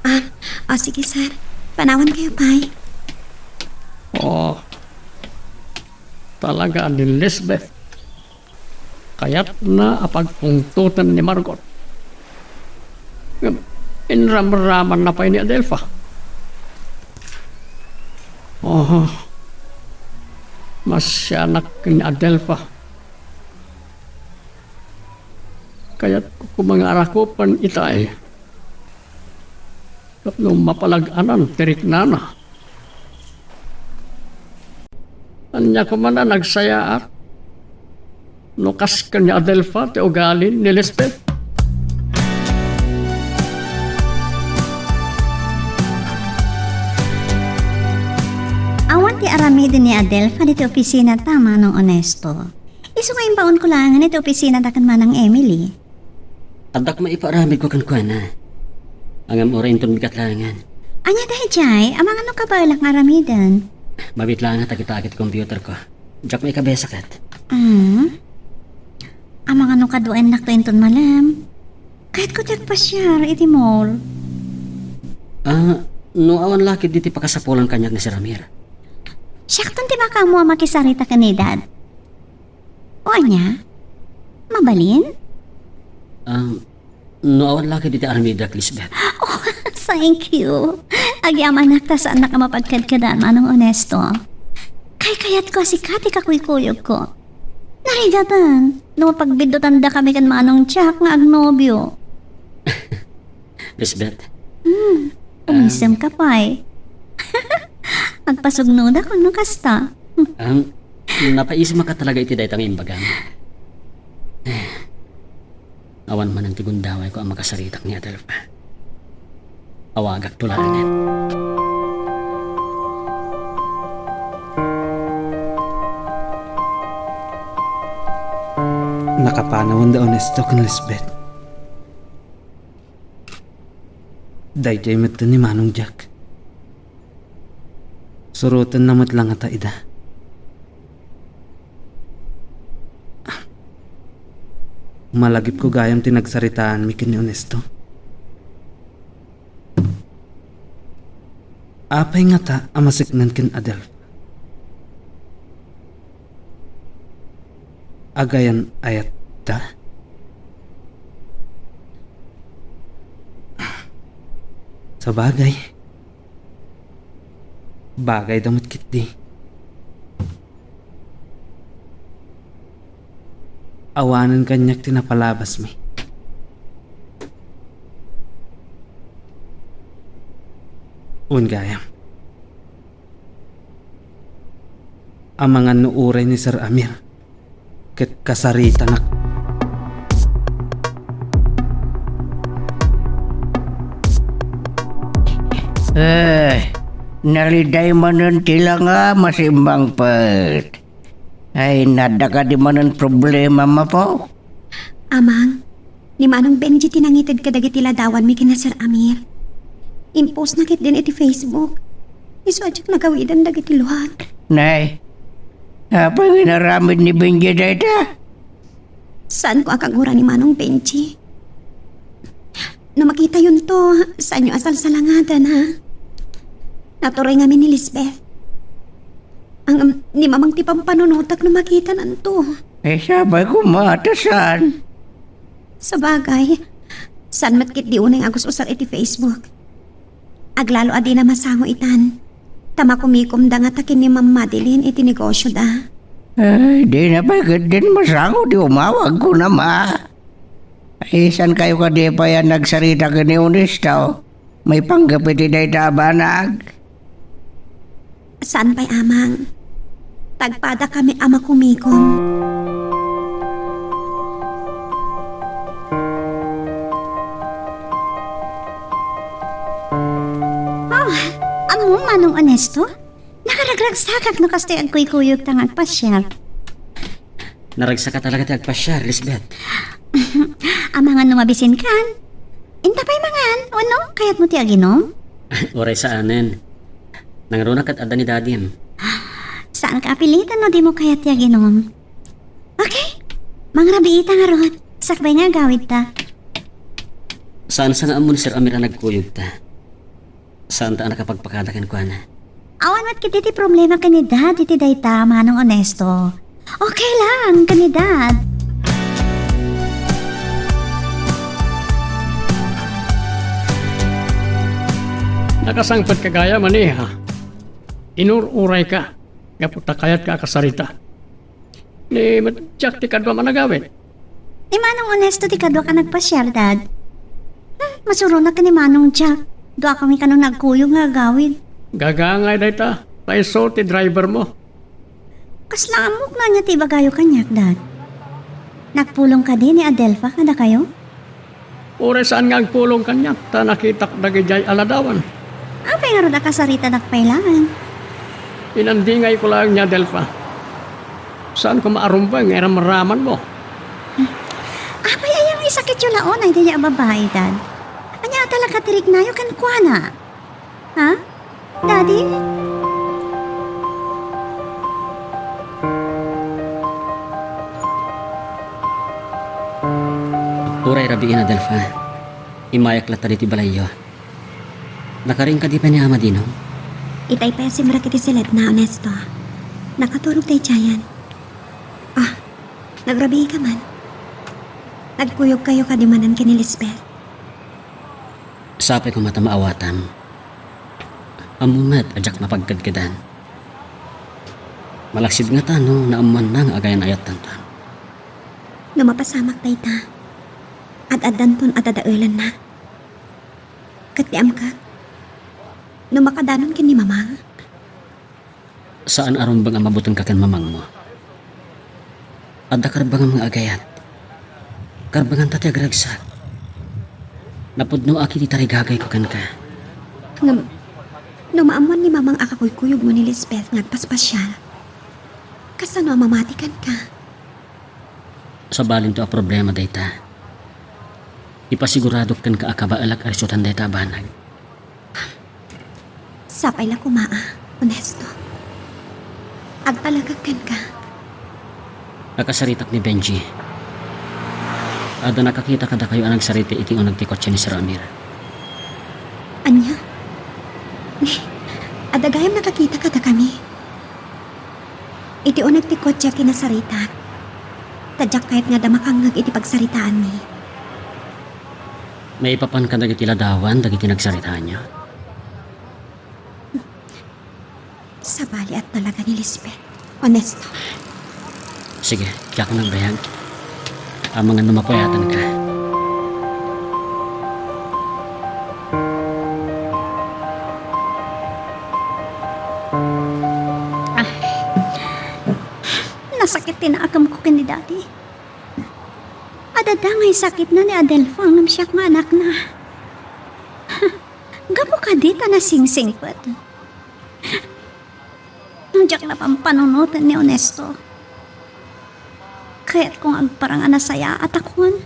Ah, ah, sige, sir. Panawankayo pay. Oh, talaga ni Lisbeth. Kayatna a pagpungtoten ni Margot. Ngem, inramramanna pay ni Adelfa. Oh, masianak ni Adelfa. Kayatko koma nga arakupen itay. Tapno mapalag-anan ti riknana. Ania koma a nagsayaat? No kas ken ni Adelfa ti ugali ni Lisbeth? Awan ti aramiden ni Adelfa ditoy opisina ta, Manong Onesto. Isu nga imbaonko laengen iti opisina da ken Manang Emily. Addak maipaaramidko kenkuana. Ngem uray inton bigat laengen. Ania daydiay? Amangan no kabaelak nga aramiden. Mabiit laeng a takita iti computerko. Diak maikabesa ket. Hmm? Amangan no kaduaennakto inton malem. Kayatko ti agpasiar iti mall. Ah, no awan la ketdi ti pakasapulan kaniak ni Sir Amir. Siakton ti makaammo a makisarita ken ni Dad. O ania? Mabalin? Ah, no awan la ketdi ti aramidak, Lisbeth. Oh, thank you. Agyamanak ta saannak a mapagkadkadan, Manong Onesto. Kaykayatko a sika ti kakuykuyogko. Narigaten, no mapagbiddutandakami ken Manong Jack nga agnobio. Lisbeth. Hmm, umisemka pay. Agpasugnodak no kasta. Ang, napaismaka talaga iti dayta nga imbagam. Awan manen ti gundawayko a makasaritak ni Adelfa. Awagakto laengen. Nakapanawen da Onesto ken Lisbeth. Daydiay metten ni Manong Jack. Surotenna met la ngata ida. Malagipko gayam ti nagsaritaanmi ken ni Onesto. Apay ngata a maseknan ken Adelfa? Agayan-ayatda? Sabagay, bagayda met ketdi. Awanen kaniak ti napalabasmi. Wen gayam. Amangan no uray ni Sir Amir ket kasaritanak. Eh, naliday manen ti langa, masimmangpet. Ay, nadda kadi manen problema, Apo? Amang, ni Manong Benji ti nangited kadagiti ladawanmi ken ni Sir Amir. Impostna ketdin iti Facebook. Isu a diak nagawiden dagiti luak. Nay, apay nga inaramid ni Benji dayta? Saanko a kagura ni Manong Benji. No makitayonto, saanyo a salsalangaden, ha? Naturay ngamin ni Lisbeth. Ang, am, ni Mamang ti pampanunotak no makitananto. Eh, sapay koma, ta saan? Sabagay, saan met ketdi unay nga agus-usar iti Facebook. Aglalo a dina masango itan, ta makumikomda ngata ken ni Ma'am Madeline iti negosyoda. Ay, dina pay ketdin masango ti umawag, kunam a. Ay, saan kayo kadi pay a nagsarita ken ni Onesto? Maipanggep iti dayta a banag? Saan pay, Amang. Tagpadakami a makumikom. Oh, ammo, Manong Onesto? Nakaragragsakak no kastoy agkuykuyogta nga agpasiar. Naragsak talaga ti agpasiar, Lisbeth. Amangan no mabisinkan. Inta pay mangan, wenno kayatmo ti aginom? Uray saanen. Nangruna ket adda ni Dadim. Saanka a pilitan no dimo kayat ti aginom. Okay, mangrabiita ngarud. Sakbay nga agawidta. Saan sa nga ammo ni Sir Amir a nagkuyogta? Saanta a nakapagpakada kenkuana? Awan met ketdi ti problema ken ni Dad iti dayta, Manong Onesto. Okay lang ken ni Dad. Nakasangpetka gayam, ania? Inur-urayka gapu ta kayatka a kasarita. Ni met diak ti kaduam a nagawid. Ni Manong Onesto ti kaduak a nagpasiar, Dad. Hmm, masuronak ken ni Manong Jack. Duakami kano nagkuyog nga agawid. Gagangay dayta. Ta isu ti driver mo. Kasla ammok no ania ti ibagayo kaniak, Dad. Nagpulong kadi ni Adelfa kadakayo? Uray saan nga agpulong kaniak, ta nakitak dagidiay a ladawan. Apay ngarud a kasaritadak pay laeng? Inandingayko laeng ni Adelfa. Saan ko maarumbeng nga iramraman mo? Apay aya nga isakityo la unay dayta a babai, Dad? Ania a talaga ti riknayo kenkuana? Ha? Daddy? Uray rabiin, Adelfa. Immayak latta ditoy balayyo. Nakaring kadi pay ni Ama Dino? Itay pay a simrek iti siletna, Onesto. Nakaturog daydiayen. Ah, nagrabiika man. Nagkuyogkayo kadi manen ken ni Lisbeth? Sapay koma ta maawatam. Ammom met a diak mapagkedkedan. Malaksid ngata no naammoanna nga agayan-ayattanton. No mapasamak dayta, ad-addanton a dadaelanna. Ket ti amkak, no makadanon ken ni Mamang. Saan a rumbeng a mabutengka ken mamangmo. Adda karbengam nga agayat. Karbenganta ti agragsak. Napudnoak iti tarigagayko kenka. Ngem, no maammoan ni Mamang a kakuykuyogmo ni Lisbeth nga agpaspasial, kasano a mamati kenka? Sabalinto a problema dayta. Ipasiguradok kenka a kabaelak a risutan dayta a banag. Sapay la koma a, Onesto. Agtalekak kenka. Nakasaritak ni Benji. Adda nakakita kadakayo a nagsarita iti uneg ti kotse ni Sir Amir. Ania? Adda gayam nakakita kadakami. Iti uneg ti kotse a kinasaritak, ta diak kayat nga adda makangngeg iti pagsaritaanmi. Maipapan kadagiti ladawan dagiti nagsaritaanyo? Sabali a talaga ni Lisbeth. Onesto. Sige, diak nagbayag. Amangan no mapuyatanka. Ah. Nasakit ti nakem ko ken ni Daddy. Adda ngay sakitna ni Adelfa ngem siak nga anakna. Gapu kadi ta nasingsingpet. No diak la pampanunoten ni Onesto, kayatko nga agparang a nasayaat a kuan.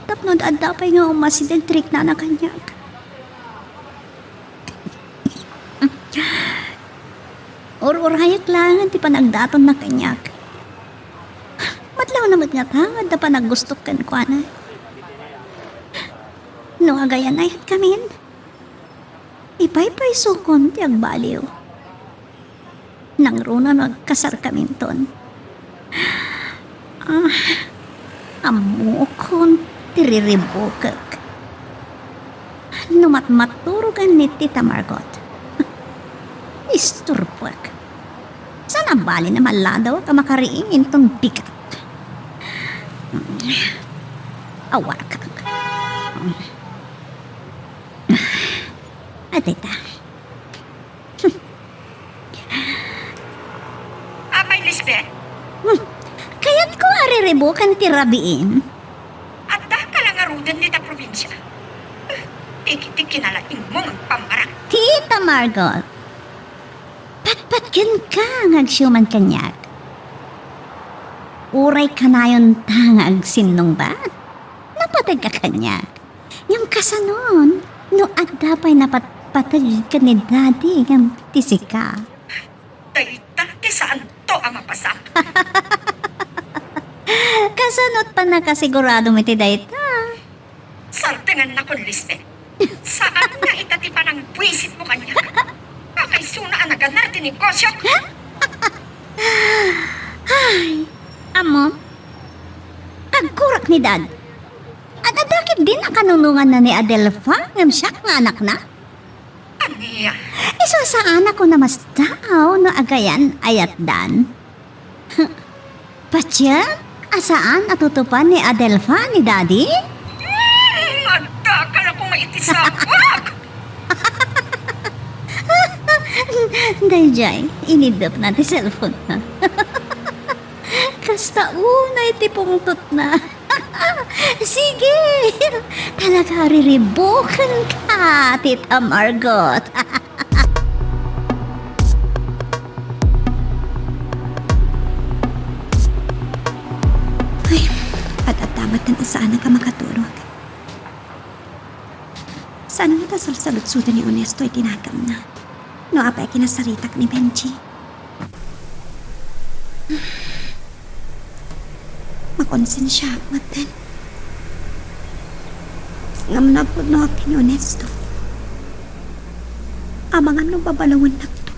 Tapno adda pay nga umasideg ti riknana kaniak. Ur-urayek laengen ti panagdatonna kaniak. Madlawna met ngata nga adda panaggustok kenkuana. No agayan-ayatkamin, Ipaypaysokon ti agbaliw. Nangruna no agkasarkaminton. Ah, ammokon ti riribukek. No matmaturogan ni Tita Margot, isturbuek. Saan a bali a malladawek a makariing inton bigat. Awarkak. Adda ita. Apay, Lisbeth? Hmm. Kayatko a riribukan ti rabiim. Adda ka la ngaruden dita probinsia. Ti, ti kinalaingmo nga pammarang. Tita Margot, patpatgenka nga agsiuman kaniak. Uray kanayonta nga agsinnungbat, napategka kaniak. Ngem kasanon, no adda pay napatpateg ken ni Daddy ngem ti sika? Dayta ti saanto a mapasam. Kasano't pannakasigurado met ti dayta? Sartengannakon, Lisbeth. Saan nga ita ti panangbuisitmo kaniak? Pakaysona a naganar ti negosiok. Ay, ammom? Agkurak ni Dad. Adda ketdin a kanunonganna ni Adelfa ngem siak nga anakna? Ania? Isu a saanak a namasdaw no agayan a yatdan. Patiem a saan a tutupan ni Adelfa ni Daddy? Hmm, adda ka la koma iti sabak! Daydiay, inidepna ti cellphone-na. Kasta unay ti pungtotna. Sige! Talaga, riribukenka, Tita Margot. Ay, ad-adda met a saanak a makaturog. Saan met a salsaludsoden ni Ernesto iti naganna? No apay a kinasaritak ni Benji? Makonsensiaak metten. Ngem napudnoak ken ni Ernesto. Amangan no babalawennakto.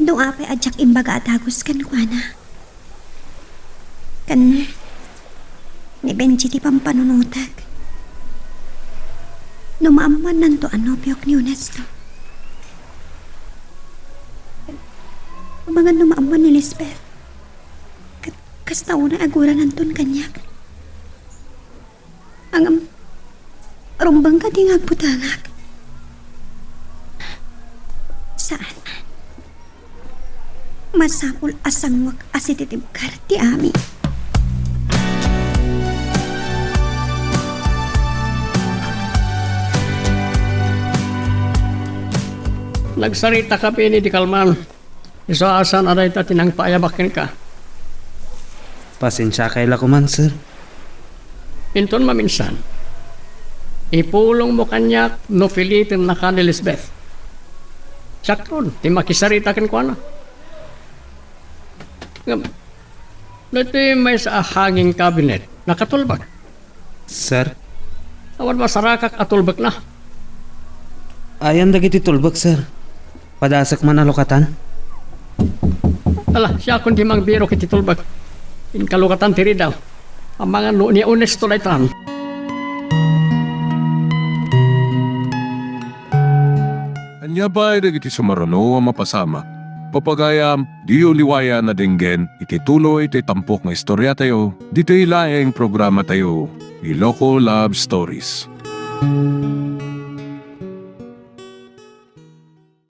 No apay a diak imbaga a dagus kenkuana. Ken ni Benji ti pampanunotek. No maammuannanto a nobiok ni Ernesto. Amangan no maammuan ni Lisbeth. Ket kasta unay a gurananton kaniak. Ngem, rumbeng kadi nga agbutengak? Saan. Masapul a sangoek a sititibker ti amin. Nagsaritakami idi kalman. Isu a saan a dayta ti nangpaayabak kenka. Pasensiakay la koman, sir. Inton maminsan, ipulongmo kaniak no pilitennaka ni Lisbeth. Siakton ti makisarita kenkuana. Ngem, no iti maysa a hanging cabinet, nakatulbek. Sir? Awan masarakak a tulbekna. Ayan dagiti tulbek, sir. Padasek man a lukatan. Ala, siakon ti mangbirok iti tulbek. Inka lukatan ti ridaw. Amangan no ni Ernesto daytan. Ania pay dagiti sumaruno a mapasamak? Pagayam, diyo liwayan a denggen iti tuloy ti tampok nga istoriatayo, ditoy laeng programatayo, Iloko Love Stories.